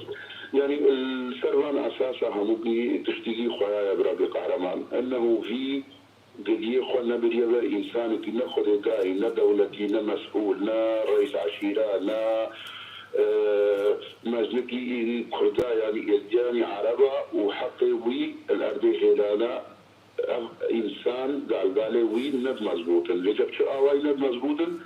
Yanî, li ser van esasa hemû bî tiştî jî xweyaya bira bê qehreman. Ennehu vî giliyê xwe nebiriye ber însanekî, ne xwedêdayî, ne dewletî, ne mesûl, ne reîs eşîre, ne, e, meznikî Kurda, yanî Êzdiya, yanî Ereba û heqê wî li erdê hêlane. Ev însan galgalê wî ne mezbût in. Vêca bi çi awayî ne mezbût in?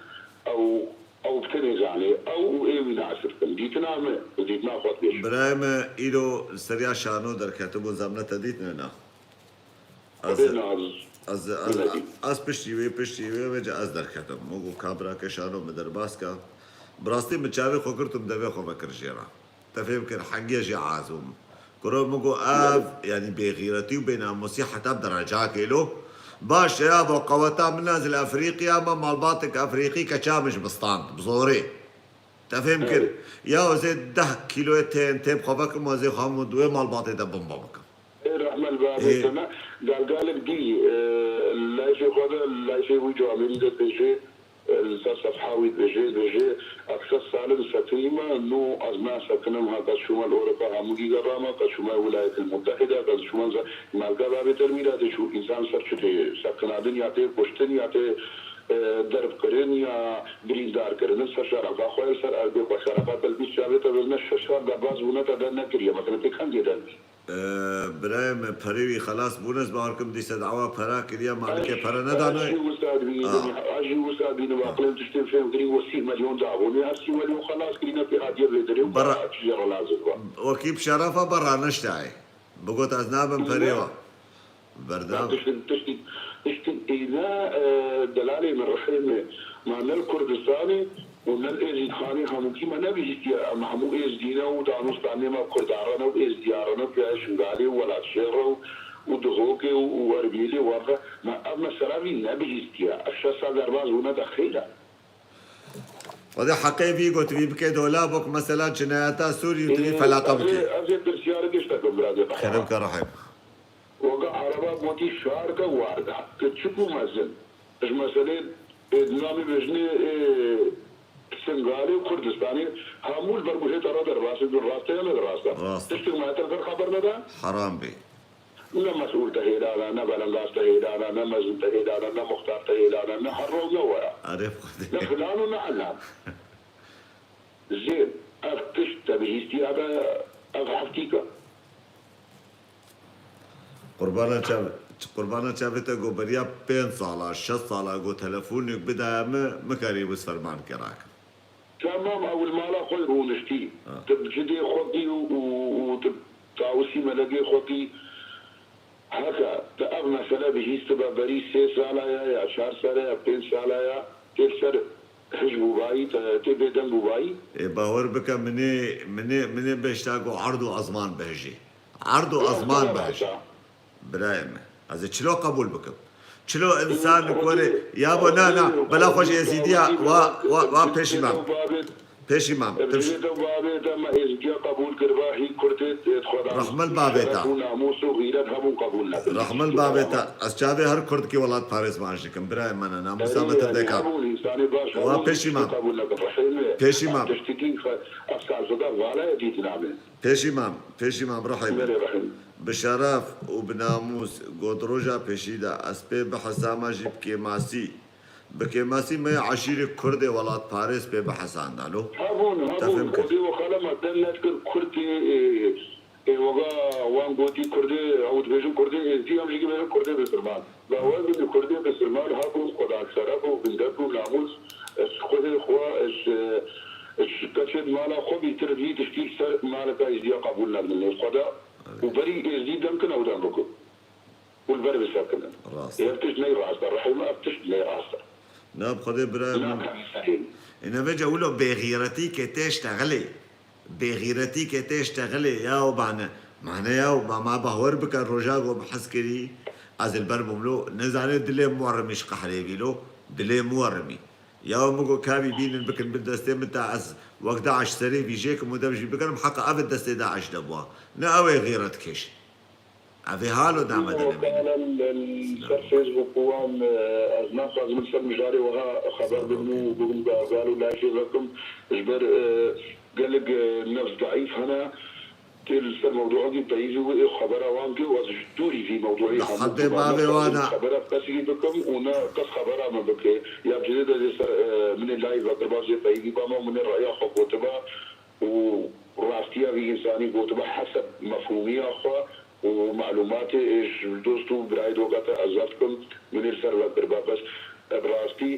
Ew, ew bi tenê zanê. Ew û ê wî naasir dikin. Dîtina me, dîtina xwe dibêjim. Birayê me, îro li seriya şano derketibû, zam ne te dît ne na? Ez, Xwedê na, ez, ez ez, nedît. Ez piştî wê, piştî wê, vêca ez derketim. Min got, ka birake şano min derbas ke. Bi rastî min çavê xwe girt û min devê xwe vekir jê re. Te fêm kir, hengiya jê azûm. Kuro min got, ev, yanî bêxîretî û bênamûsî heta bi derecakê lo. Baş e, ya bo qeweta min ez li Efrîqiya me, malbatek Efrîqî keça min ji min stand, bi zorê. Te fêm kir? Ya ez ê deh kîloyê T N T bi xwe vekim, ez ê xwe hemû di wê malbatê de bomba bikim. Ê rehme li bavê te ne. Galgalek dî, e, layfê xwe de, layfê wî camêrî de dibêje, e, Li ser sefha wî dibêje, dibêje, ev şeş sal in sekinîme, no ez nasekinim, ha qe çûme li Ewropa hemû gî gerame, qe çûme Wilayetên Mutehîde, qe çûme ze-, malka babê te li mîra tê çû, însan ser çi tê sekinandin ya tê kuştin ya tê, e, derbkirin ya birîndarkirin, ser şerefa xwe, ser erbê xwe, şerefa te li bîst çavê te bibine, şeş sal derbas bûne te de nekiriye, mesela tê kengê de bî. Ee, birayê min, perê wî xelas bûne, ez bawer kim dîse dawa pera kiriye, malikê pere nedane. Ez jî wisa dibînim, Ah. ez jî wisa dibînim, aqilên tiştên fêm kirî, we sî milyon dabûne, her sî milyon xelas kirîne, pê hatiye vê derê, Bara- çi jê re lazim be. Wekî bi şerefa berra neştayê. Bigot ez nabim perê wa. Berdam. Tiştin, tiştin, tiştin îne, e, delalê min, rihê min, ma ne li Kurdistanê û ne li Êzîdxanê hemûkî me nebihîstiye. Em hemû Êzdî ne û danûstanê me Kurdan re ne û Êzdiya re ne û piyayê Şingalê û Welatşêr re û, û Dihokê û, û Erbîlê û Warda. Me ev mesela vî nebihîstiye. Ev şeş sal derbas bûne de xêr e. Xwedê heqê vî got, vî bike dolabok, mesela cinayeta Sûrî û tu vî Ee, felaqe ez ê, bikî. ez ê pirsyarek ji te bikim, biradê Qehreman. Kerem ke rehim. Weke ereba gotî şarke warda, kiçik û mezin. Ji meselê, ê, namê bêjinê, ê, Singalê û Kurdistanê hemû li ber guhê te re derbas in, rast e ya ne rast e? Rast. Tiştek me te li vir xeber neda? Heram bê. Ne mesûl te hêlan e, ne belengaz te hêlan e, ne mezin te hêlan e, ne muxtar te hêlan e, ne herre û ne were. Erê Xwedê. Ne filan û ne elan. Zê ev tişt te bihîstiya be, ev heftîk e. Qurbana çav-, qurbana çavê te, go beriya pênc sala, şeş sala go telefonek bidaya min, mikarî wis fermankê rakim. Temam, ew li mala xwe rûniştî. Ha. Tu bi cidê xwe bî û, û, û tu tawusî melegê xwe bî. Heke te ev mesele bihîstibe berî sê sala ya, ya çar sala ya, pênc sala ya, tê li ser hij bûbayî, te, tê bêdeng bûbayî. Ê, bawer bike, minê, minê, minê beşta ku erd û ezman behejê. Erd û ezman behejê. Birayê me. Ez ê çilo qebûl bikim? Çilo însan li ku were, ya bo, na, na, bela xwe ji Êzîdiya, wa, wa, wa pêşî mam. Pêşî mam. Ev tu civê te û bavê te me Êzîdiya qebûl kiriba, hî Kurdê, ê, xwe da Rehmel bavê te. Şeref û namûs û xîret hebûn qebûl nekin. Rehmel bavê te. Ez çavê her Kurdkî welatparêz wan ji kim. Birayê me ne, namûsa me tindek a. Hebûn, însanê baş hebûn, pêşî mam. Qebûl nekin. Rehîm e. Pêşî mam. Tiştekî xe-, ev salfeda vala ye dîtina me. Pêşî mam, pêşî mam, rehîm. Berê rehîm. Bi şeref û bi namûs got roja pêşî de ez pê bihesama jî bi kêmasî. Bi kêmasî me yê eşîrê Kurdê welatparêz pê bihesanda, lo? Hebûn, hebûn. Te fêm kir? Xwedê we xele me dem nedikir Kurdê, ê, ê, wega wan gotî Kurdê, ew dibêjin Kurdê Êzdî, em jî dibêjin Kurdê Bisilman. Bawer bike Kurdê Bisilman hebûn, xwedanseref û bindek û namûs, ez xwedê xwe, ez, ez keçê mala xwe bîtir vî tiştî li ser maleka Êzdiya qebûl nebin. Xweda û berî Êzdî dem kin ew dem bikin. Û li ber bisekinin. Rast. Ev tişt ney rast e. Rehîm, ev tişt ney rast e. Na bi Xwedê birayê min. Nakamî serê. Ê, ne vêca wilo bêxîretî ke tê ştexilê. Bêxîretî ke tê ştexilê, ya o bane. Mane ya o, ma, ma bawer bike roja go bi hez kirî, ez li ber bûm lo, nizane dilê muwerrimî ji qehrê bî lo, dilê muwerrimî. Ya o min go kavî bînin bikin bin destê min ta ez wek DAIŞ serê vîjê kim û dev jî bikirim, heqa ev destê DAIŞ de bûa. Ne ew ê xîretkêş. Ev ê halo dame de nemîne. Li ser Facebook û wan, e, ez naxwazim li ser mijarê wiha xeber bidim û bibim ga-, gal û lajê vekim. Ji ber, e, gelek, e, nefs daîf hene. Tê li ser mewduekî peyivî wê ê xebera wan kê û ez ji dûrî vî mewduê hemû xebera pesikî bikim û ne qet xebera min bike. Ya bi cidê de jê ser, e, min ê layî vekirba jê peyivî bama û min ê reya xwe gotiba. û rastiya vî însanî gotibe heseb mefhûmiya xwe û malûmatê ji dost û birayê doka te ez zeft kim, min ê li ser vekiriba. Bes bi rastî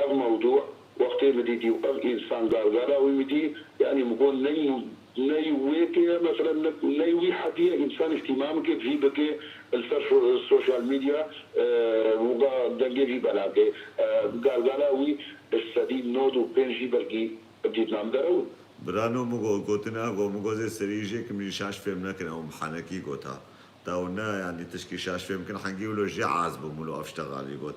ev mewdû wextê min dîtî û ev însan galgala wî min dî, yanî min got ney, ney wê kê ye, mesela ne-, ney wî hedî ye, însan îhtîmamekê vî bike li ser so-, sosyal medya, e, û ga dengê vî bela ke. E, galgala wî ji sedî nod û pênc jî belkî dîtina min derew in. Birano min go-, gotina go, min go zê serî jê kim jî şaş fêm nekin, ew min henekî gota. Taw ne, yanî tişkî şaş fêm kin, hengî wilo jê az bûm wilo ev ştegalî got.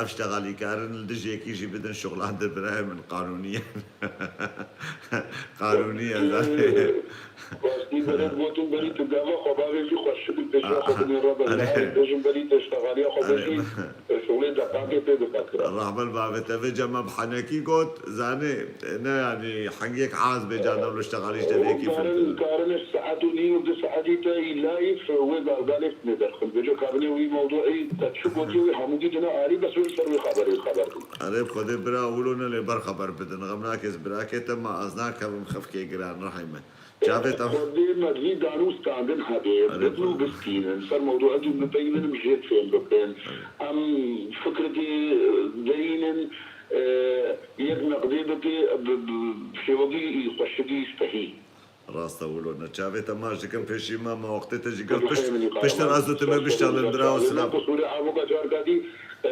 Ev ştegalî karin li dijî yekî jî bidin şuxlandir birayê min, qanûnî ye. Qanûnî ye, zanî. Rastî berê gotin berî tu gava xwe bavêjî xweşik bi pêşiya xwe binê re be. Erê. Bêjin berî te ştexaliya xwe bêjî şûlê deqakê pê bifekira. Rehbel bavê te vê cema bi henekî got, zanê, ne yanî hengiyek az bê carna li ştexalî ji devê yekî Karin, fil. Karin ji saet û nîv du saetî te î layîf wê galgalê tine derxin. Vêca kabinê wî mewduî te çi gotiye wê hemû dîtine alî bes wê li ser wê xeberê xeber bû. Erê bi Xwedê bira wilo ne lê ber xeber bidin. Xem nake ez birakê te ma ez nakevim xefkê giran rehî me. Çavê te Xwedê me vî danû standin hebê, Erê bidin û xwe- bistînin. Ser mewduekî bipeyvin em jê fêm bikin. Erê. Em fikrekê derînin, e, yek neqdê bike, bi, bi şêwekî xweşikî spehî. Rast e wilo ne. Çavê te maç dikim pêşî me, me wextê te jî girt. Pişt, piştre ez û tu me biştalin bira û silav. Qusûrê avoka carkadî, e,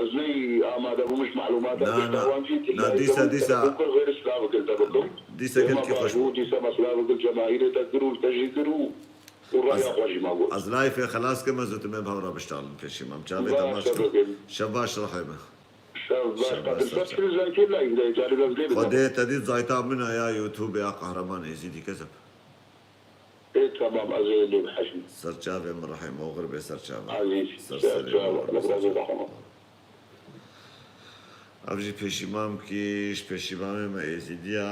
ez ney amade bûmiş malûmata Na, na. Na, dîsa, dîsa. Xêr silav bikin te bikim. Dîsa gelkî xweş bû. Dîsa me silav bikin cemahîrê te kir û te jî kir û, û raya xwe jî me got. Ez layfê xelas kim ez û tu me bi hev re biştalin pêşî me. Çavê te maç kim. Şev baş rehê me. Şev baş, Şev baş, Qadir. Ser çav. Çi zaytê layî de, carî de vê Xwedê te dît zayta min a ya YouTube ya Qehreman Êzîdî kezeb. Ê, temam, ez ê lê bihejim. Ser çavê min rehê me, oxir bê ser çavê. Azîz, Ser ser serê çavê, min rehê me, ser çavê. Ev jî pêşîmam kî, ji pêşîmamê me Êzîdiya,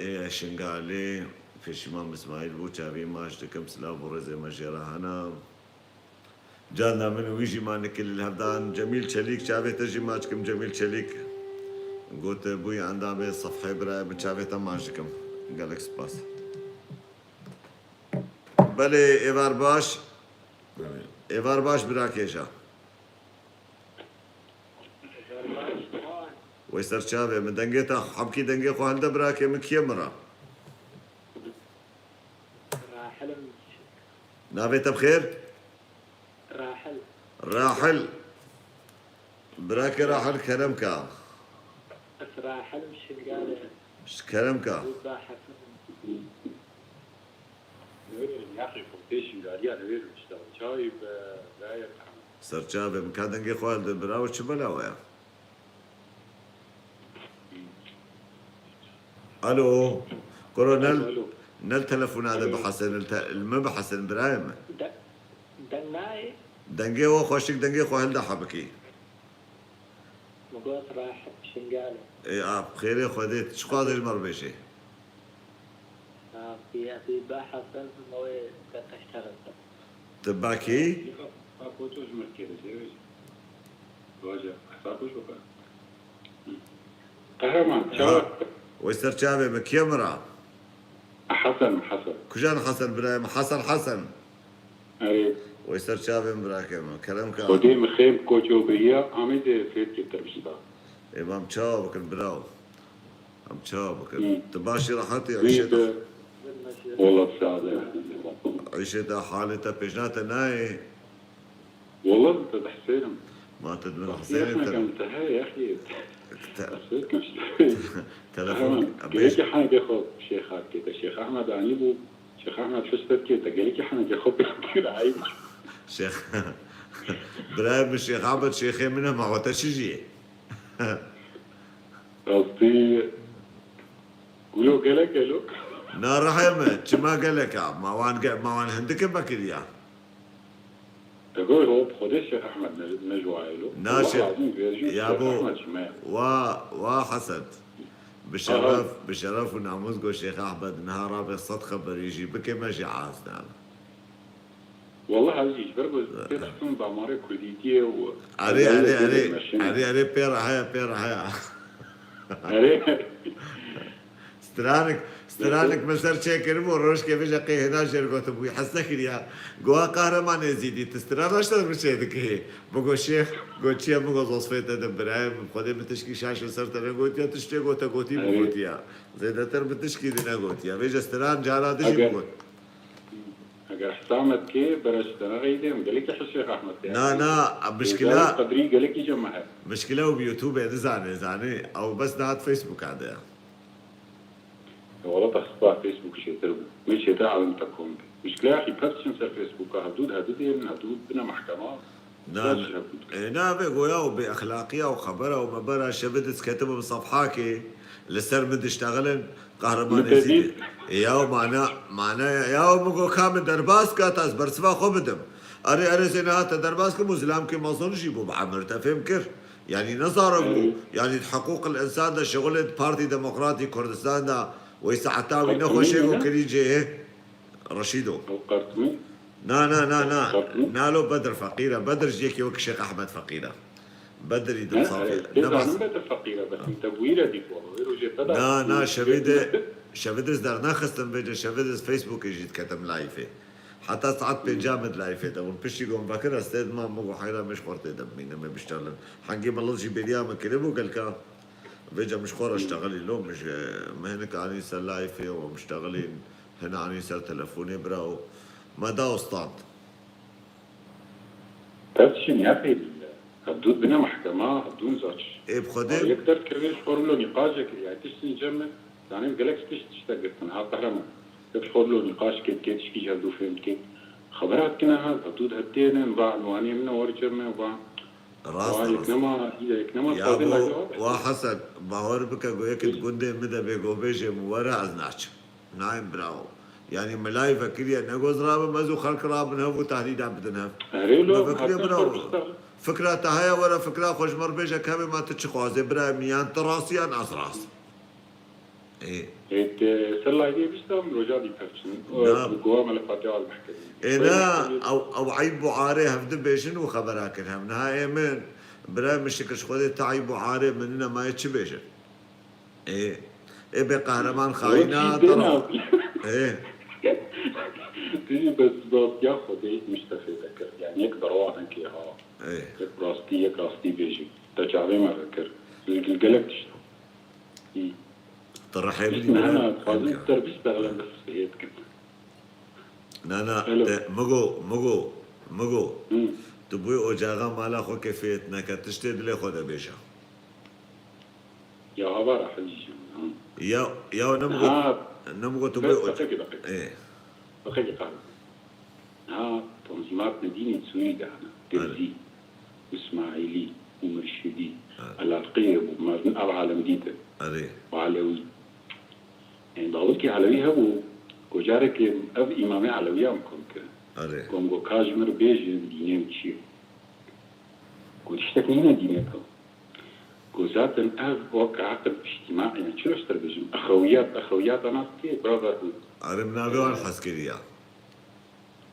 ê Şingalê, pêşîmam Îsmaîl bû, çavî maç dikim, silav û rêzê me jê re hene. Carna min û wî jî ma nikilî li hevdan. Cemîl Çelîk, çavê te jî maç kim Cemîl Çelîk. Got bûyî endamê sefhê birayê min çavê te maç dikim. Gelek spas. Belê êvar baş. Êvar baş bira kêja. Wey ser çavê min dengê te hebkî dengê xwe hilde birakê min kiyê min re. Rahilim. Navê te bi xêr? Rahil. Rahil. Birakê Rahil kerem ka. Ez Rahilim Şingalê. Ji kerem ka. Wî ba Hesan. Newêrim yaxê xwe tê Şingaliya newêrim işte. Çawî bi raya Ser çavê min ka dengê xwe hilde bira û çi bela we ya? Alo. Kuro nel, Alo, alo. Nel telefona de Alo. Bihesen, li te, li min bihesen birayê min. De, deng nayê? Dengê we xweşik, dengê xwe hilde hebikî. Min got Rahil Şingalê. Ê, a, xêrê Xwedê, çi xwazê ji me re bêjê? Abi, abi, ba Hasan, ma wê te teşterin. Tu ba kî? Qehreman, Ha. Çawa? Wey ser çavê min, kê min ra? Hasan, Hasan. Kujan Hasan birayê min? Hasan, Hasan. Erê. Wey ser çavê min birakê min. Kerem ka. Xwedê min xêm koço biriya, Amedê fêt kê te bişta. Ê, mam çawa bikin birawo? Em çawa bikin? Hı. Tu baş î rehet î, Wî îşê te, de, wela sade. Îşê te, halê te pêşna te nayê. Wela te dihsêrim. Ma te di min Bak, hesêrê te. Te heye, yexî. Te-, Dihsêr kim işte. Telefon, Hemen, bêj- gelekî henekê xwe Şêx Ahmed kê te. Şêx Ahmed anî bû. Şêx Ahmed Hustet kê te. Gelekî henekê xwe pê kir, ayîb. Şêx, birayê min Şêx Ahmed Şêxê min e, ma xwe te çi jiyê? Rastî, gulo gelek e lo. Na rehê min, çima gelek a? Ma wan ge-, ma wan hindik e me kiriya. Te got, o, bi Xwedê Şêx Ahmed ne, ne ji wa ye lo. Na Wela Şêx, lazim verjî ya Şêx bo, Ahmed ji me ye. Wa, wa Hesen. Bi Aha. şeref, bi şeref û namûs got Şêx Ahmed, niha rabe sed xeberî jî bike me jî az nabe. Wallah ez jî ji ber ku ez pê dixistim damarê kurdîtiyê û Erê, ez erê, erê, erê, erê, pê re heye, pê re heye. Erê. Stranik, stranik min ser çêkiribû, rojkê vêje qê hêna jêr gotibû, wî hes nekiriya. Goha Qehreman Êzîdî, tu stran raşta min çêdikihê. Min got, Şêx, got, çi ye? Min got, zosfê te de birayê min, Xwedê min tişkî şaş li ser te negotiya, tu ji tê gote gotî min Erê. gotiya. Zêdetir min tişkî din negotiya. Vêje stran cara dijî Eger, min got. eger hisa me dikê, bere ji te re reydê, em gelekî hişê rehmet ya. Na, na, mişkila, Qedrî gelekî cemaet. mişkila û bi YouTube nizane, zanî, ew bes nehat Facebooka de ya. Ya wala te xista Facebook çêtir bû. Min çêtir alem te kom bû. Mişkila ya xî pevçin ser Facebooka, hevdû di hevdû dêrin, hevdû bine mehkema. Na, Baş na, hevdû. e, na, vê goya û bêexlaqiya û xebera û mebera şevê dizketibim sefhakê, li ser min diştexilin, Qehreman Min te Êzîdê. dît. Ya mana, mana ya, ya min got ka min derbas ka, ta ez bersiva xwe bidim. Erê, erê, zê niha te derbas kim û zilamkê mezin jî bû bi emir, te fêm kir. Yanî ne zarok bû. Yanî di hiqûqil însan de, şixulê di Partî Demokratî Kurdistan de, wê saeta wî nexweşê got kirî cê. Reşîdo. Ew qertmî? Na, na, na, na. Qertmî? Nalo Bedir feqîr e. Bedir ji yekê wek Şêx Ehmed feqîr e. Bedirî din safê. Ne, ez pê zanim Bedir feqîr e, bes min te bûyî re dît wala. Wê rojê te da. Na, na, şevê de, şevê de ez dernexistim vêce, şevê de ez Facebookê jî diketim liveê. Heta saet pênca min di liveê de bûm. Piştî got min vekir ez tê dimam, min got heyra min ji xwe tê de bimînim, me biştelin. Hengê min lil jî bêriya min kiribû gelka. Vêce min ji xwe re ştexilî lo, min ji, min hinek anî ser liveê û min ştexilîn. Hene anî ser telefonê bira û me da û stand. Pers çi niya peyvîn de. Hevdû dibine mehkema, hevdûn zaç. Ê bi Xwedê. Yek derdikeve ji xwe rûlo nîqaşek kiriye. Tiştên cem me, zanîn gelek tişt tiştek girtin. Ha qehreman. Yek ji xwe rûlo nîqaş kê dikê, tişkî ji hevdû fêm dikê. Xebera dikine ha, hevdû dihevdêne, va enwanê min e, wer cem me, va. Rast, rast. Yek nema, î de yek nema sazê lajê wa. Wa Hesen, bawer bike, go yek di gundê min de bê go bêjê min were ez naçim. Nayên birawo. Yanî min live vekiriye, ne goz rabim ez û xelk rabin hev û tehdîda bidin hev. Erê lo, me vekiriye birawo. Fikra te heye were fikra xwe ji min re bêje kevê me tu çi xwazê birayê min yan tu rast yan ez rast. Ê. Ê, te ser live bîsta min roja dî pevçin. Na. Gowa me li Fatiha al mehkemê. Ê na, ew, ew eyb û arê hevdi bêjin û xebera kin hev. Niha ê min, birayê min şikir ji Xwedê te eyb û arê min nine ma yê çi bêjin? Ê, ê bê qehreman xayîna. Ê. Tu jî bes rastiya Xwedê min ji te fê vekir. Yani yek bi rewa hinkê ha. Ê. Yek rastî, yek rastî bêjî. Te çavê me vekir. Li gelek tişt. Hî. Tu rihê min dî. Hena, dixwazim terbîst bexlem bes hê dikim. Na, na, te, migo, migo, migo. Hı. Tu bûyî ocaxa mala xwe kefiyet neke, tiştê dilê xwe de bêje. Ya hava ra hecî jî. Ya, ya ne migo, ha, ne migo tu bûyî ocaxa. Deqekî, deqekî. Ê. Deqekî qal. Ha, tanzîmat nedînî Sûrî de hene. Dirzî. Îsmaîlî û Mirşidî, Alalqiyê bû, mezin ev alem dîtin. Erê. Û Elewî. Ên dawikî Elewî hebû, ku carekê ev îmamê Elewî ya min kom kirin. Erê. Kom go ka ji min re bêjin dînê wî çi ye? Ku tiştek nîne dînê to. Ku zaten ev wek aqil îctîmaî, yani çi ji te bêjim? Exewiyat, exewiyata nas kê? Biraver bûn. Erê, min navê wan hez kiriya.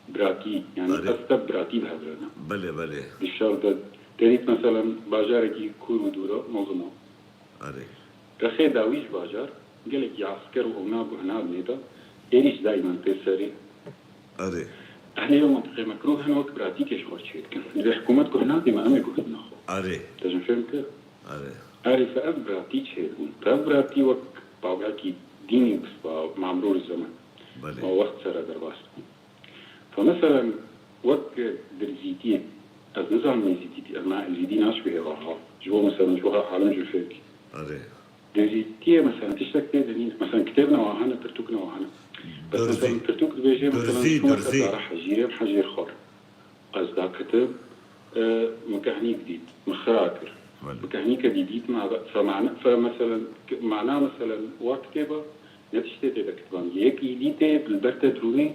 Biratî, yani ez te biratî bi hev re ne. Belê, belê. Di şer de te dît, meselen, bajarekî kûr û dûr e, mezin e. Erê. Rexê dawî ji bajar, gelekî esker û ewna guhna nêda, êrîş daîmen tê serê. Erê. Ehlê ew mintiqê me kirov hene wek biratîkê ji xwe çêdikin. Divê hikûmet guh nadê me, em ê guh bidin xwe. Erê. Te jin fêm kir? Erê. Erê, fe ev biratî çêdibûn. Fe ev biratî wek bawekî dînî bi mamror zeman. Belê. Ma wext sere derbas bûn. Fe meselen wek dirzîtiyê, ez nizanim êzîdî, ez na êzîdî naçibê êvaha. Ji bo meselen, ji bo alim jûfêk. Erê. Dirzîtiyê meselen tiştek tê de nîne. Meselen kitêbna wa hene, pirtûkna wa hene. Bes meselen pirtûk dibêje, meselen, dirzî, çûme ser dara hejîrê, hejîr xwar. Ez daketim, e, min kehnîk dît, min xira kir. Belê. Min kehnîke dî dît, ma fe mana, fe meselen, mana meselen wa kitêba, ne tiştê tê de kitibandî. Yek îdî tê, li ber te dirûnê,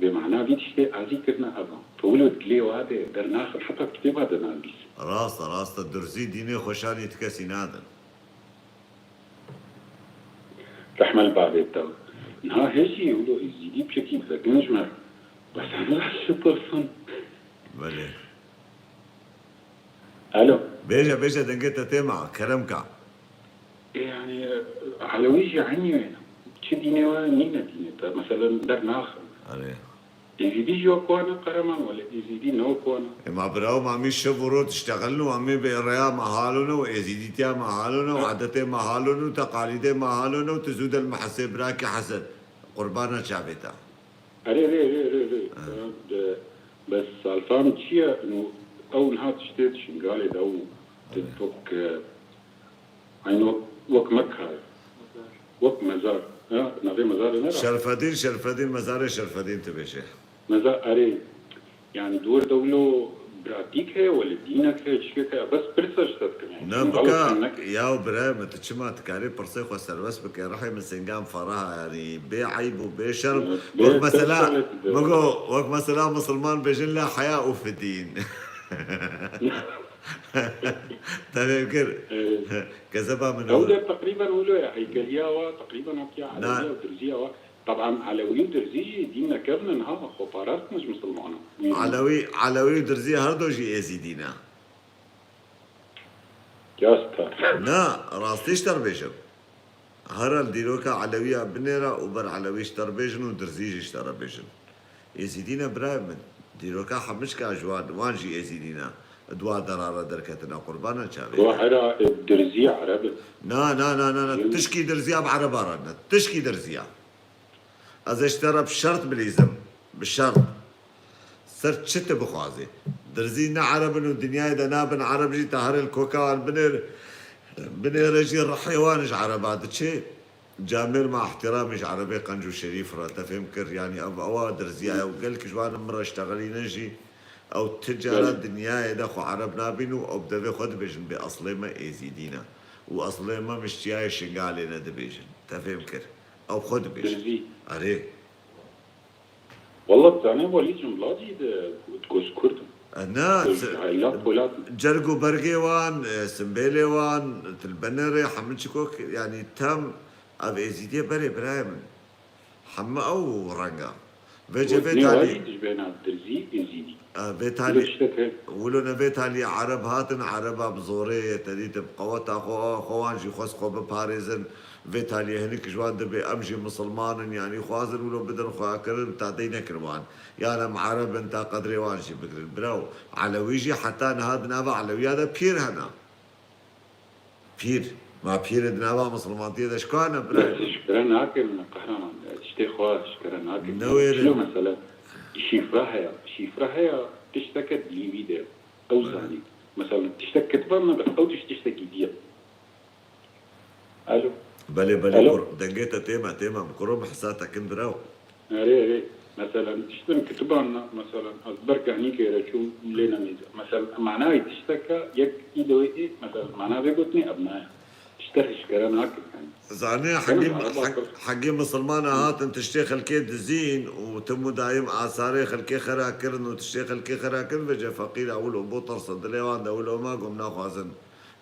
bê mana vî tiştê azî kirine eva. Fe wilo dilê wa de dernaxin, heta kitêba de nabîs. Rast e, rast e. Dirzî dînê xweşanî ti kesî nadin. Rehme li bavê te. Niha hejî wilo êzîdî piçekî vegenc me. Bes ez ji pirsin. Belê. Alo. Bêje, bêje, dengê te tê ma, kerem ka. E, yani, Elewî jî eynî wê ne. Çi dînê we nîne dînê te. Meselen, dernaxin. Erê. Êzîdî jî wek wan e, Qereman, wele Êzîdî ne wek wan e. Ema birawo, ma mî şev û roj diştexilin û em ê bê rêya me halone û êzîdîtiya me halone û edetê me halone û teqalîdê me halone û tu zû de li me hesê birakî Hesen. Qurbana çavê te. Erê, rê, rê, rê, rê. Ha. De, bes Salfam çi ye? Û ew niha tiştê di Şingalê de û di tok, e, Eyno wek Mekka ye. Wek mezar. Ha, navê mezarê ne ra? Şerfedîn, Şerfedîn, mezarê Şerfedîn dibêje. Mezar, erê. Yani dûr de wilo pratîk heye, wele dînek heye, çikek heye. Bes pirsa ji te dikim yani. Ne Çima bika, galo sen neke. Ya birayê min, tu çima dikarî pirsê xwe serbest bike? Rihê min Singam Faraha, yanî bê eyb û bê şerm. Wek mesela, min got, wek mesela misilman bêjin la heya û fidîn. Te fêm kir? Kezeba min Ew de teqrîben wilo ye. Heykeliya wa teqrîben wek ya Na. Elewiya û Dirziya wa. Teban Elewî û Dirzî jî dîn nekevne niha xwe parastin ji misilmanan. Elewî, Elewî û Dirzî her do jî êzîdî ne. Ya star. Na, rastî ji te re bêjim. Here li dîroka Elewiya binêre û ber Elewî ji te re bêjin û Dirzî jî ji te re bêjin. Êzîdî ne birayê min. Dîroka hemû ji ka ji wan, wan jî êzîdî ne. Di wa dera re derketine qurbana çavê Wa te. Hera, e, Dirzî Ereb e. Na, na, na, na, na. Tişkî Dirziya bi Ereba re ne. Tişkî Dirziya. Ez ê ji te re bi şert bilîzim. Bi şert. Ser çi tu bixwazî. Dirzî ne Ereb in û dinyayê de nabin Ereb jî, te here li koka wan binêr, binêre jî rihê wan ji Ereba diçê. Camêr ma ihtiramî ji Erebê qenc û şerîf re, te fêm kir. Yanî ev ewa Dirziya ye û gelek ji wan min re ştexelîne jî. Ew ti cara Belê. dinyayê de xwe Ereb nabîn û ew bi devê xwe dibêjin bê eslê me êzîdî ne. Û eslê me min ji çiyayê Şingalê ne dibêjin. Te fêm kir. Ew xwe dibêjin. Dirzî. Erê. Walla dizanî walî cumla jî di, di goz Kurd in. E, na, Kurd se-, hayla polat in. Cerg û bergê wan, e, simbêlê wan, tilbenê rê, hemû çikok, yanî tem ev êzîdiyê berê birayê min. Hemû ew renga. Vêce vê Gotinê wa talî. jî dijbêna Dirzî, Êzîdî. E, vê Wilo talî. tiştek heye. Wilo ne vê talî Ereb hatin, Ereba bi zorê, te dît bi qeweta xwe, xwe wan jî xwest xwe biparêzin. Vê taliyê hinek ji wan dibê em jî misilman in, yanî xwazin wilo bidin xweyakirin, ta dey nekir wan. Yan em Ereb in, ta qedrê wan jî bigirin. Biraw, Elewî jî heta niha di nava Elewiya de pîr hene. Pîr. Ma pîrê di nava misilmantiyê de ji ku hene, birayê Bes min? ji kire nakin, qehraman. Tiştê xwe ji kire nakin. Newêrin. Çilo mesela, şîfre heye. Şîfre heye, tişteke dilî wî de. Ew Evet. zanî. Mesela, tiştek kitiban me, bes ew tişt tiştekî dî ye. Alo. Belê, belê, Alo. kur-, dengê te tê me, tê me, kuro min hisa te kin biraw. Erê, erê. Mesela, tiştin kitiban me, mesela, ez ber kehnîkê re çûm, lê nemêze. Mesela, manayê tişteke, yek î dewê ê, mesela, mana vê gotinê ev nayê. Tiştek ji kere nakin, yani. Zanê, Hegî, Hegî misilmana hatin tiştê xelkê dizîn û tim û dayim asarê xelkê xera kirin û tiştê xelkê xera kirin, vêce feqîra wilo bo tersa dilê wan de wilo ma gom naxwazin.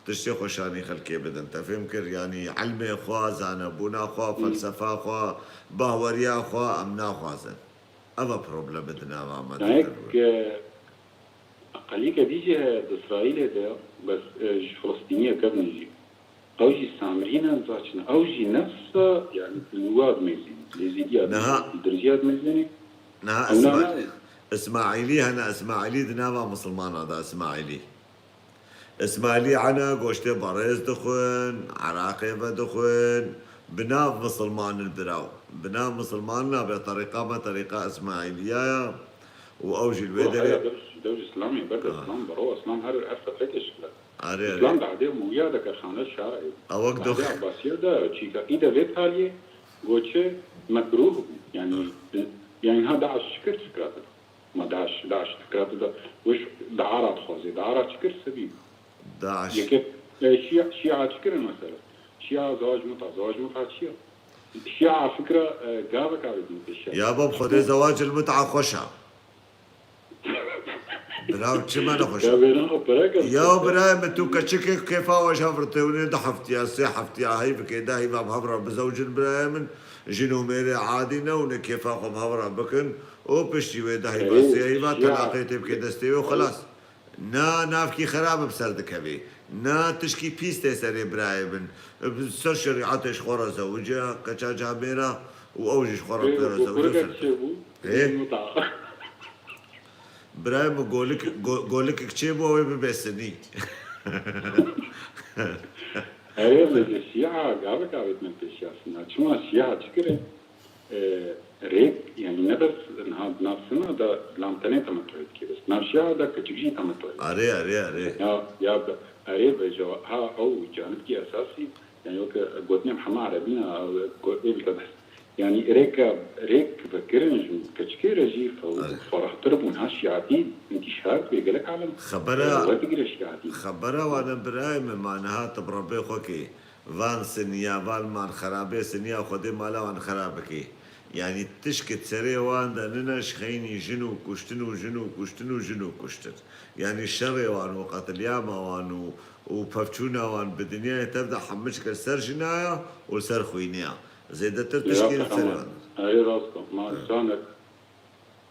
Tiştê xwe şanî xelkê bidin. Te fêm kir? Yanî ilmê xwe, zanebûna xwe, Hmm. felsefa xwe, bahweriya xwe em naxwazin. Ev e probleme di nava me de Nayek, tevî. e, eqelîke dî jî heye di Îsraîlê de, bes, e, ji Filistîniyeke bin jî. Ew jî Samirî ne, za çi ne. Ew jî nefsa, yani, li wa dimêzîn. Lêzîdiya Niha- dimêzîn, Dirziya dimêzînê. Niha Ew Isma-, nane. Ismaîlî hene, Ismaîlî di nava misilmana de, Ismaîlî. Îsmaîlî hene goştê berêz dixwin, eraqê vedixwin, bi nav misilmanin biraw. Bi nav misilmanin nabe, terîqa me terîqa Îsmaîliya ye û ew jî li wê Wilo derê heya dev, dev Îslamê ber de Ah. Îslam bero, Îslam her, her fetreke şikle. Arê, arê. Îslam behdê Umewîya de kerxane şer e. Ew wek Behdê dox- Abbasiya de çîkaqî de vê taliyê goçê mekruh bû. Yani, Ah. yani ha DAIŞ şikir fikrate. Ma DAIŞ, DAIŞ fikrate de wiş dara dixwazê. Dara çi kir sebî? DAIŞ. Yeke, e, Şia, Şia çi kirin mesela? Şia zewac muta, zewac muta çi ya? Şia fikra, e, gavek avêtin pêşiya. Ya bab, Xwedê zewac il muta xweş a. Birav çi me nexweş a. Ya vêna xwe pere kir. Ya birayê min, tu keçikê kêfa we ji hev re têwinê du heftiya, sê heftiya, heyv bike, de heyva bi hev re bizewcin birayê min. Jin û mêrê adî ne û ne kêfa xwe bi hev re bikin. Û piştî wê de heyva, Erê, sê heyva, Şia. Telaqê tê bike destê wê û xelas. Na navkî xerab bi ser dikevê. Na tişkî pîs tê serê birayê min. Bi ser şerîetê ji xwe re zewiciya keça camêra û ew jî ji xwe re Ê, pê re bu zewiciya kurke ser. çêbû, Ê? Muta. Birayê min golik, go-, golikek çêbû ew ê bibe sinî. Erê, lê şîa gavek avêt min pêşiya sina. Çima şîa çi kirin? E, rêk, yani ne bes niha di nav sina de lam tenê temetuhê dikê, bes nav şia de keçik jî temetuhê. Arê, arê, arê. Ya, ya be, erê be, ha, ew canibkî esasî, yani weke gotinê Mihemed Erebî ne, ew got, ê bike bes. Yani rêka, rêk vekirin ji keçikê re jî fe-, Arê. ferahtir bûn. Ha şiatî, hinkî Kar dibê gelek alem, Xebera, e, werdigire şikayetî. Xebera wane birayê min, ma niha tu bi Rebbê xwe kê. Van siniya, van man xerabê siniya, Xwedê mala wan xerab bikê. Yanî tişkit serê wan de nine ji xeynî jin û kuştin û jin û kuştin û jin û kuştin. Yanî şerê wan û qetiliyama wan û, û pevçûna wan bi dinyayê tev de hemû çik li ser jina ya û li ser xwînê ya. Zêdetir tişkê li serê wan. Erê rast e. Ma insanek,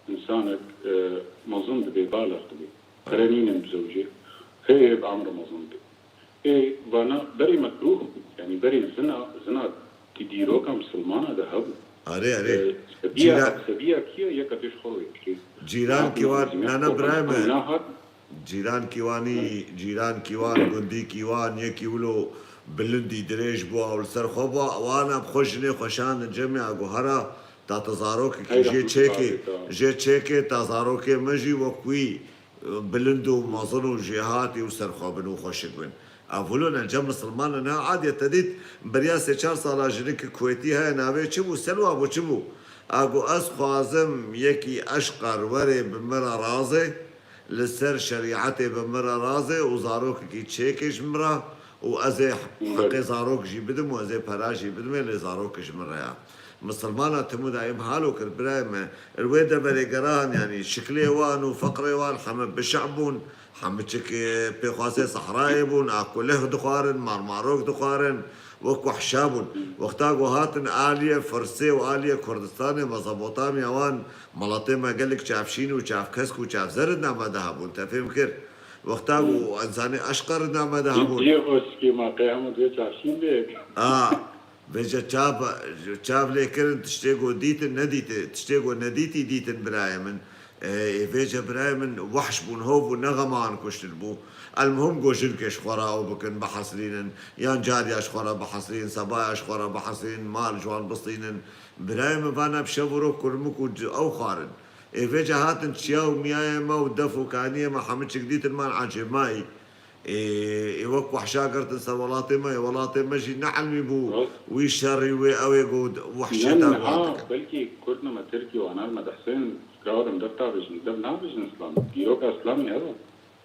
insanek, e, mezin dibê, balex dibê. Qere nînin bizewicê. Hê, hê bi emre mezin dibê. Ê, vana berê mekrûh bû. Yanî berê zina, zina di dîroka misilmana de hebû. Erê, erê. E, sebiya, Cîra- sebiya kî ye? Yeka tê ji xwe re wê bikê. Cîrankî wan, na, na, birayê me. Niha hat. Cîrankî wanî, cîrankî wan, gundîkî wan, yekî wilo bilindî dirêj bû, ew li ser xwe bû, wana bi xwe jinê xwe şandin cemê, a go hera, ta te zarokekî jê çêkê, jê çêkê, ta zarokê me jî wek wî bilind û mezin û jêhatî û serxwebin û xweşik bin. Ev wilo ne cem misilman e, ne adiye. Te dît beriya sê çar sala jinikî Kuwêtî heye, navê çi bû? Selwa bû, çi bû? A got, ez xwazim yekî eşqer were bi min re razê, li ser şerîetê bi min re razê û zarokekî çêkê ji min re û ez ê heqê zarok jî bidim û ez ê pera jî bidim ê, lê zarok ji min re ya. Misilmana tim û daîm halo kir, birayê me, li wê deverê gerahan, yanî şiklê wan û feqrê wan heme bişeh bûn, hemû çik, e, pêxwazê sehrayê bûn, a kulih dixwarin, marmarok dixwarin, wek wehşa bûn. Wexta ku hatin aliyê Firsê û aliyê Kurdistanê, Mezopotamya wan, miletê me gelek çavşîn û çavkesk û çavzer di nava de hebûn, te fêm kir. Wexta ku insanê eşqer di nava de hebûn. Cî xweşikê ma qey hema divê çavşîn bê. A, Vêce çav, çav lê kirin, tiştê ku dîtin nedîtin, tiştê ku nedîtî dîtin birayê min. E, ê vêce birayê min wehş bûn, hov bûn, ne xema wan kuştin bû. Elmuhim ku jinkê ji xwe re ew bikin, bihesilînin, yan cariya ji xwe re bihesilînin, sebaya ji xwe re bihesilînin, mal ji wan bistînin. Birayê min vana bi şev û rok kurmik û c-, ew xwarin. Ê vêce hatin çiya û miyayê me û def û kaniyê me hemû çik dîtin man ecêb mayî. Ê, ê wek wehşa girtin ser welatê me, ê welatê me jî ne elmî bû wî şerî wê ew ê got wehşê te wan dikin. Belkî Kurd ne me Tirkî û anar me dehsên fikra dim dev tabêjin, dev nabêjin Îslam. Dîroka Îslamî ev e.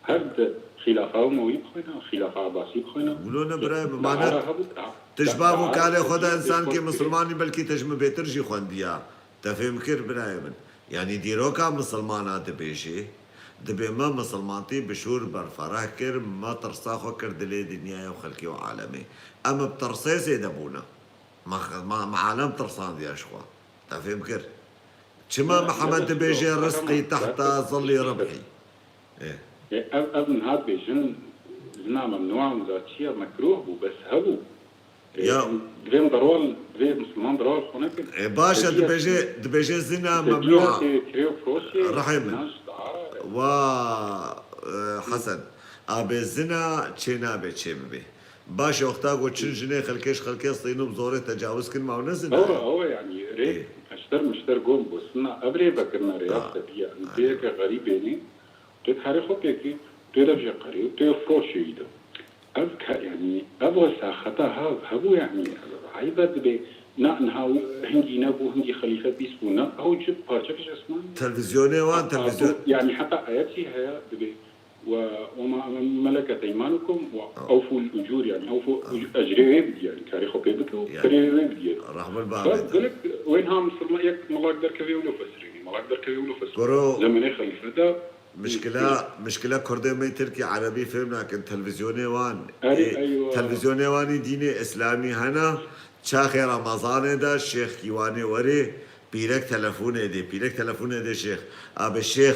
Her di xîlafa Umewî bixwîne, xîlafa Ebasî bixwîne. Wilo ne birayê min, ma ne. Tu ji bav û kalê xwe de insankê misilmanî belkî te ji min bêtir jî xwendiya. Te fêm kir birayê min. Yanî dîroka misilmana dibêjê, dibê me misilmantî bi şûr berfereh kir, me tirsa xwe kir dilê dinyayê û xelkê û alemê. Em bi tirsê zêde bûne. Me, me, me alem tirsandiye ji xwe. Te fêm kir. Çima Mihemed dibêje rizqî tehta zillî ribhî? Ê. Ê, ev, ev niha dibêjin zina memnûa û za çi ye, mekrûh bû, bes hebû. Ê, ya. Divê em derwal, divê misilman derwal xwe nekin. Ê, baş e, dibêje, dibêje zina memnûa. Tê kirê û firoşê, Rehê min. Wa, e, Hesen, abê zina çê nabe çê bibe. Baş e, wexta ku çin jinê xelkê ji xelkê stînin û bi zorê tecawiz kin, ma ne zina ye? Ew e, ew e, yanî rê peşter mişter gom bû. Sina ev rê vekirine rê ya sebiye. Em pê yeke xerîbê ne. Tu diherî xwe pêkî, tu dev jê qerî û tu firoşê wî de. Ev ke, yanî, ev wesa xeta ha hebû, yanî, ev eyb e dibê, na, niha hingî nebû, hingî xelîfe bîst bû, na, ew çi parçek ji esman. Televîzyonê wan, televîzyon. Yanî, heta ayet jî heye, dibê, "Ve, ve ma meleket eymanukum ve awful ucur", yanî, awfu uc-, ecrê wê bidî, yanî, karê xwe pê bike û karê wê bidî. Rehmul bavê te. Gelek, wên ha misilman, yek melak derkevê wilo fesirînî, melak derkevê wilo fesirînî. Goro. Zemenê xelîfe de Mişkila, mişkila Kurdê me Tirkî Erebî fêm nakin. Televîzyonê wan, ê, televîzyonê wan î dînê Îslamî hene. Çaxê Remezanê de şêxkî wanê werê, pîrek telefonê dê, pîrek telefonê dê şêx. Abe şêx,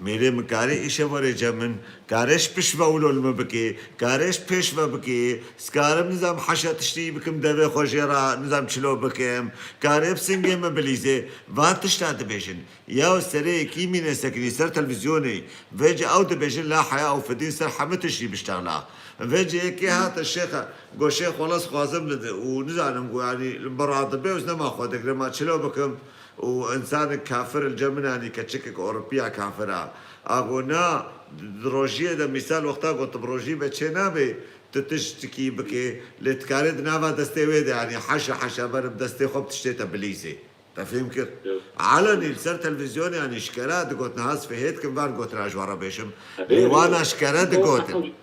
mêrê min karê îşe werê cem min, karê ji pişt ve wilo li min bikê, karê ji pêş ve bikê, skarim nizam heşa tiştî bikim devê xwe jê re, nizam çilo bikim, karê bi singê min bilîzê, van tişta dibêjin. Yaw serê yekî mîne sekinî ser televîzyonê. Vêce ew dibêjin la heya û fidîn ser hemû tiştî biştexla. Vêce yekê hate şêxe, go şêx wela ez xwazim li di-, û nizanim go yanî li min re dibe û ez nema xwe digirim, ma çilo bikim û însanek kafir li cem min anî keçikek Ewropiya kafir a. A go na, di, di rojiyê de mîsal wexta go tu bi rojî ve çê nabê, tu tiştikî bikê, lê dikarê di nava destê wê de yanî heşa heşa ber bi destê xwe bi tiştê te bilîzê. Te fêm kir? Yo. Elenî li ser televîzyonê, yanî şikera digot, niha ez fihêt kim van gotina ji we re bêjim. Lê wana şikera digotin.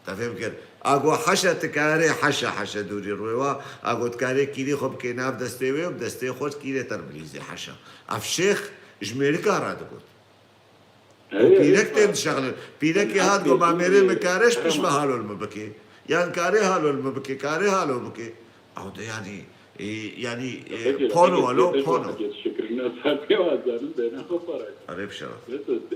Te fêm kir? A got, "Heşe tu karê, heşe, heşe dûrî rûyê wa." A got, "Karê kîrî xwe bikê nav destê wê û bi destê xwe kîrê te bilîzê heşe." Ev şêx ji mêrika re digot. Û pîrek tên dişexlin. Pîrekê hat got, "Ma mêrê min karê ji pişt ve halo li min bikê. Yan karê halo li min bikê, karê halo bikê." Ew de yanî, e, yanî, e, pono, alo, pono. Şikirina ser pê wa zanim bêne xwe paray. Erê bişeref.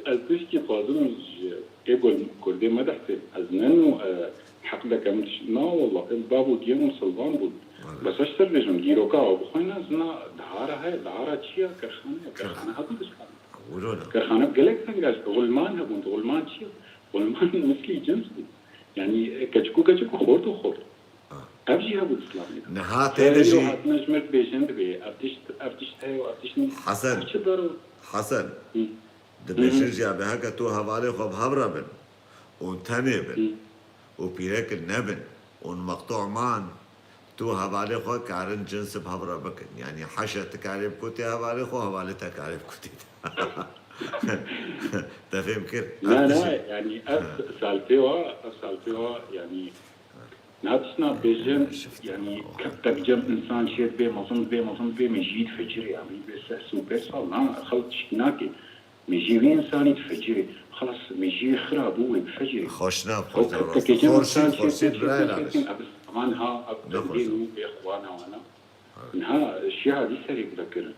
Ez tişkî xwazim ji ê gul Kurdê me dehsê. Ez ne nû, e, heq dekem tiş-, na wallah, em bav û diyê min silvan bûn. Bes ez ser bêjim, dîroka ew bixwe ne zina dihara heye, dihara çi ya? Kerxane ya, kerxane hebû dişkan. Wilo ne. Kerxane gelek tengaş, xulman hebûn, xulman çi ya? Xulman mislî cins bû. Yanî, e, keçik û keçik û xort û xort. Ha. Ev jî hebû di Îslamê de. Niha tê de jî hatine ji me dibêjin dibê, ev tişt, ev tişt heye û ev tişt nî. Hesen. Ev çi der o? Hesen. Hı. Dibêjin jî, "Abi heke tu hevalê xwe bi hev re bin û tenê bin û pîrek nebin û meqtû man, tu hevalê xwe karin cins bi hev re bikin." Yanî heşe tu karê bikutê hevalê xwe, hevalê te karê bikutê te. Te fêm kir? Na, na, yanî ev saltê wa, ev saltê wa, yanî na tiştna bêjin, yanî keptek cem insan çê dibê, mezin dibê, mezin dibê, mêjî difecirê, yanî bê sehs û pênc sal, na, xelk tişkî nake. Mêjî wî insanî difecirê. Xelas, mêjî wî xira bû, wê bifecirê. Xweşna, ew keptekê cem insan çê dibê, çê dibê, çê dibê, ev zaman ha, ev tevlê nû bê xwana wana. Niha şiya dî serê bivekirin.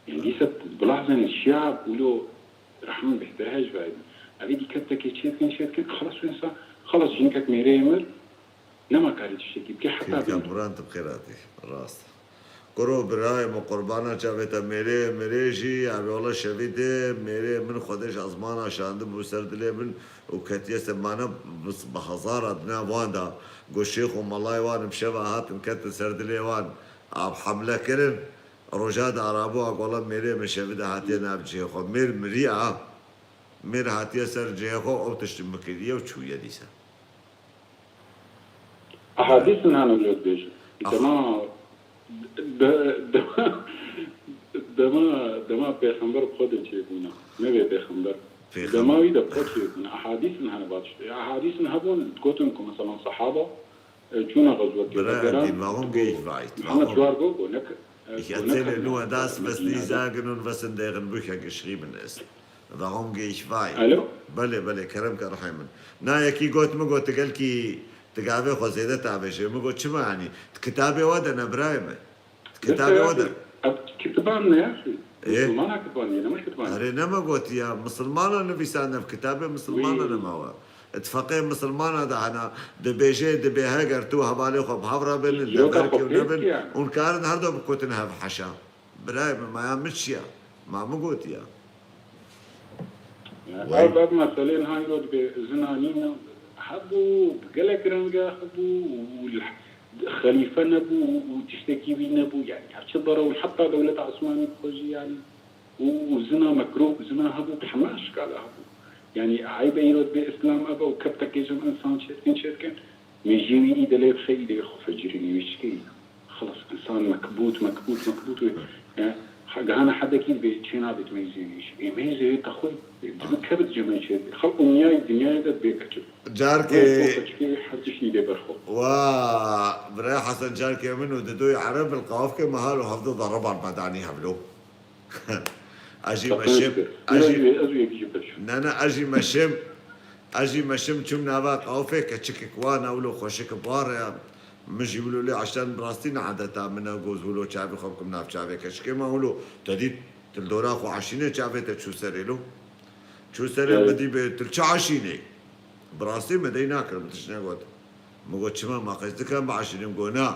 Yanî dîsa bilahzin şiya wilo rehmin bêhtir hej vayî. Evê dî keptekê çêkin, çêkin, xelas wê insan, xelas jinkek mêreyê mir, nema karî tiştekî bike heta Kîrka bin. Muran tu bi xêr hatî. Rast. Kuro birayê min qurbana çavê te mêrê, mêrê jî, ev wala şevî dê, mêrê min Xwedê ji ezmana şandibû ser dilê min û ketiye ser mane bi, bi hezara di nav wan de. Got şêx û melayê wan bi şeva hatin ketin ser dilê wan. Av hemle kirin, roja de arabû, a gola mêrê min şevî de hatiye nav cihê xwe. Mêr miriya, mêr hatiye ser cihê xwe, ew tişt bikiriye û çûye dîsa. Ehadîs min hene wilo dibêjin. Ah. Dema, de-, dema, dema, dema pêxember bi xwe de çêbûna. Ne vê pêxember. Pêxember. Dema wî de bi xwe çêbûna. Ehadîs min hene va tiştê. Ehadîs min hebûn, digotin ku meselan sehaba, e, çûna xezwetê. Bira, Din, warum gehe ich weit? Muhammed Çuar got ku ne, e, ich erzähle nur das, was nie sagen und was in deren Büchern geschrieben ist. Warum gehe ich weit? Alo? Belê, belê, kerem ke rihê min. Na yekî got, min got, tu gelkî, tu gavê xwe zêde tavêjê. Min got, çima yanî? Di kitabê we de ne birayê me. Di kitabê we de. Ev kitiban ne ya xî? Ê? Misilmana kitiban diye, ne me kitiban. Erê, ne me gotiya, misilmana nivîsand ev kitabê misilmana ne mawe. Di feqê misilmana de hena, dibêje, dibê heger tu hevalê xwe bi hev re bin, li ber kew nebin, hûn karin her du bikutin hev heşa. Birayê min, maya min çi ya? Ma min gotiya. Ev, ev meselê niha îro dibê zina nîne hebû, bi gelek renge hebû û li-, xelîfe nebû û tiştekî wî nebû. Yanî her çi dere û heta dewleta Osmanî bi xwe jî, yanî û, û zina mekruh, zina hebû, bi hemû eşkala hebû. Yanî eyb e îro dibê Îslam ev e û keptekê jin insan çêdikin, çêdikin. Mêjiyê wî î de lê bixe, î de xwe fecirî, wî çi kê? Xelas, insan mekbût, mekbût, mekbût wê. E, ha, gihana hedekî dibê çê nabê tu mêjiyê wî jî. Ê, mêjiyê wê te xwe, e, dibê kevit cemê çê dibê. Xelq û dinyayê, dinyayê de dibê keçik. Carkê wê, wê keçikê her tiştî dê ber xwe. Wa, birayê Hesen, carkê min û Didoyê Ereb li qawfkê me halo hevdu deriban me danî hevlo. Ez jî meşim, ez jî, ne, ne, ez jî meşim, ez jî meşim çûm nava qawfê keçikek wan ewlo xweşik bar e. Min jî wilo lê eşten bi rastî ne edeta min e, goz wilo çavê xwe bikim nav çavê keçikê me wilo. Te dît, tu li dora xwe eşîne çavê te çû serê lo. Çû serê min dî bê, tu li çi eşînê? Bi rastî min dey nakir, min tişt negot. Min got, çima ma qey ez dikem biaşînim? Got, na.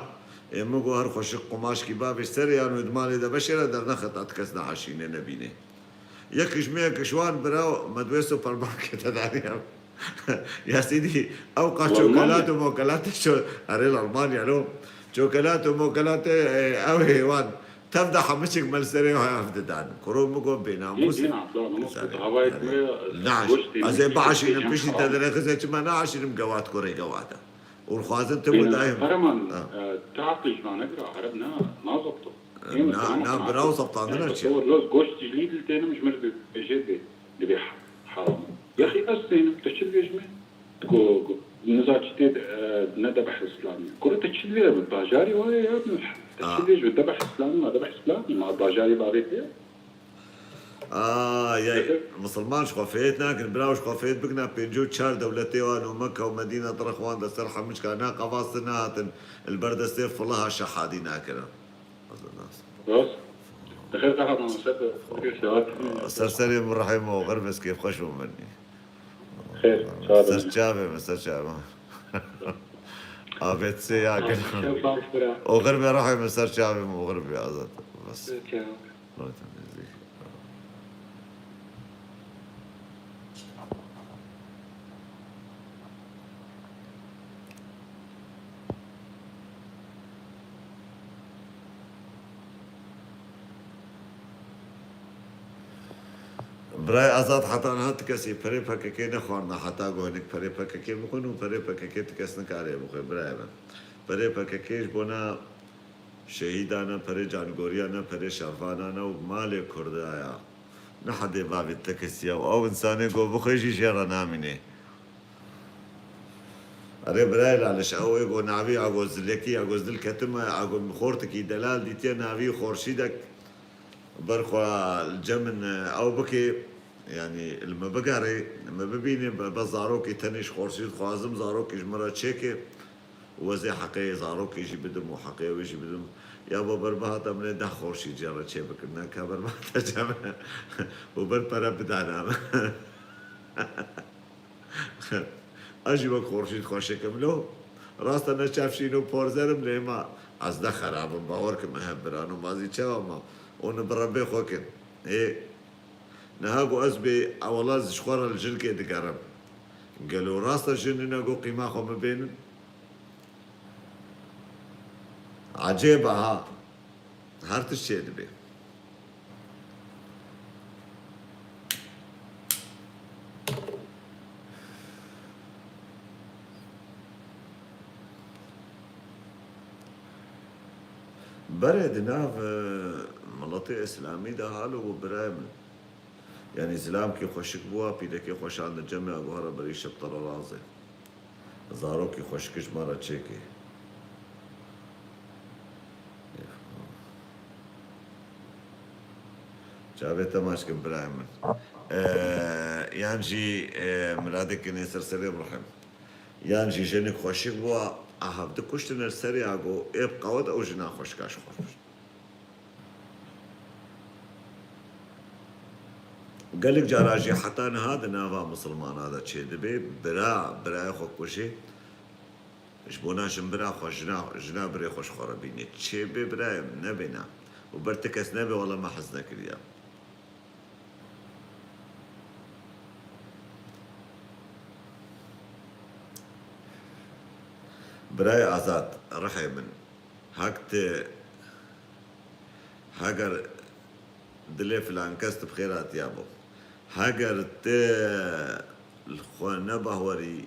Ê min got, her xweşik qumaşkî bavêj serê yan wê di malê de veşêre dernexeta, ti kes neaşîne nebînê. Yek ji me, yek ji wan bira me di wê supermarkete daniye. Ya sîdî, ew qa çokelat û mokelat e, ço-, erê li Almanya lo. Çokelat û mokelat e, ew ê wan. Tev de hemû çik me li serê hev didan. Kuro min got, bênamûs. Dîn, dîn, abla, min got, havayek me, yanî, goştê min ez ê biaşînim, piştî te dirêxizê, çima naaşînim, gewat kurê gewat e. Û dixwazin tu mudaîm. Kahraman, e, tu aqlî ji van negire, Ereb ne, nazopto. Ê, na, na bira û zeptandina çi? تصور لوز goşt ji lî li tênim ji min re bêje dê, dibê heram. Yaxî ez tênim, tu çi dibêj me? Go, go, niza çi tê, e, ne debeh Îslamî. Kuro, tu çi dibêj bi bajarî wayê ya? Tu çi dibêj bi debeh Îslamî, ma debeh Îslamî, ma bajarî bavê te ya? Aa, ya, misilman ji xwe fêt nakin, bira ji xwe fêt bikina pêncî û çar dewletê wan û Mekka û Medîna direxwan de ser hemû çika na qevastin nehatin, li ber destê filiha şehadî nakirin. Rast. Dixêr te hatan ser, ser, ser, Ser serê min rehê min oxir bes kêfxweş bû min. Xêr, çawa Ser çavê min, ser çavê min. Avêt sê ya gel. Şev baş bira. Oxir be rehê min ser çavê min, oxir be Azad. Bes. Ser çavê. Zaten nêzîk. Birayê Azad, heta niha ti kesî perê P K K nexwarna, heta ku hinek perê P K K bixwin û perê P K K ti kes nikare bixwe, birayê min. Perê P K K ji bona şehîdan e, perê cangoriyan e, perê şervanan e û malê Kurda ye. Ne hedê bavê te kesî ye û ew însanê ku bixwe jî jê re namîne. Erê birayê Laliş, ew ê ku navî ya ku zilekî, ya ku zil ketime, ya ku xortikî delal dîtiye navî Xorşîdek ber xwe li cem min, e, ew bike, yanî li me bigere, li me bibîne, be, be zarokê tenê ji Xorşîd dixwazim, zarokê ji min re çêke. Û ez ê heqê zarokê jî bidim û heqê wê jî bidim. Ya bo berbihata min ê deh Xorşîd jê re çêbikin. Ne ka berbihata cem û ber pere bidana min. Ez jî wek Xorşîd xweşik im lo. Rast e ne çavşîn û porzer im lê ma ez ne xerab im. Bawer ke me hev biran û ma zî çawa ma. Û ni bi Rebbê xwe kin. Ê, niha ku ez bê ewela ji xwe re li jinkê digerim. Gelo rast e jin nîne ku qîma xwe min bênin? Ecêb e ha. Her tişt çêdibe. Berê di nav, e, miletê îslamî de halo bû birayê min. Yanî zilamkî xweşik bûa, pîrekê xwe şandin cem ya guhara berî şeptera razê. Zarokî xweşik ji me re çêkê. Çavê te maç kim birayê min. Ee, yan jî, e, miradê kinê ser serê rihim. Yan jî jinik xweşik bûa, a hevdi kuştine li serê ago, ê bi qewet ew jina xweşika ji xwe kuşt. Gelek cara jî heta niha di nava misilmana de çêdibe, bira, birayê xwe kujê, ji bona jin bira xwe, jina, jina birê xwe ji xwe re bînê. Çêbe birayê min, nebêna. Û ber ti kes nebe, wela me hez nekiriya. Birayê Azad, rihê min. Hek ti, heger dilê filan kes tu bi xêr hatiya bo. Heger ti li xwe nebahwerî,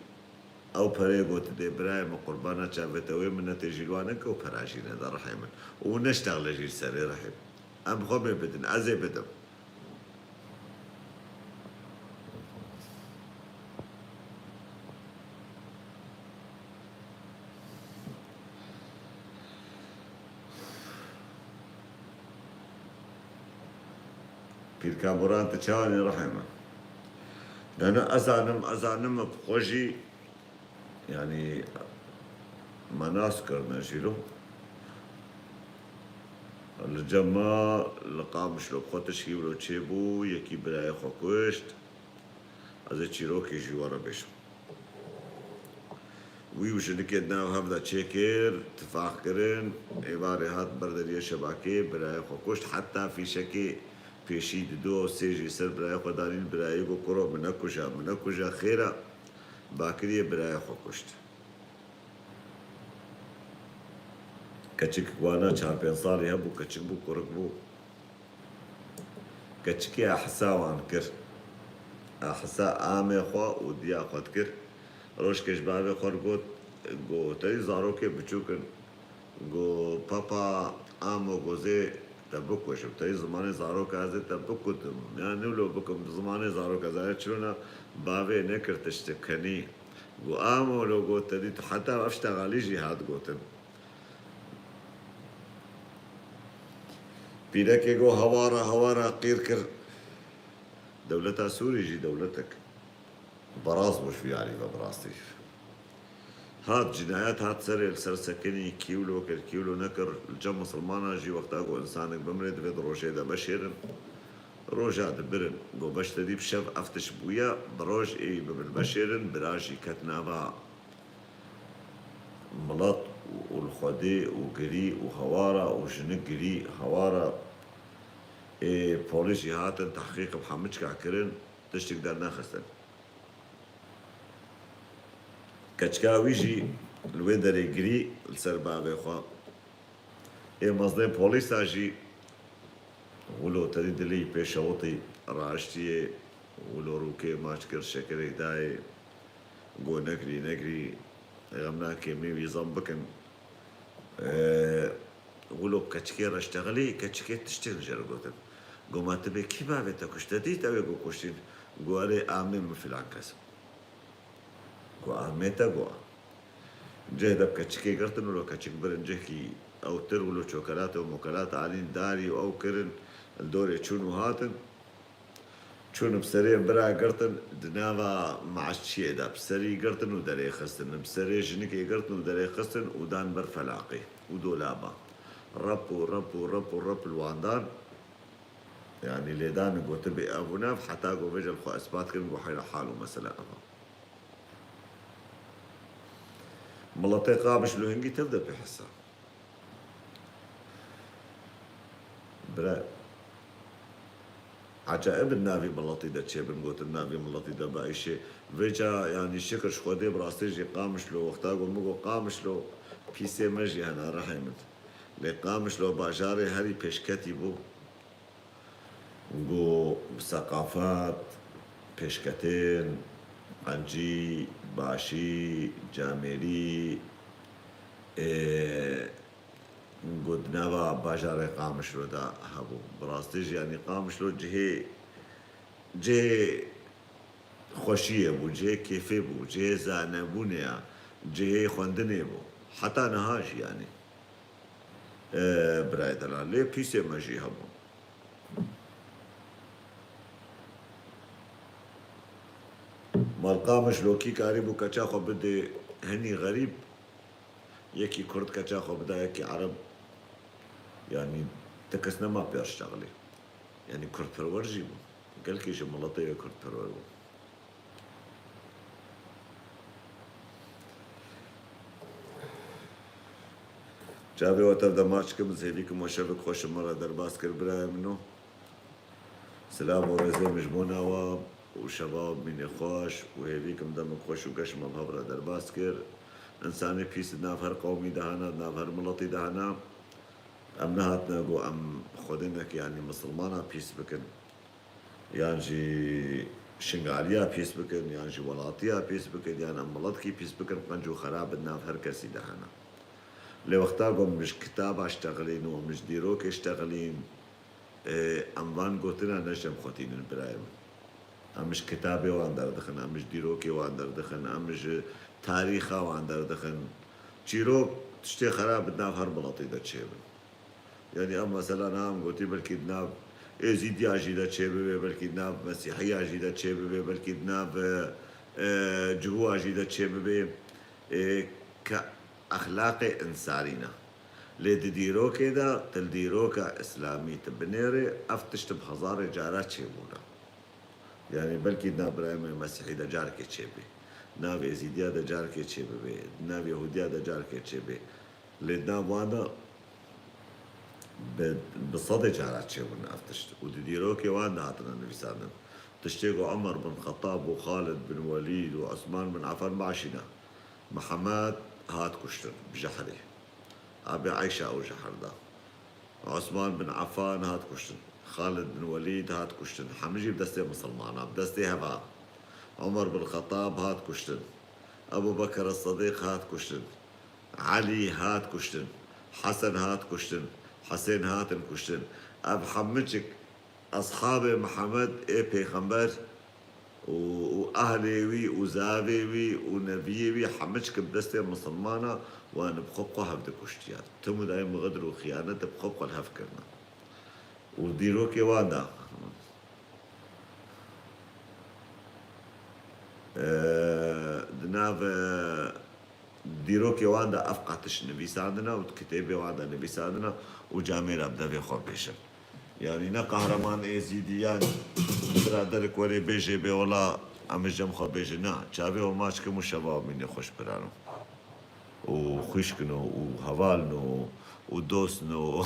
ew perê got dê birayê min qurbana çavê te wê minetê jî li wan neke û pera jî nede rihê min. Û neştexle jî li serê rihê min. Em bi xwe bê bidin, ez ê bidim. Pîrka Boran, tu çawa nê rihê me? Ne, ne, ez zanim, ez zanim bi xwe jî, yanî, me nas kirine jî lo. Li cem me li Qamişlo bi xwe tişkî wilo çêbû, yekî birayê xwe kuşt. Ez ê çîrokê jî we re bêjim. Wî û jinikê di nav hev de çêkir, tifaq kirin, êvarê hat ber deriyê şebakê, birayê xwe kuşt. Heta fîşekê pêşî di du û sê jî ser birayê xwe danîn, birayê got, "Kuro, min nekuje, min nekuje, xêr e." Bakiriyê birayê xwe kuşt. Keçik wana çar pênc salî hebû, keçik bû, kurik bû. Keçikê Ehsa wan kir. Ehsa amê xwe û diya xwe dikir. Rojkê ji bavê xwe re got, got, "Te zarokê biçûk in." Got, "Papa, amo gozê te bikujim, te yî zimanê zaroka ez ê te bikutim. Ya nû lo bikim zimanê zaroka ez ê çi wina bavê nekir tiştik kenî. Got, "Amo lo," got, "te dî tu heta ev ştegalî jî hat gotin." Pîrekê got, "Hewara, hewara qîr kir." Dewleta Sûrî jî dewletek beraz bû ji vî alî ve bi rastî. Hat cinayet hat serê li ser sekinî, kî wilo kir, kî wilo nekir, li cem misilmanan jî wexta ku insanek bimrê divê di rojê de veşêrin. Roja dibirin. Got, "Beş te dî bi şev ev tişt bûye, bi roj ê bibin veşêrin," bira jî ket nava milet û, û li Xwedê û girî û hewara û jinik girî hewara. Ê, polîs jî hatin tehqîq bi hemû çika kirin, tiştik dernexistin. Keçika wî jî li wê derê girî li ser bavê xwe. Ê mezdê polîsa jî wilo te dî dilî pêşewitî raştiyê, wilo rûkê maç kir, şekerê dayê, got, "Negirî, negirî, xem nake, mî wî zam bikin." Ê, wilo bi keçikê re ştexilî, keçikê tiştên jê re gotin. Got, "Ma tu bê kî bavê te kuşt? Te dît ew ê ku kuştîn?" Got, "Erê, amê min filan kes." Got, "Amê te?" Got, "A." Cih de bi keçikê girtin, wilo keçik birin cihkî ewtir, wilo çokelat û mokelat alîn darî û ew kirin, li dorê çûn û hatin. Çûn bi serê bira girtin, di nava meşçiyê de bi serî girtin û derê xistin, bi serê jinikê girtin û derê xistin û dan ber felaqê û dolaba. Rep û rep û rep û rep li wan dan. Yanî lêdan got, "Bê ev û nev," heta ku vêca li xwe ispat kirin ku heyra hal û mesele ev e. Miletê Qamişlo hingî tev de pê hesa. Bira, ecaib in navî miletî de çêbin, gotin navî miletî de bi îşê. Vêca, yanî şikir ji Xwedê bi rastî jî Qamişlo, wexta ku min got Qamişlo, pîsê me jî hene rihê min. Lê Qamişlo bajarê herî pêşketî bû. Got bi seqafet, pêşketên, qencî, başî, camêrî, ê, got di nava bajarê Qamişlo de hebû. Bi rastî jî, yanî Qamişlo cihê, cihê xweşiyê bû, cihê kêfê bû, cihê zanebûnê ya, cihê xwendinê bû. Heta niha jî, yanî. E, birayê delal, lê pîsê me jî hebûn. Malqamiş lokî karîbû keça xwe bidê hinî xerîb, yekî kurd keça xwe bida yekî ereb, yanî ti kes nema pê ştexilê. Yanî kurdperwer jî bû. Gelkî ji miletê wê kurdperwer bû. Çavê we tev de maç kim, zêdî kim we şevik xweş ji me re derbas kir birayê min o. Silav û rêzê min ji bo nawa û şeva mînê xweş û hêvî kim demik xweş û geş me bi hev re derbas kir. Însanê pîs di nav her qewmî de hene, di nav her miletî de hene. Em nehatine ku em xwedênek, yanî misilmana pîs bikin. Yan jî Şingaliya pîs bikin, yan jî welatiya pîs bikin, yan em miletkî pîs bikin, qenc û xerab di nav her kesî de hene. Lê wexta ku em ji kitaba ştexilîn û em ji dîrokê ştexilîn, ê, em van gotina ne ji em xwe tînin birayê min. Em ji kitabê wan derdixin, em ji dîrokê wan derdixin, em ji tarîxa wan derdixin. Çîrok tiştê xerab di nav her miletî de çêbin. Yanî ev mesela niha em gotî belkî di nav Êzîdiya jî de çêbibe, belkî di nav Mesîhiya jî de çêbibe, belkî di nav, e, e, Cihûa jî de çêbibe. E, ke exlaqê însanî ne. Lê di dîrokê de, tu li dîroka îslamî tu binêrê, ev tişt bi hezarê cara çêbûne. Yanî belkî di nav birayê me Mesîhî de carekê çêbê, di nav Êzîdiya de carekê çêbibe, di nav Yehûdiya de carekê çêbê. Lê di nav wan de bi, bi sedê cara çêbûn ev tişt û di dîrokê wan de hatine nivîsandin. Tiştê ku Omer bin Xetab û Xalid bin Welîd û Osman bin Affan başîne. Mihemed hat kuştin bi jehrê. Abê Eyşa û jehr da. Osman bin Affan hat kuştin. Xalid bin Welîd hat kuştin. Hemî jî bi destê misilmana, bi destê heva. Omer bin Xetab hat kuştin. Ebu Bekir Sedîq hat kuştin. Elî hat kuştin. Hesen hat kuştin. Hesên hatin kuştin. Ev hemiçik eshabê Mihemed ê pêxember û, û ehlê wî û zavê wî û neviyê wî hemiçik bi destê misilmana wan bi xwe bi xwe hev dikuştiyan. Tim û dayê min xidr û xiyanet bi xwe bi xwe li hev kirine. Û dîrokê wan da. Ee, di nav, e, dîrokê wan de ev qetiş nivîsandine û di kitêbê wan de nivîsandine û camêra bi devê xwe bêjin. Yanî ne qehreman êzîdiyan biraderik werê bêjê bê wela em ji cem xwe bêjin. Na, çavê we maç kim û şeva we mînê xweş birano. Û xwişkino û hevalno û dostno.